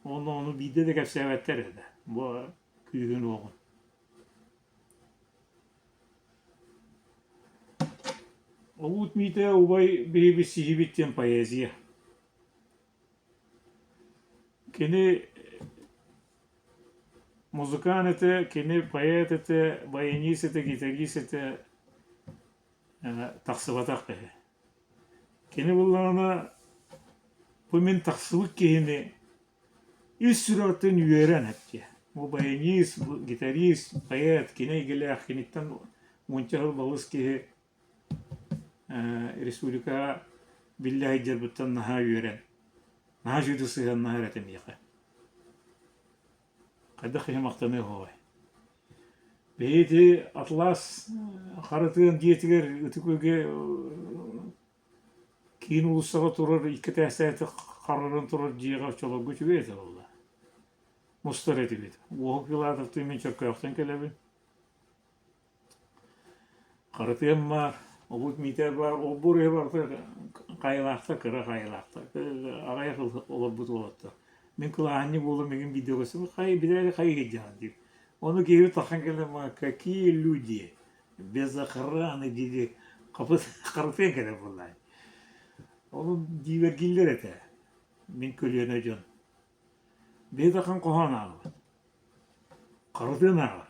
Уонна ону биирдэ да кэпсээбэттэр этэ, бу күүһүн-уоҕун. Олуут Миитэ убай биһи билсиһибит диэн поэзия. Кини музыкант этэ, кини поэт этэ, баянист этэ, гитарист этэ тахсыбатах киһи. Кини буоллаҕына бу мин тахсыбыт киһини ис сүрэҕиттэн үөрэн эттэ. Бу баянист, бу гитарист, поэт, кини эйгэлээх, киниттэн уонча сыл балыс киһи республикаҕа биллэ сылдьарбыттан наһаа үөрэн, наһаа үчүгэй сыһыаннаһар этэ миэхэ. Хайдах киһи махтаныа суоҕай. Биһиги ити Атлас Харытыан дьиэтигэр Ытык Күөлгэ киин уулуссаҕа турар икки этээстээх хараран турар дьиэҕэ оччолорго үчүгэй этэ буолла. Мустар этибит. Уоһук Филатовтыын мин Чөркөөхтөн кэлэбин. Харытыам баар, Обут Миитээ баар, олбуор иһэ барыта хайалаахтар, кыра хайалаахтар, аҕыйах олорбут уолаттар. Мин кылааһынньык буолан миигин биирдэ көрсүбүт, хайа билээри хайа сылдьаҕын диир. Ону киһи таххан кэлэн какие люди, без охраны диир харытыан кэлэр буоллаҕа. Ону дьиибэргииллэр этэ, мин көлүөнэ дьон. Биһи таххан хоһоон ааҕабыт. Харытыан ааҕар.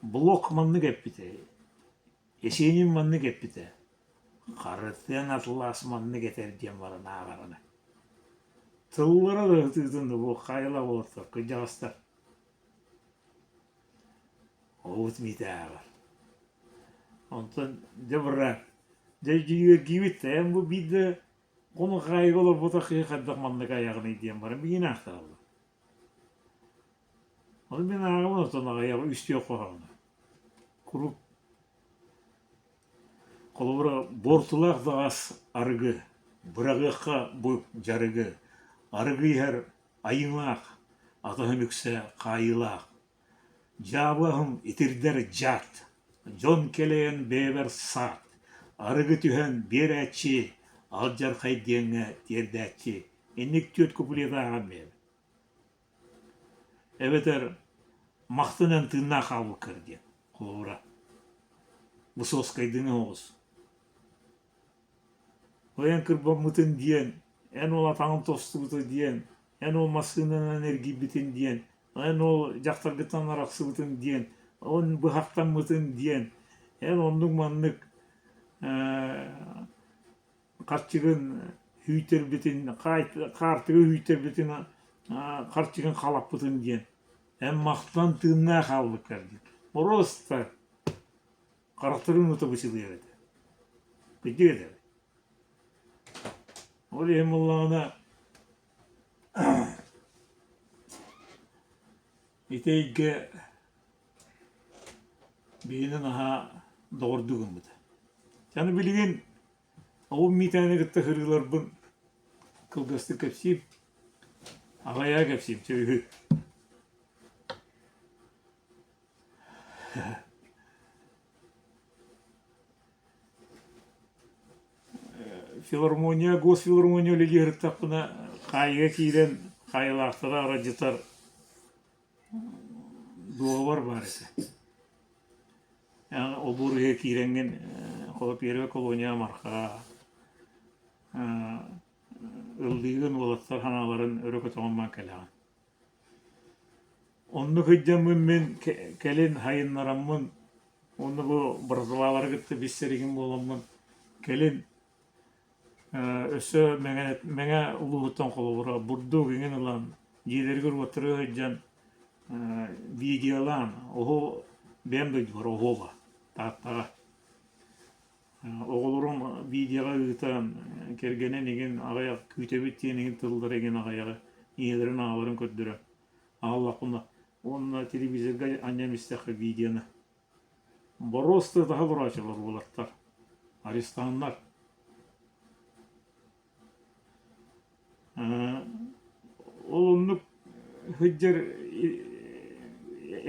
Блок маннык эппитэ, Есенин маннык эппитэ, Харытыан Атлас маннык этэр диэн баран ааҕарына. Тыллара да ытыытын да бу хайала уолаттар, кырдьаҕастар. Оҕобут Миитэ ааҕар. Онтон дьэ быраат, дьэ дьиҥэргиибит эн бу биирдэ хонук хаайыга олорботох киһи хайдах маннык айаҕыный диэн баран миигин аахтараллар. Ону мин ааҕабын оттон аҕыйах үстүөх хоһоону. Куруук холобура буортулаах даҕас арыгы, быраҕыахха бу дьарыгы, арыгы иһэр айыылаах, атаһым үксэ хаайыылаах, дьаабы аһым итирдэр дьаат, дьон кэлэйэн бэйэбэр саат, арыгы түһэн биэрээччи, алдьархай диэҥҥэ тиэрдээччи, инник түөрт куплеты ааҕан биэрэбин. Эбэтэр махтанан тыыннаах хаалбыккар диэн, холобура, Высоцкайдыҥы оҕус. Эн кырбаммытын диэн, эн ол атаҕын тостубута диэн, эн ол массыынанан эргийбитин диэн, эн ол дьахтаргыттан арахсыбытын диэн, он быһахтаммытын диэн, эн оннук-маннык харчыгын һүүйтэрбитин, хаартыга һүүйтэрбитин харчыгын халаппытын диэн эн махтан тыыннаах хаалбыккар диэн. Просто харахтарын уута бычылыйар этэ. Кырдьык этэ. Ол иһин буоллаҕына ити эйгэ биһини наһаа доҕордуу гыммыта. Аны билигин Ол Миитэни кытта сырыыларбын кылгастык кэпсиим, аҕыйаҕы кэпсиим, чэ үһү. Филармония, госфилармония үлэлии сырыттахпына хаайыыга киирэн хаайыылаахтары аралдьытар дуогабар баар этэ. Олбуор иһигэр киирэҥҥин холо первая колония Марха ыллыыгын уолаттар санааларын өрө көтөҕөн баран кэлэҕин. Оннук сылдьаммын мин кэлин сайыннараммын уонна бу братвалары кытта билсэригим буоламмын кэлин өссө Мэҥэ Мэҥэ улууһуттан холобура бурдук иҥин ылан дьиэлэригэр-уоттарыгар сылдьан видеолаан оһо бэйэм дойдубар оһуоба Тааттаҕа Оҕолорум видеоҕа ыытан, кэргэнин игин аҕыйах күүтэбит диэн игин тыллара игин аҕыйаҕы ийэлэрин аҕаларын көрдөрө аҕаллахпына уонна телевизорга анньан истэххэ видеоны боруос тыатаһа олорооччулар уолаттар арестаннар Ол оннук сылдьар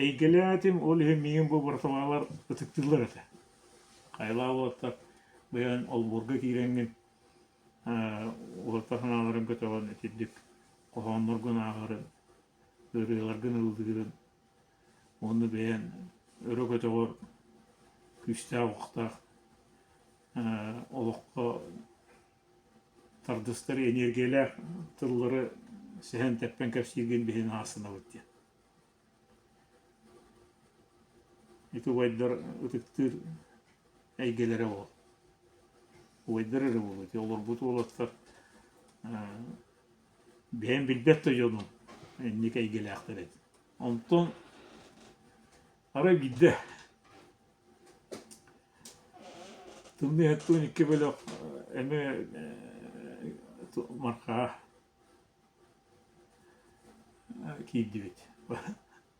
эйгэлээтим, ол иһин миигин бу братвалар ытыктыыллар этэ. Хайалаах уолаттар быйан олбуорга киирэҥҥин уолаттар санааларын көтөҕөн итирдик хоһоонноргун ааҕарын, ырыаларгын ыллыырын уонна бэйэн өрө көтөҕөр күүстээх-уохтаах олоххо тардыстар эниэргийэлээх тыллары сэһэн-тэппэн кэпсииргин биһиги аахсынабыт диэн. Ити убайдар ытыктыыр эйгэлэрэ ол. Убайдар эрэ буолуо ити олорбут уолаттар бэйэм билбэт да дьонум инник эйгэлээхтэр этэ. Онтон арай биирдэ Тымныы иһэттэн икки бөлөх эмиэ Мархаҕа киирдибит.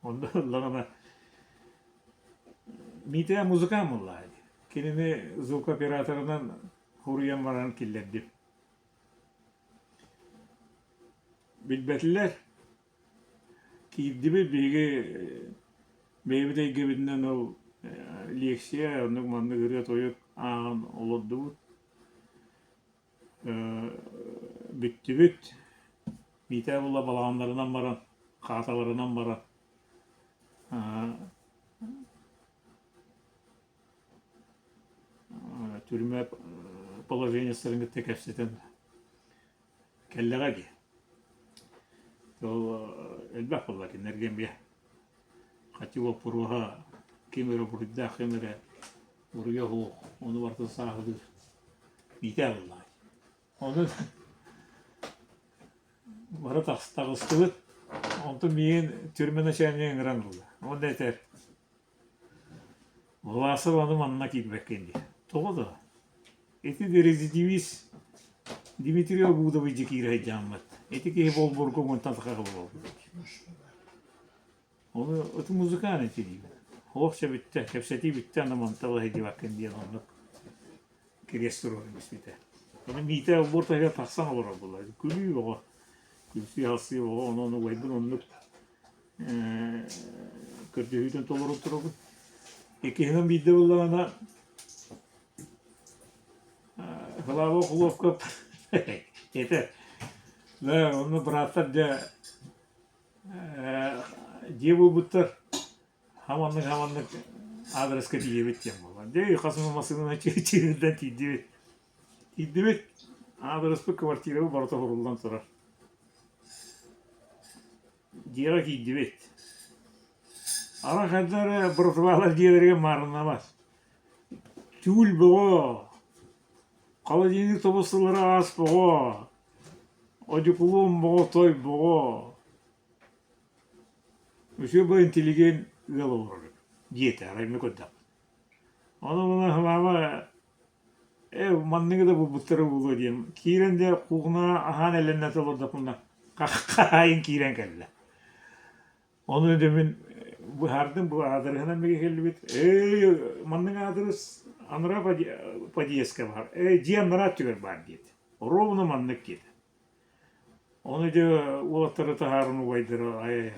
Онно ыллаҕына Митя музыкант буоллаҕа дии. Кинини звукооператорынан суруйан баран киллэрдим. Билбэтилэр. Киирдибит биһиги бэйэбит эйгэбитинэн ол лекция оннук маннык ырыа-тойук ааҕан олордубут. Бүттүбүт. Миитээ була балаҕаннарынан баран, хааталарынан баран түрмэ положениеларын кытта кэпсэтэн Кэллэҕэ дии. Ол элбэх буолла кинилэргэ эмиэ. Хати боппуруоһа ким эрэ буруйдаах, ким эрэ буруйа суох, ону барытын сааһылыыр иитэ буоллаҕа. Ону бары таҕыстыбыт. Онтон миигин түрмэ начальнига ыҥыран ылла. Уонна этэр: Власов аны манна киирбэккин дии. Тоҕо да? Ити резидивист Дмитрий Обудовы дьэ киирэ сылдьаммыт. Ити киһи болбурга уонтан саха буолбут. Ону ити музыкант ити диибин. Олох бүттэ, кэпсэтии бүттэ, аны мантан сылдьыбаккын диэн оннук кириэс туруоран испитэ. Ону Миитэ олбуор таһыгар тахсан олорор буолла. Күлүү оҕо, күлсүү-халсыы оҕо, онон убайбын оннук көрдөһүүтүн толорон турабын. Иккиһинэн биирдэ буоллаҕына Слава Хлопков этэ да онно бырааттар дьэ дьиэ булбуттар хаманнык хаманнык аадырыска тиийэбит диэн буолла. Дьэ хас эмэ массыынанан чыырдан тиийдибит. Тиийдибит аадырыспыт квартирабыт барыта суруллан турар. Дьиэҕэ киирдибит. Ара хайда эрэ братвалар дьиэлэригэр маарыннамас. Түүл бөҕө, холодильник тобус-сыллара аас бөҕө, одьукулуон бөҕө, той бөҕө. Үчүгэй интеллигент ыал олорор диэтэ, арай эмиэ көрдөхпүт. Ону муна Слава Ээ, манныгы да булбуттара буолуо диэн киирэн дьэ куукунаҕа аһаан эллэннэтэ олордохпуна хаһаайын киирэн кэллэ. Ону дьэ мин быһаардым бу аадырыһынан бигэ кэллибит. Ээ, маннык аадырыс анараа подъездка баар. Ээ, дьиэ анараа өттүгэр баар диэтэ. Ровно маннык диэтэ. Ону дьэ уолаттары таһааран убайдара айа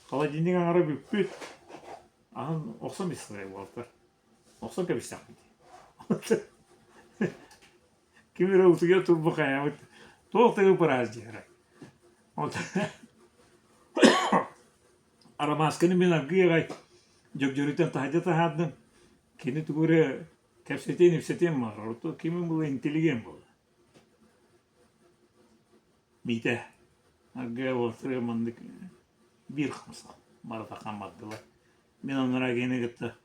холодильник аҥара бүппүт. Аһын охсон истэ уолаттар. Охсон кэбистэхпит дии. Ким эрэ утуйа турбу хайаабыт туох да ыраас диэхэрэ. Арамаасканы мин аргыый аҕай дьөгдьөрүтэн таһырдьа таһаардым. Кини тугу эрэ кэпсэтиэн-ипсэтиэн баҕарар. Оттон кимин була интеллигент буолла. Миитэ аргыый уолаттарыгар маннык биир хамсал. Барыта хаммардылар. Мин анараа киһини кытта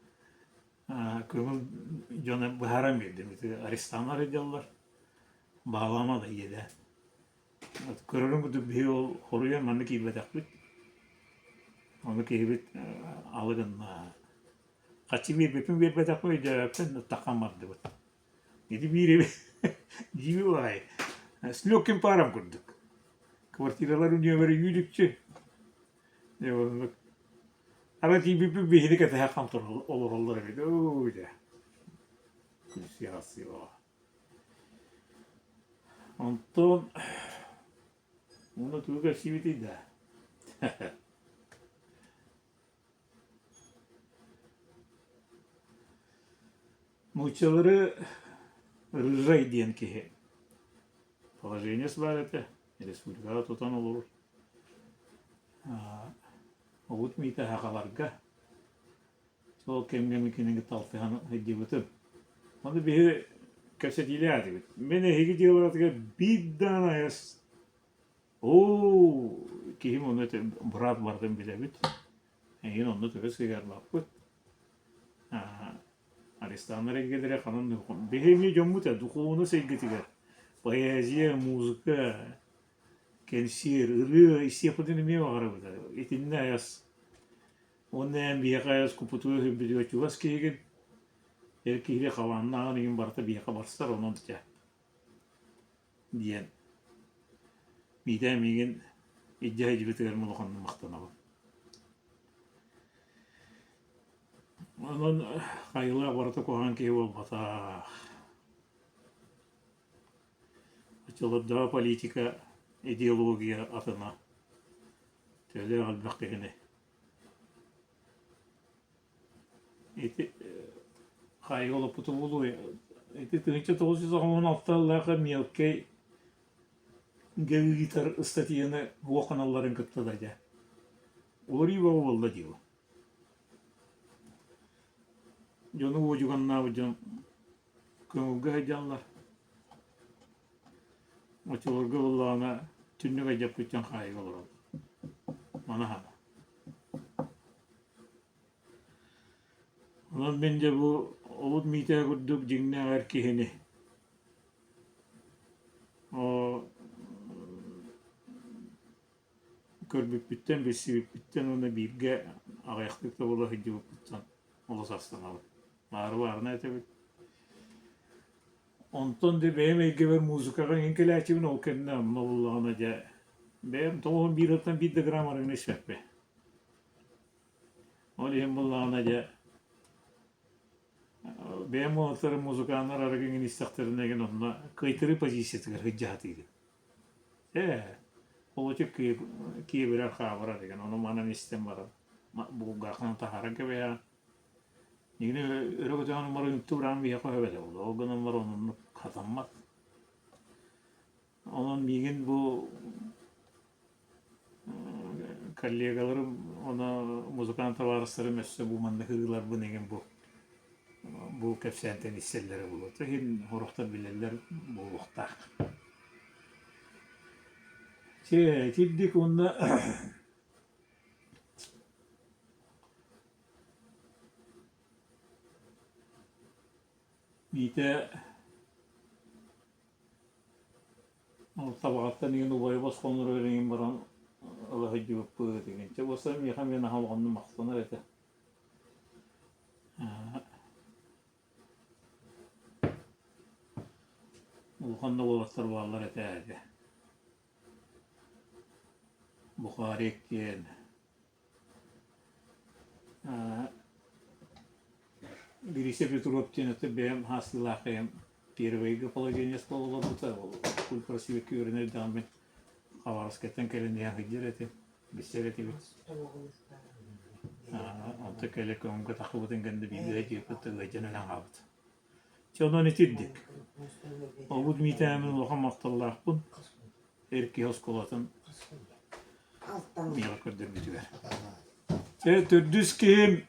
көҥүл дьоно быһааран биэрдим. Ити арестаннар сылдьаллар. Баалаама да иэдээн. Көрөрүҥ курдук биһиги ол хоруйан манна киирбэтэхпит. Ону киһибит алы гынна. Хаччы биэрбиппин биэрбэтэхпин өйдөөбөппүн, таххан бардыбыт. Ити биир эбит дьиибэ баҕайы. С легким паром курдук. Квартиралар үнүөбэрэ үүлүкчү. Дьэ оннук. Арай тиийбиппит биһиги кэтэһэ хам олороллор эбит. Оо дьэ. Күлсүү-аҕырсыы Онтон уонна тугу кэпсиибитий да? Нууччалары Рыжай диэн киһи положение баар этэ, республикаҕа тутан олорор. Обут Миитэ сахаларга Сол кэмҥэ мин кинини кытта алтыһан сылдьыбытым. Ону биһи кэпсэтиилээх этибит. Мин эһиги дьыалаҕытыгар биир даҕаны айас оо киһим ону этэ быраат барытын билэбит. Эйигин онно төһө сыһыарбаппыт. Арестаннар эйгэлэрэ ханан да биһи эмиэ дьоммут ээ духуобунас эйгэтигэр поэзия, музыка, кэнсиэр, ырыа истиэхпитин эмиэ баҕарабыт. Итиннэ айас Уонна эн биһиэхэ купутуга үһүрбүтүгэр чугас киһигин, эр киһи хабааннааҕын иһин барыта биһиэхэ барсар, онон чэ диэн Миитээ миигин илдьэ сылдьыбытыгар улаханнык махтанабын. Онон хайылаах барыта куһаҕан киһи буолбатах. Оччолордооҕу политика, идеология атына. Төһөлөөх элбэх киһини Ити хаайыга олоппута буолуой ити 1996 сыллаахха мелкэй ыытар ыстатыйаны уоханалларын кытта да дьэ уларыйыы бөҕө буолла дии ол. Дьону уодьуганнаабыт дьон көҥүлгэ сылдьаллар. Оччолорго буоллаҕына түннүк алдьаппыт дьон хаайыга олороллор. Маны аһара. Онон мин дьэ бу Олут Миитээ курдук дьиҥнээх эр киһини оо көрбүппүттэн, билсибиппиттэн уонна бииргэ аҕыйахтык да буола сылдьыбыппыттан олус астынабын. Баары баарына этэбит. Онтон дьэ бэйэм эйгэбэр музыкаҕа иҥин кэлээччибин, ол кэннэ онно буллаҕына дьэ бэйэм тоҕуһун биир ыттан биир да грамм арыгыны испэппин. Ол иһин буллаҕына дьэ бэйэм уолаттарым музыканнар арыгы иҥин истэхтэринэ игин онно кыайтарыы позициятыгар сылдьа сатыырым. Ээ, олочук киэбирэр хаабырар игин ону манан истэн баран булгаахынан таһааран кэбиһэҕин. Игини өрө көтөҕөн баран үнтү ураан биһиэхэ өһөбөтө буолуо. Ол гынан баран оннук хатаммат. Онон миигин бу коллегаларым уонна музыкант табаарыстарым өссө бу маннык ырыаларбын эҥин бу бу кэпсээнтэн истэллэрэ буолуо. Иһин сорохтор билэллэр буолуохтаах. Чэ, итирдик уонна Миитэ ол табаҕаттан иҥин убайа босхонноругар иҥин баран ыла сылдьыбыппыт игин. Чэ буолса миэхэ эмиэ наһаа улаханнык махтанар этэ. Улахан да уолаттар бааллар этэ этэ. Бухарик диэн Гриша Петров диэн это бэйэм хаастыылаах бэйэм первыйга положение олорбута ол культпросвекка үөрэнэр даҕаны мин Хабаровскайтан кэлэн иһэн сылдьар этим билсэр этибит онто кэлэ көҥүлгэ тахсыбытын кэннэ бииргэ диэппит ыалдьан өлөн хаалбыт Чэ онон итирдик. Олбут Миитээмин улахан махталлаахпын. Эр киһи оскуолатын миэхэ көрдөрбүтүгэр. Чэ, төрдүс киһим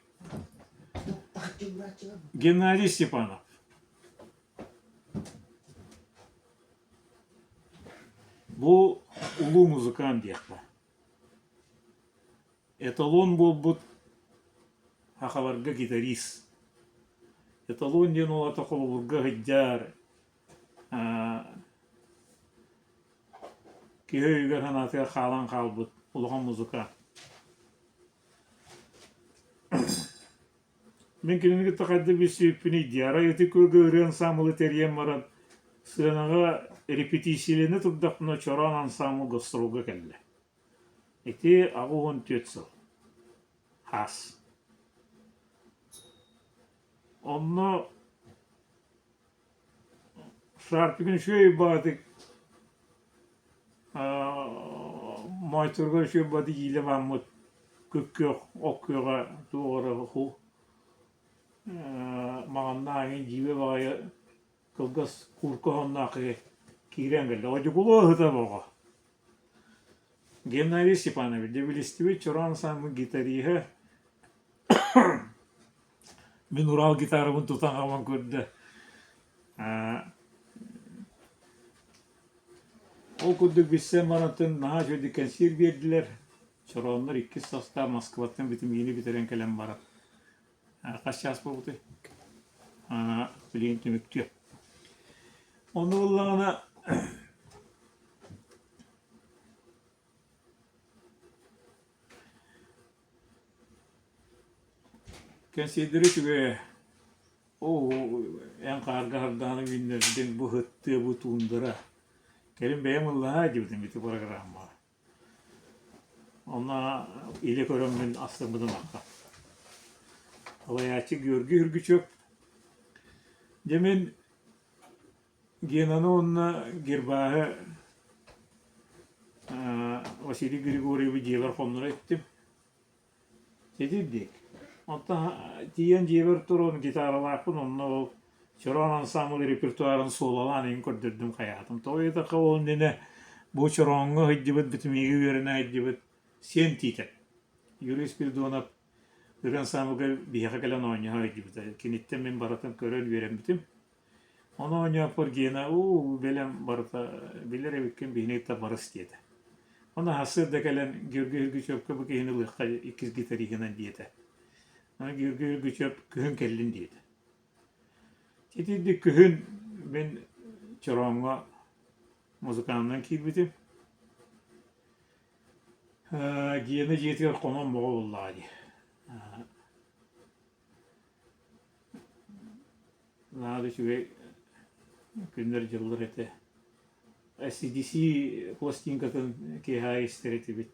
Геннадий Степанов. Бу улуу музыкант диэххэ. Эталон буолбут сахаларга гитарист. Эталон диэн ол аата холобурга сылдьар киһи өйүгэр-санаатыгар хаалан хаалбыт улахан музыка. Мин кинини кытта хайдах билсибиппиний дии, арай ити күөлгэ ырыа ансаамбылы тэрийэн баран, сыанаҕа репетициялана турдахпына Чороон ансаамбыл гастролга кэллэ. Ити 84 сыл. Хаас. Онно Шарпигын үчүгэй баҕатык моойторугар үчүгэй баҕатык иилэ бааммыт күп-күөх от күөҕэ туох эрэ маҥаннаах эҥин дьиибэ баҕайы кылгас куурка оһонноох киһи киирэн кэллэ. Одьукулуо ыһыта бөҕө. Геннадий Степанович, дьэ билистибит Чороон ансаамбыл гитариһа Мин Урал гитарабын тутан хаалан көрдө. Ол курдук билсэн барантын наһаа үчүгэйдик кэнсиэр биэрдилэр. Чорооннор иккис састаап Москваттан бүтүммүнү бүтэрэн кэлэн баран хас чаас буолбутуй? Билигин түмүктүө. Ону ыллаҕына Кэнсиэрдэрэ үчүгэйэ. Оо, эн хаарга хардааны үүннэрдиҥ, бу ыһыттыа, бу туундара. Кэлин бэйэм ыллаһаа диэбитим ити программаҕа. Онно илэ көрөммүн астыммытым аха. Салайааччы Георгий Үргүчүк. Дьэ мин Генаны уонна Гербааһы Василий Григорьевы дьиэбэр хонноро иттим. Ситирдик. Онтон тиийэн дьиэбэр туран гитаралаахпын онно ол Чороон ансаамбыл репертуарын суолалаан иһин көрдөрдүм хайаатым. Тоҕо диэтэххэ ол иннинэ бу Чорооҥҥо сылдьыбыт, Битимиигэ үөрэнэ сылдьыбыт Сиэн Тиитэп, Юрий Спиридонов ырыа ансаамбылга биһиэхэ кэлэн оонньоһо сылдьыбыта. Киниттэн мин барытын көрөн үөрэммитим. Ону оонньооппор Гена уу бэлэм барыта билэр эбиккин биһини кытта барыс диэтэ. Ону сарсыарда кэлэн Георгий Үргүчүөпкэ бу киһини ылыахха иккис гитариһынан диэтэ. Аны Георгий Үргүчүөп күһүн кэллин диэтэ. Итирдик күһүн мин Чорооҥҥо музыканынан киирбитим. Гена дьиэтигэр хонон боҕо буоллаҕа дии. Наһаа да үчүгэй күннэр-дьыллар этэ. SCDC пластинкатын киэһэ истэр этибит.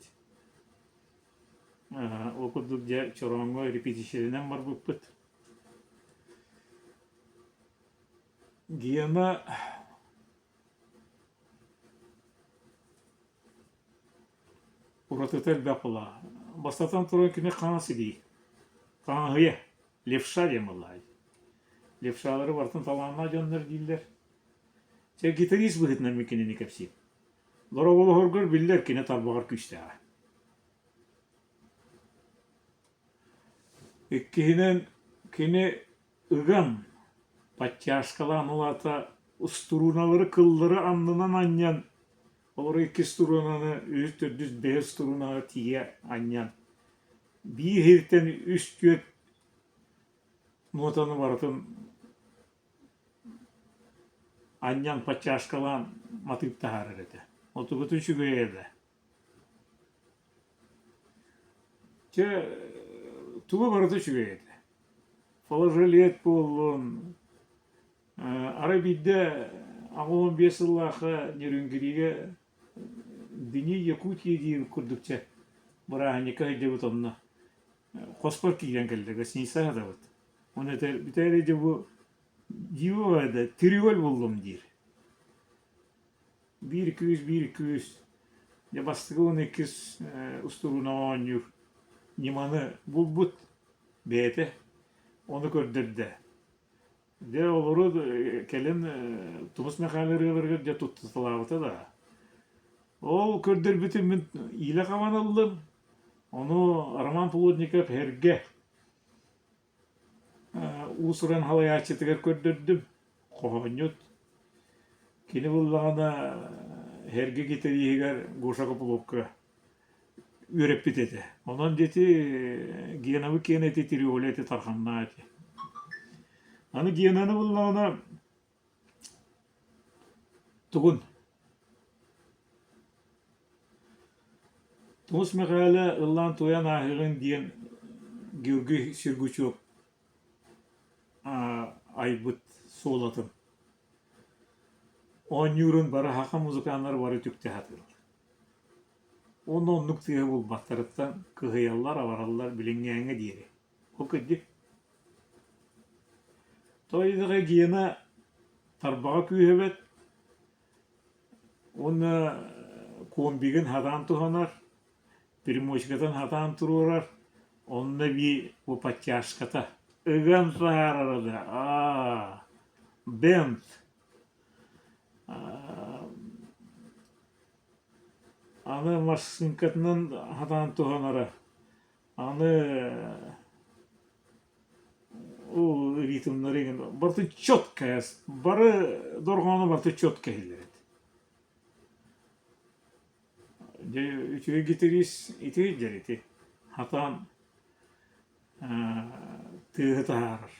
Ол курдук дьэ Чорооҥҥо репетициянан барбыппыт. Гена Уратыта элбэх буоллаҕа. Бастатан туран кини хаҥас илии, хаҥаһыйа, левша диэн буоллаҕа. Левшалары барытын талааннаах дьоннор дииллэр. Чэ, гитарист быһыытынан мин кинини кэпсиим. Дорооболоһоргор биллэр кини тарбаҕар күүстээҕэ. Иккиһинэн, кини ыган, подтяжкалаан ол аата устурууналары кыллары аннынан анньан Олору иккис струнаны, үһүс, төрдүс, бэһис струнаҕа тиийэ анньан, биир иһиттэн үс-түөрт нотаны барытын анньан подтяжкалаан матыып таһаарар этэ. Отубут үчүгэй этэ. Чэ, туга барыта үчүгэй этэ. Флажолет буоллун, Арай биирдэ 85 сыллаахха Нерюнгригэ Дни Якутии диир курдук чэ бырааһынньыкка сылдьабыт онно хоспор киирэн кэллэ гостиница сытабыт. Уонна этэр бүтээри дьэ бу диво да триоль буллум диир. Биир күүс, биир күүс. Дьэ бастакы уонна иккис устуруунаҕа оонньуур ньыманы булбут бэйэтэ ону көрдөрдө. Дьэ олору кэлин Тумус Михайло ырыаларыгар дьэ туттуталаабыта да. Ол көрдөрбүтүм мин иилэ хабан ыллым. Ону Роман Плотников Эргэ уус-уран халайааччытыгар көрдөрдүм. Хоһоонньут. Кини буллаҕына Эргэ гитариһыгар Гоша Копыловка. Үөрэппит этэ. Онон дьэ ити Генабы киэн ити триоля ити тарҕанна ити. Аны Генаны буллаҕына тугун Тумус Мэхээлэ ыллаан-туойан ааһыаҕыҥ диэн Георгий Сергучев айбыт суолатын оонньуурун бары саха музыканнара бары үтүктэ сатыыллар. Уонна оннук тыаһы булбаттарыттан кыһыйаллар, абараллар билиҥҥээҥҥэ диэри. Ол кырдьык. Тоҕо диэтэххэ Гена тарбаҕа күүһэбэт уонна комбигын сатаан туһанар, примочкатын сатаан туруорар, онно эбии бу подтяжката ыган таһаарара да аа бент Аны массыыҥкатынан сатаан туһанара. Аны ол ритмнары игин барыта четко бары дорҕооно барыта четко иһиллэр этэ. Дьэ үчүгэй гитарист ити дьэр ити сатаан тыаһы таһаарар.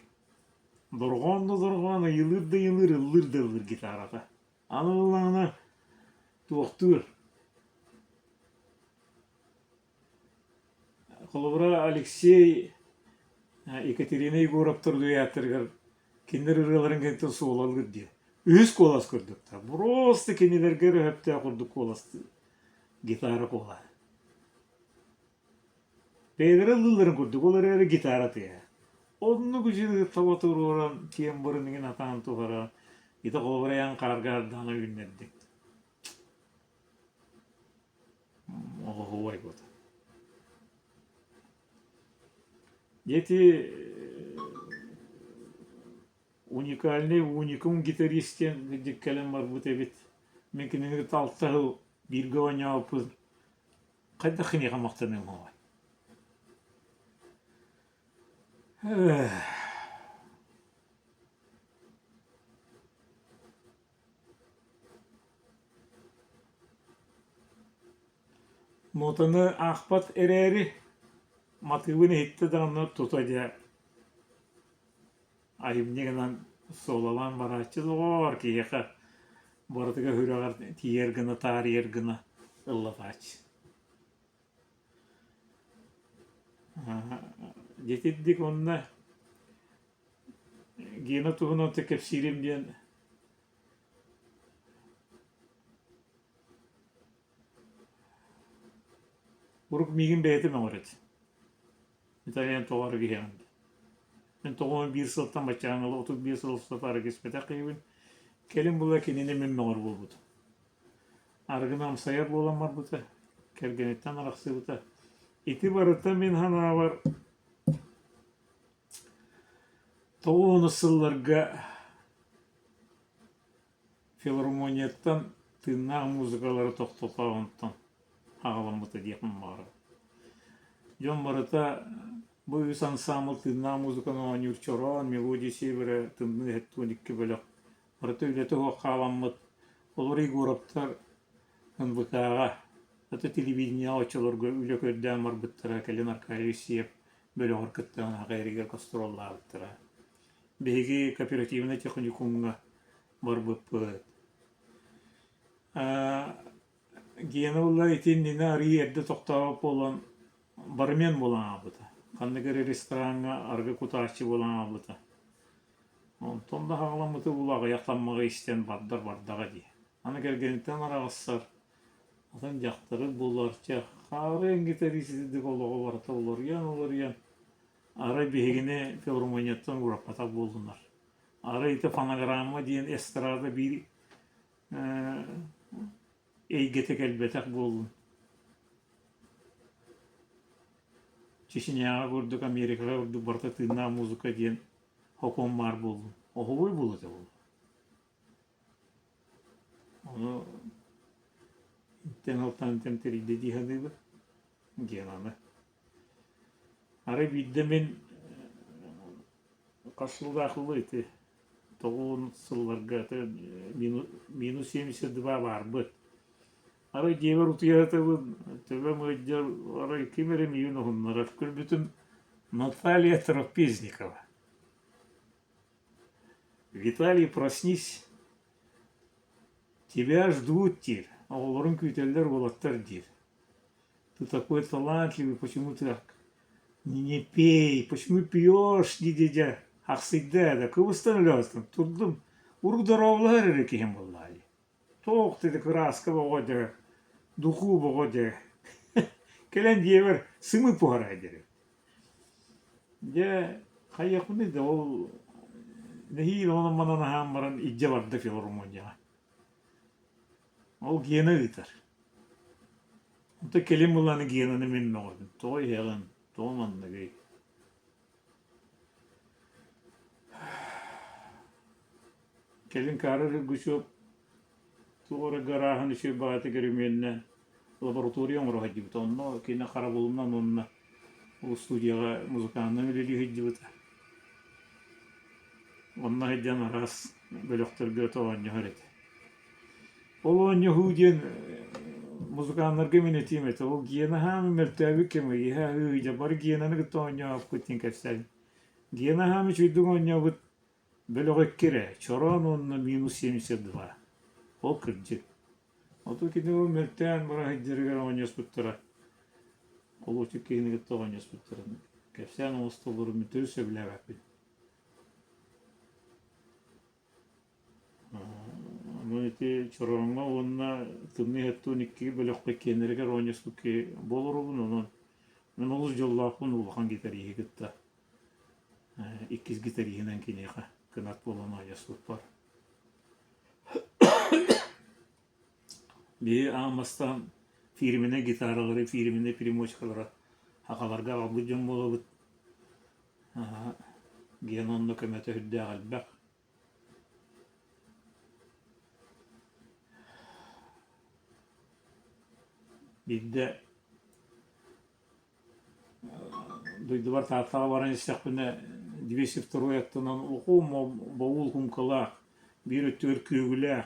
Дорҕоон да дорҕоон, ыйылыыр да ыйылыыр, ыллыыр да ыллыыр гитарата. Аны ыллаҕына туохтуур Холобура, Алексей Екатерина Егоровтар дуэттарыгар кинилэр ырыаларын кэнниттэн суолалыыр диэн. Үһүс куолас курдуктар. Просто кинилэргэ эрэ сөптөөх курдук куоластыыр. Гитара куолаһа. Бэйэлэрэ ыллыылларын курдук, ол эрээри гитара тыаһа. Оннук үчүгэй таба туруоран, тембрын иҥин атаан туһаран, ити холобура айан хаарга ардаана үүннэрдиҥ. Оһуобай буолта. Дьэ ити уникальный уникум гитарист диэн кэлэн барбыт эбит. Мин кинини кытта алта сыл бииргэ оонньообуппун Хайдах киниэхэ махтаныам уһуой? Нотаны аахпат эрээри, матыыбын иһиттэ даҕаны тута дьэ айымньы гынан суолалаан барааччы доҕоор киһиэхэ барытыгар сүрэҕэр тиийэр гына таарыйар гына ыллатааччы. Дьэ итирдик уонна Гена туһунан кэпсиирим диэн Урук миигин бэйэтэ мөҥөр этэ. Итальян тоҕо арыгы иһэҕин диэн. Мин тоҕо биир сылтан баччааҥҥа ыла 35 сыл устата арыгы испэтэх киһибин. Кэлин була кинини мин мөҥөр буолбутум. Арыгыны амсайар буолан барбыта, кэргэниттэн арахсыбыта. Ити барыта мин санаабар тоҕус сылларга Филармонияттан тыыннаах музыкалары тохтотооһунтан аҕаламмыта диэхпин баҕарабын. Дьон барыта бу үс ансаамбыл тыыннаах музыканы оонньуур чороон, мелодия севера, тымныы 72 бөлөх барыта үлэтэ суох хааламмыт. Олор Егоровтар НВК-ҕа, аты телевидениеҕа оччолорго үлэ көрдөөн барбыттара, кэлин Аркадий Евсеев бөлөҕөр кыттан аҕа эригэр гастроллаабыттара. Биһиги кооперативнай техникумҥа барбыппыт. Гена буолла ити иннинэ арыый эрдэ тохтообот буолан бармен буолан хаалбыта. Ханнык эрэ рестораҥҥа арыгы кутааччы буолан хаалбыта. Онтон да хаҕаламмыты була аҕыйах таммаҕы истэн бардар бардаҕа дии. Аны кэргэниттэн араҕыссар, атын дьахтары булар, чэ, хаары эҥгитэрии олоҕо барыта уларыйан-уларыйан арай биһигини филармонияттан уураппатах буоллунар. Арай ити фонограмма диэн эстрада биир эйгэтэ кэлбэтэх буоллун. Чечняҕа курдук, Америкаҕа курдук барыта тыыннаах музыка диэн сокуон баар буоллун. Оһуобай буолуо этэ буолуо. Ону итинтэн алтан тэмтэрийдэ дии саныыбын диэн аны. Арай биирдэ мин хас сыллаах ылла ити тоҕуон сылларга минус 72 баарбыт. Арай дьиэбэр утуйа сытабын, төбөм ыалдьар, арай ким эрэ миигин уһуннарар. Көрбүтүм Наталья Трапезникова. Виталий, проснись, тебя ждут диир, оҕолорун күүтэллэр уолаттар диир. Ты такой талантливый, почему так не пей, почему пьешь дии-дии ахсыйда да кыбыстан өлөөстүм, турдум, урук дорооболоһор эрэ киһим буоллаҕа дии. Туох да кырааска боҕо дьэ, духуу боҕо дьэ, кэлэн дьиэбэр сымыыт буһарай диэри. Дьэ, хайыахпыный да ол нэһиилэ онон-манан аһаан баран илдьэ барда филармонияҕа. Ол Гена ыытар. Онтон кэлин булан Генаны мин мөҕөбүн. Тоҕо иһэҕин, тоҕо манныгый? Кэлин Карл Гучев туох эрэ гарааһын үчүгэй баҕайытык өрөмүөннээн лаборатория оҥоро сылдьыбыта. Онно кини харабылынан уонна ол студияҕа музыканынан үлэлии сылдьыбыта. Онно сылдьан араас бөлөхтөргө оонньоһор этэ. Ол оонньоһуу диэн музыканнарга мин этиим этэ. Ол Гена хаамы мөлтөөбүт кэм ыйыһа ыйдьа бары Генаны кытта оонньообуппут диэн кэпсээн. Гена хаамы үчүгэйдик оонньообут Бөлөҕө икки эрэ, чороон уонна минус 72. Ол кырдьык. Оту кини ол мөлтөөн бара сылдьарыгар оонньоспуттара. Холуочук киһини кытта оонньоспуттарын кэпсээн оҥостоллорун мин төрүт сөбүлээбэппин. Онон ити чорооҥҥо уонна тымныы хэттуун икки бөлөххө иккиэннэригэр оонньоспут киһи буоларбын, онон мин олус дьоллоохпун улахан гитариһы кытта Иккис гитариһынан киниэхэ кынат буолан оонньоспуппар. Биһи аан бастаан фирменнэй гитаралары, фирменнэй примочкалары сахаларга аҕалбыт дьон буолабыт. Гена онно көмөтө сүрдээх элбэх. Биирдэ Дойдубар Тааттаҕа баран истэхпинэ 202 аттынан ухум бобул кумкалаах, биир өттүгэр күөгүлээх,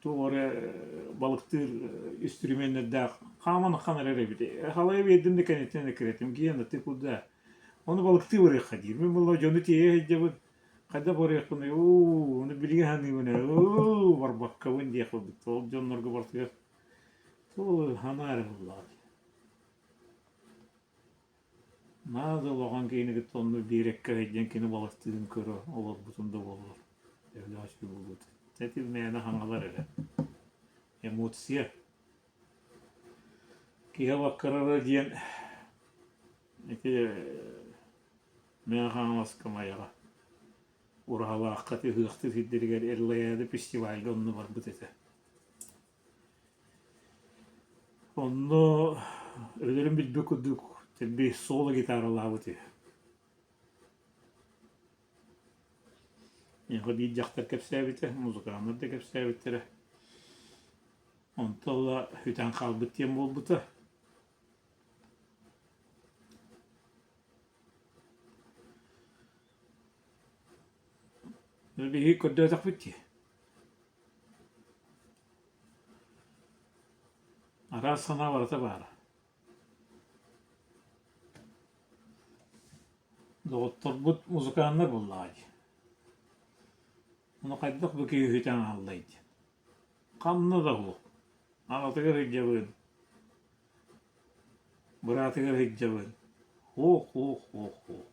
туох эрэ балыктыыр инструменнардаах хааман ахан эрэр эбит. Халайа биэрдим да кэнниттэн эккирэтим, Гена, ты куда? Ону балыктыы барыахха диир. Мин буолла дьону тиэйэ сылдьабын, хайдах барыахпыный, уу, ону билигин саныыбын ээ, уу, барбаккабын диэх курдук. Ол дьоннорго барытыгар туох санаа эрэ буоллаҕа дии. Наада улахан киһини кытта онно биэрэккэ сылдьан кини балыктыырын көрө олорбутум да буоллар, төһөлөөх үчүгэй буолуо этэ. Ити мээнэ хаҥалар эрэ. Эмоция. Киһи абаккарара диэн ити Мэҥэ Хаҥаласка Майаҕа Ураһалаахха ити ыһыахтыыр сирдэригэр Эрлаяда фестивальга онно барбыт этэ. Онно өлөрүн билбит курдук дэлби соло гитаралаабыт үһү. Миэхэ биир дьахтар кэпсээбитэ, музыканнар да кэпсээбиттэрэ. Онто ыла сүтэн хаалбыт диэн буолбута. Биһиги көрдөөтөхпүт дии. Араас санаа барыта баара. Доҕотторбут музыканнар буоллаҕа дии. Ону хайдах бу киһи үһүтэн аҕаллай диэн. Ханна да суох. Аҕатыгар сылдьабын, быраатыгар сылдьабын. Суох, суох, суох, суох.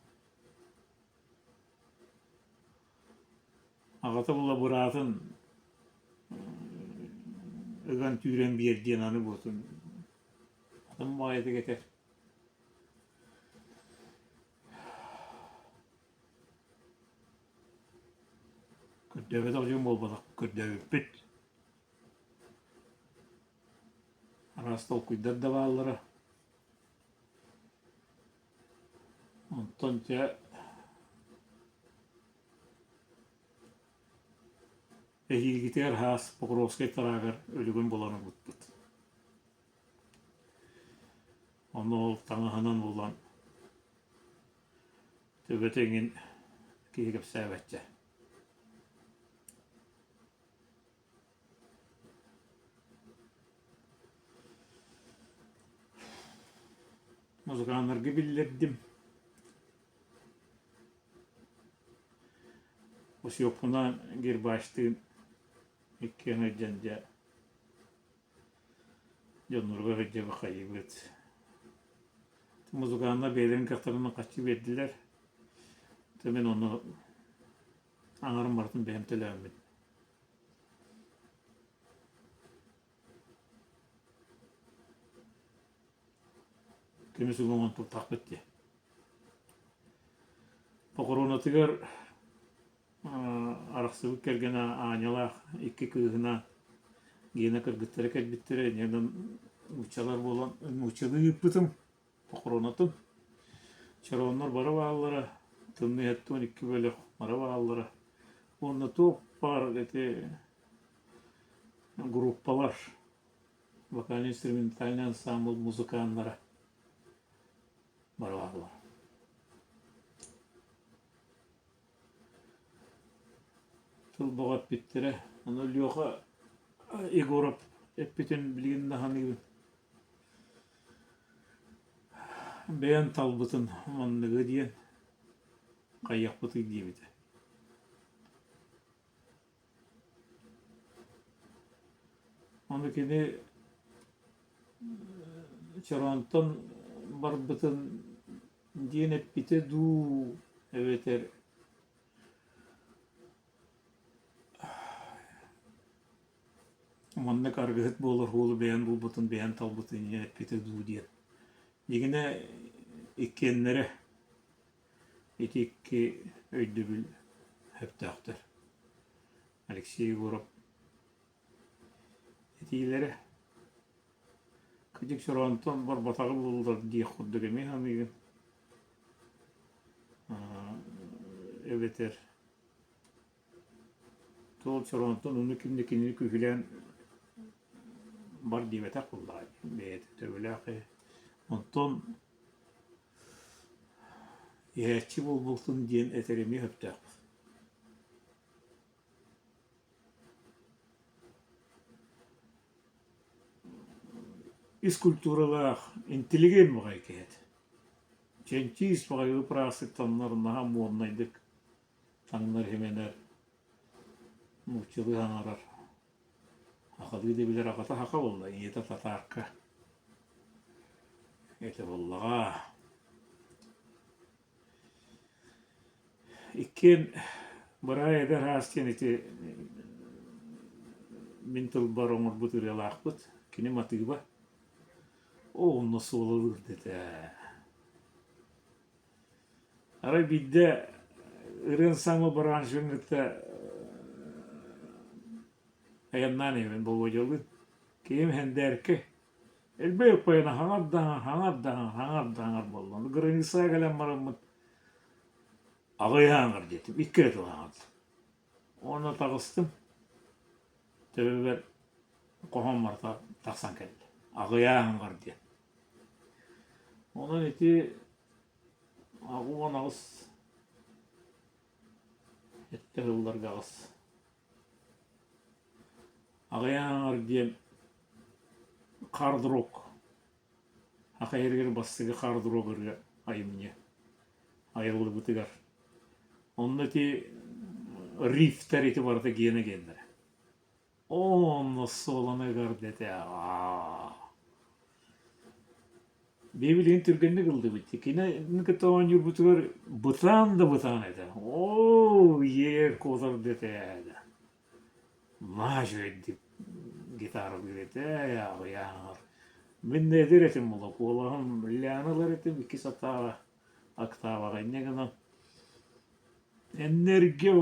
Аҕата була быраатын ыган түүрэн биэр диэн аны буотун атын баҕайытык этэр. Көрдөөбөтөх дьон буолбатах, көрдөөбүппүт. Араас толкуйдар да бааллара. Онтон дьэ эһиилгитигэр хаас Покровскай тараагар өлүгүн булан ылбыппыт. Ону ол таҥаһынан булан төбөтө эҥин киһи кэпсээбэччэ. Музыканнарга биллэрдим. Осиоппунаан Гербачтыын иккиэн сылдьан дьэ дьонноругар илдьэ хайыыбыт. Музыканнар бэйэлэрин кыахтарынан харчы биэрдилэр. Дьэ мин ону аҥарын барытын бэйэм төлөөммүн. Көмүс уҥуоҕун туттахпыт дии. Похоронатыгар арахсыбыт кэргэнэ Аанньалаах икки кыыһына Гена кыргыттара кэлбиттэрэ инньэ нууччалар буолан нууччалыы ыыппытым похоронатын. Чорооннор бары бааллара, тымныы 72 бөлөх бары бааллара. Уонна туох баар ити группалар вокально-инструментальный ансамбль музыканнара бары бааллар. Тыл бөҕө эппиттэрэ. Ону Леха Егоров эппитин билигин да саныыбын. Бэйэм талбытын манныгы диэн хайыахпытый диэбитэ. Ону кини Чороонтон барбытын диэн эппитэ дуу эбэтэр маннык арыгыһыт буолар уолу бэйэн булбутун бэйэн талбытын диэн эппитэ дуу диэн. Дьиҥинэ иккиэннэрэ Ити икки өйдөбүл сөптөөхтөр. Алексей Егоров этиилэрэ кырдьык Чороонтон барбатаҕы буллар диэх курдук эмиэ саныыгын. Эбэтэр Туол Чороонтон ону ким да кинини күүһүлээн бар диэбэтэх буоллаҕа дии, бэйэтэ төбөлөөх киһи. Онтон Иһээччи буолбутун диэн этэр эмиэ сөптөөх. Ис культуралаах, интеллигент баҕайы киһи этэ. Чэнчиис баҕайы ыпыраастык таҥнар, наһаа муодунайдык таҥнар, иһимэнэр, нууччалыы саҥарар. Сахалыы да билэр аҕата саха буолла, ийэтэ татаарка этэ буоллаҕа. Иккиэн быраай эдэр аас диэн ити мин тылбар оҥорбут ырыалаахпыт. Кини матыыба. Оо, онно суолалыыр да этэ. Арай биирдэ ырыан саҥа бараанчыгын кытта айаннаан иһэбин Болуодьалыын. Киһим Сэндээркэ элбэх ыкпайана хаҥар да хаҥар да хаҥар да хаҥар буолла. Ону границаҕа кэлэн бараммыт аҕыйах аҥар диэтим, икки эрэ тыл аҥардым. Уонна таҕыстым, төбөбөр хоһоон барыта тахсан кэллэ. Аҕыйах аҥар диэн. Онон ити 68 сэттэ сылларга аҕыс аҕыйах аҥар диэн хард-рок саха сиригэр бастакы хард-рок ырыа айымньы айыллыбытыгар. Онно ити рифтэр ити барыта гиэнэ гиэннэрэ. Онно суоланыгар дэтэ Биһи билигин түргэнник ыллыбыт. Кинини кытта оонньуурбутугар бытаан да бытаан этэ. Оо, иэр куотар да этэ. Наһаа үчүгэйдик гитаралыыр этэ, аҕыйааҕар. Мин да эдэр этим буолла, куолаһым Ляна ылар этим, иккис октава, октаваҕа инньэ гынан энергия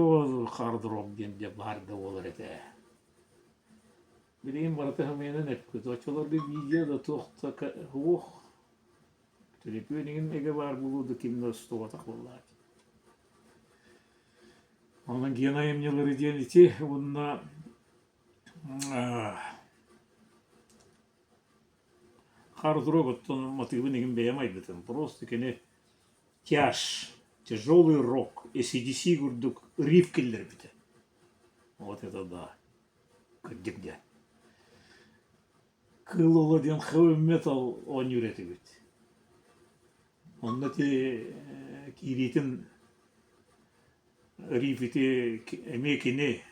хард-рок диэн дьэ баар да буолар этэ. Билигин барыта сымыйанан эппит. Оччолорго видео да туох да суох. Төлөпүөн игин эгэ баар буолуо да ким да устубатах буоллаҕа. Онон гена айымньылары диэн ити уонна Хард-рок оттон матыыбын игин бэйэм айбытым. Просто кини тяж, тяжелый рок, AC/DC курдук риф киллэрбитэ. Вот это да. Кырдьык дьэ. Кыыл уола диэн heavy metal оонньуур этибит. Онно ити киириитин риф ити эмиэ кини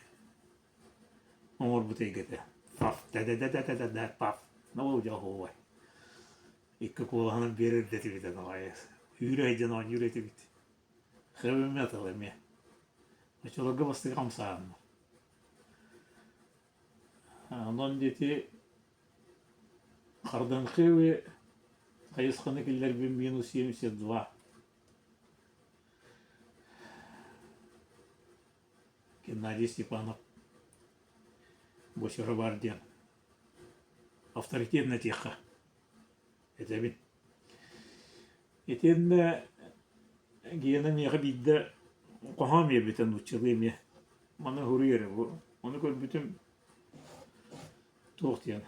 оҥорбут эйгэтэ. Паф да-да-да-да-да-да паф. Ну дьэ оһуобай. Икки куолаһынан биэрэр да этибит аҕай. Үүрэ сылдьан оонньуур этибит. Heavy metal эмиэ. Оччолорго бастакы хамсааһыннар. Онон диэти Харданхевы хайысханы киллэрбин минус 72. Геннадий Степанов буочара баар диэн авторитетно этиэххэ этэбин. Итиэннэ Гена миэхэ биирдэ хоһоон биэрбитэ нууччалыы эмиэ. Маны суруй эрэ бу. Ону көрбүтүм туох диэн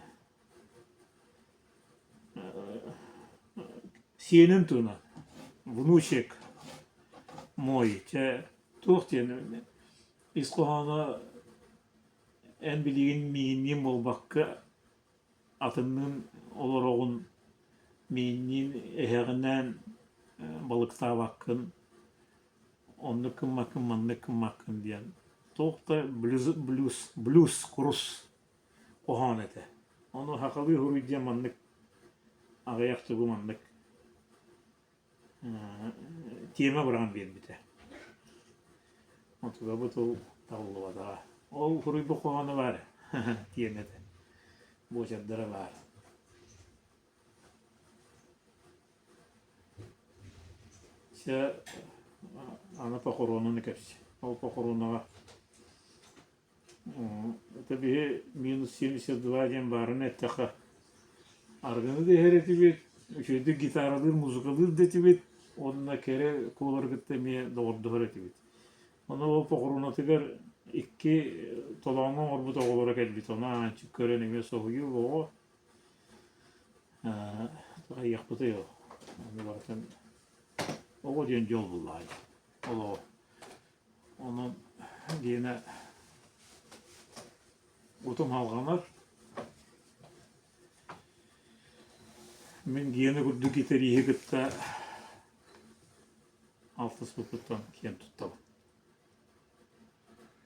сиэнин туһунан внучек мой чэ туох диэн ис хоһооно эн билигин миигинниин буолбакка атынныын олороҕун миинниин эһэҕинээн балыктаабаккын оннук гыммаккын маннык гыммаккын диэн туох да блюз блюз блюз курус хоһоон этэ ону сахалыы суруй диэн маннык аҕыйах тугу маннык тиэмэ быраҕан биэрбитэ. Онтукабыт ол табыллыбатаҕа. Ол суруйбут хоһооно баар тиэмэтэ, буочардара баар. Чэ, аны похоронаны кэпсиэ. Ол похоронаҕа Это биһи минус 72 диэн баарын эттэххэ, арыгыны да иһэр этибит, үчүгэйдик гитаралыыр, музыкалыыр да этибит уонна кэрэ куолары кытта эмиэ доҕордоһор этибит. Ону ол похоронатыгар икки толооҥҥо оҥорбут оҕолоро кэлбит, ону Аанчык көрөн эмиэ соһуйуу оҕо хайыахпытый ол, ону барытын оҕо диэн дьол буллаҕа дии, олоҕу. Онон диэнэ утум алҕанар. Мин Гена курдук гитариһы кытта алтыспыппыттан киэн туттабын.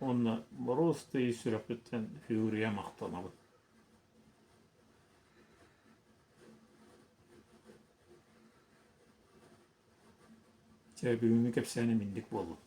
Уонна боруоста ис сүрэхпиттэн сүгүрүйэ махтанабын. Чэ, бүгүҥҥү кэпсээним инник буоллун.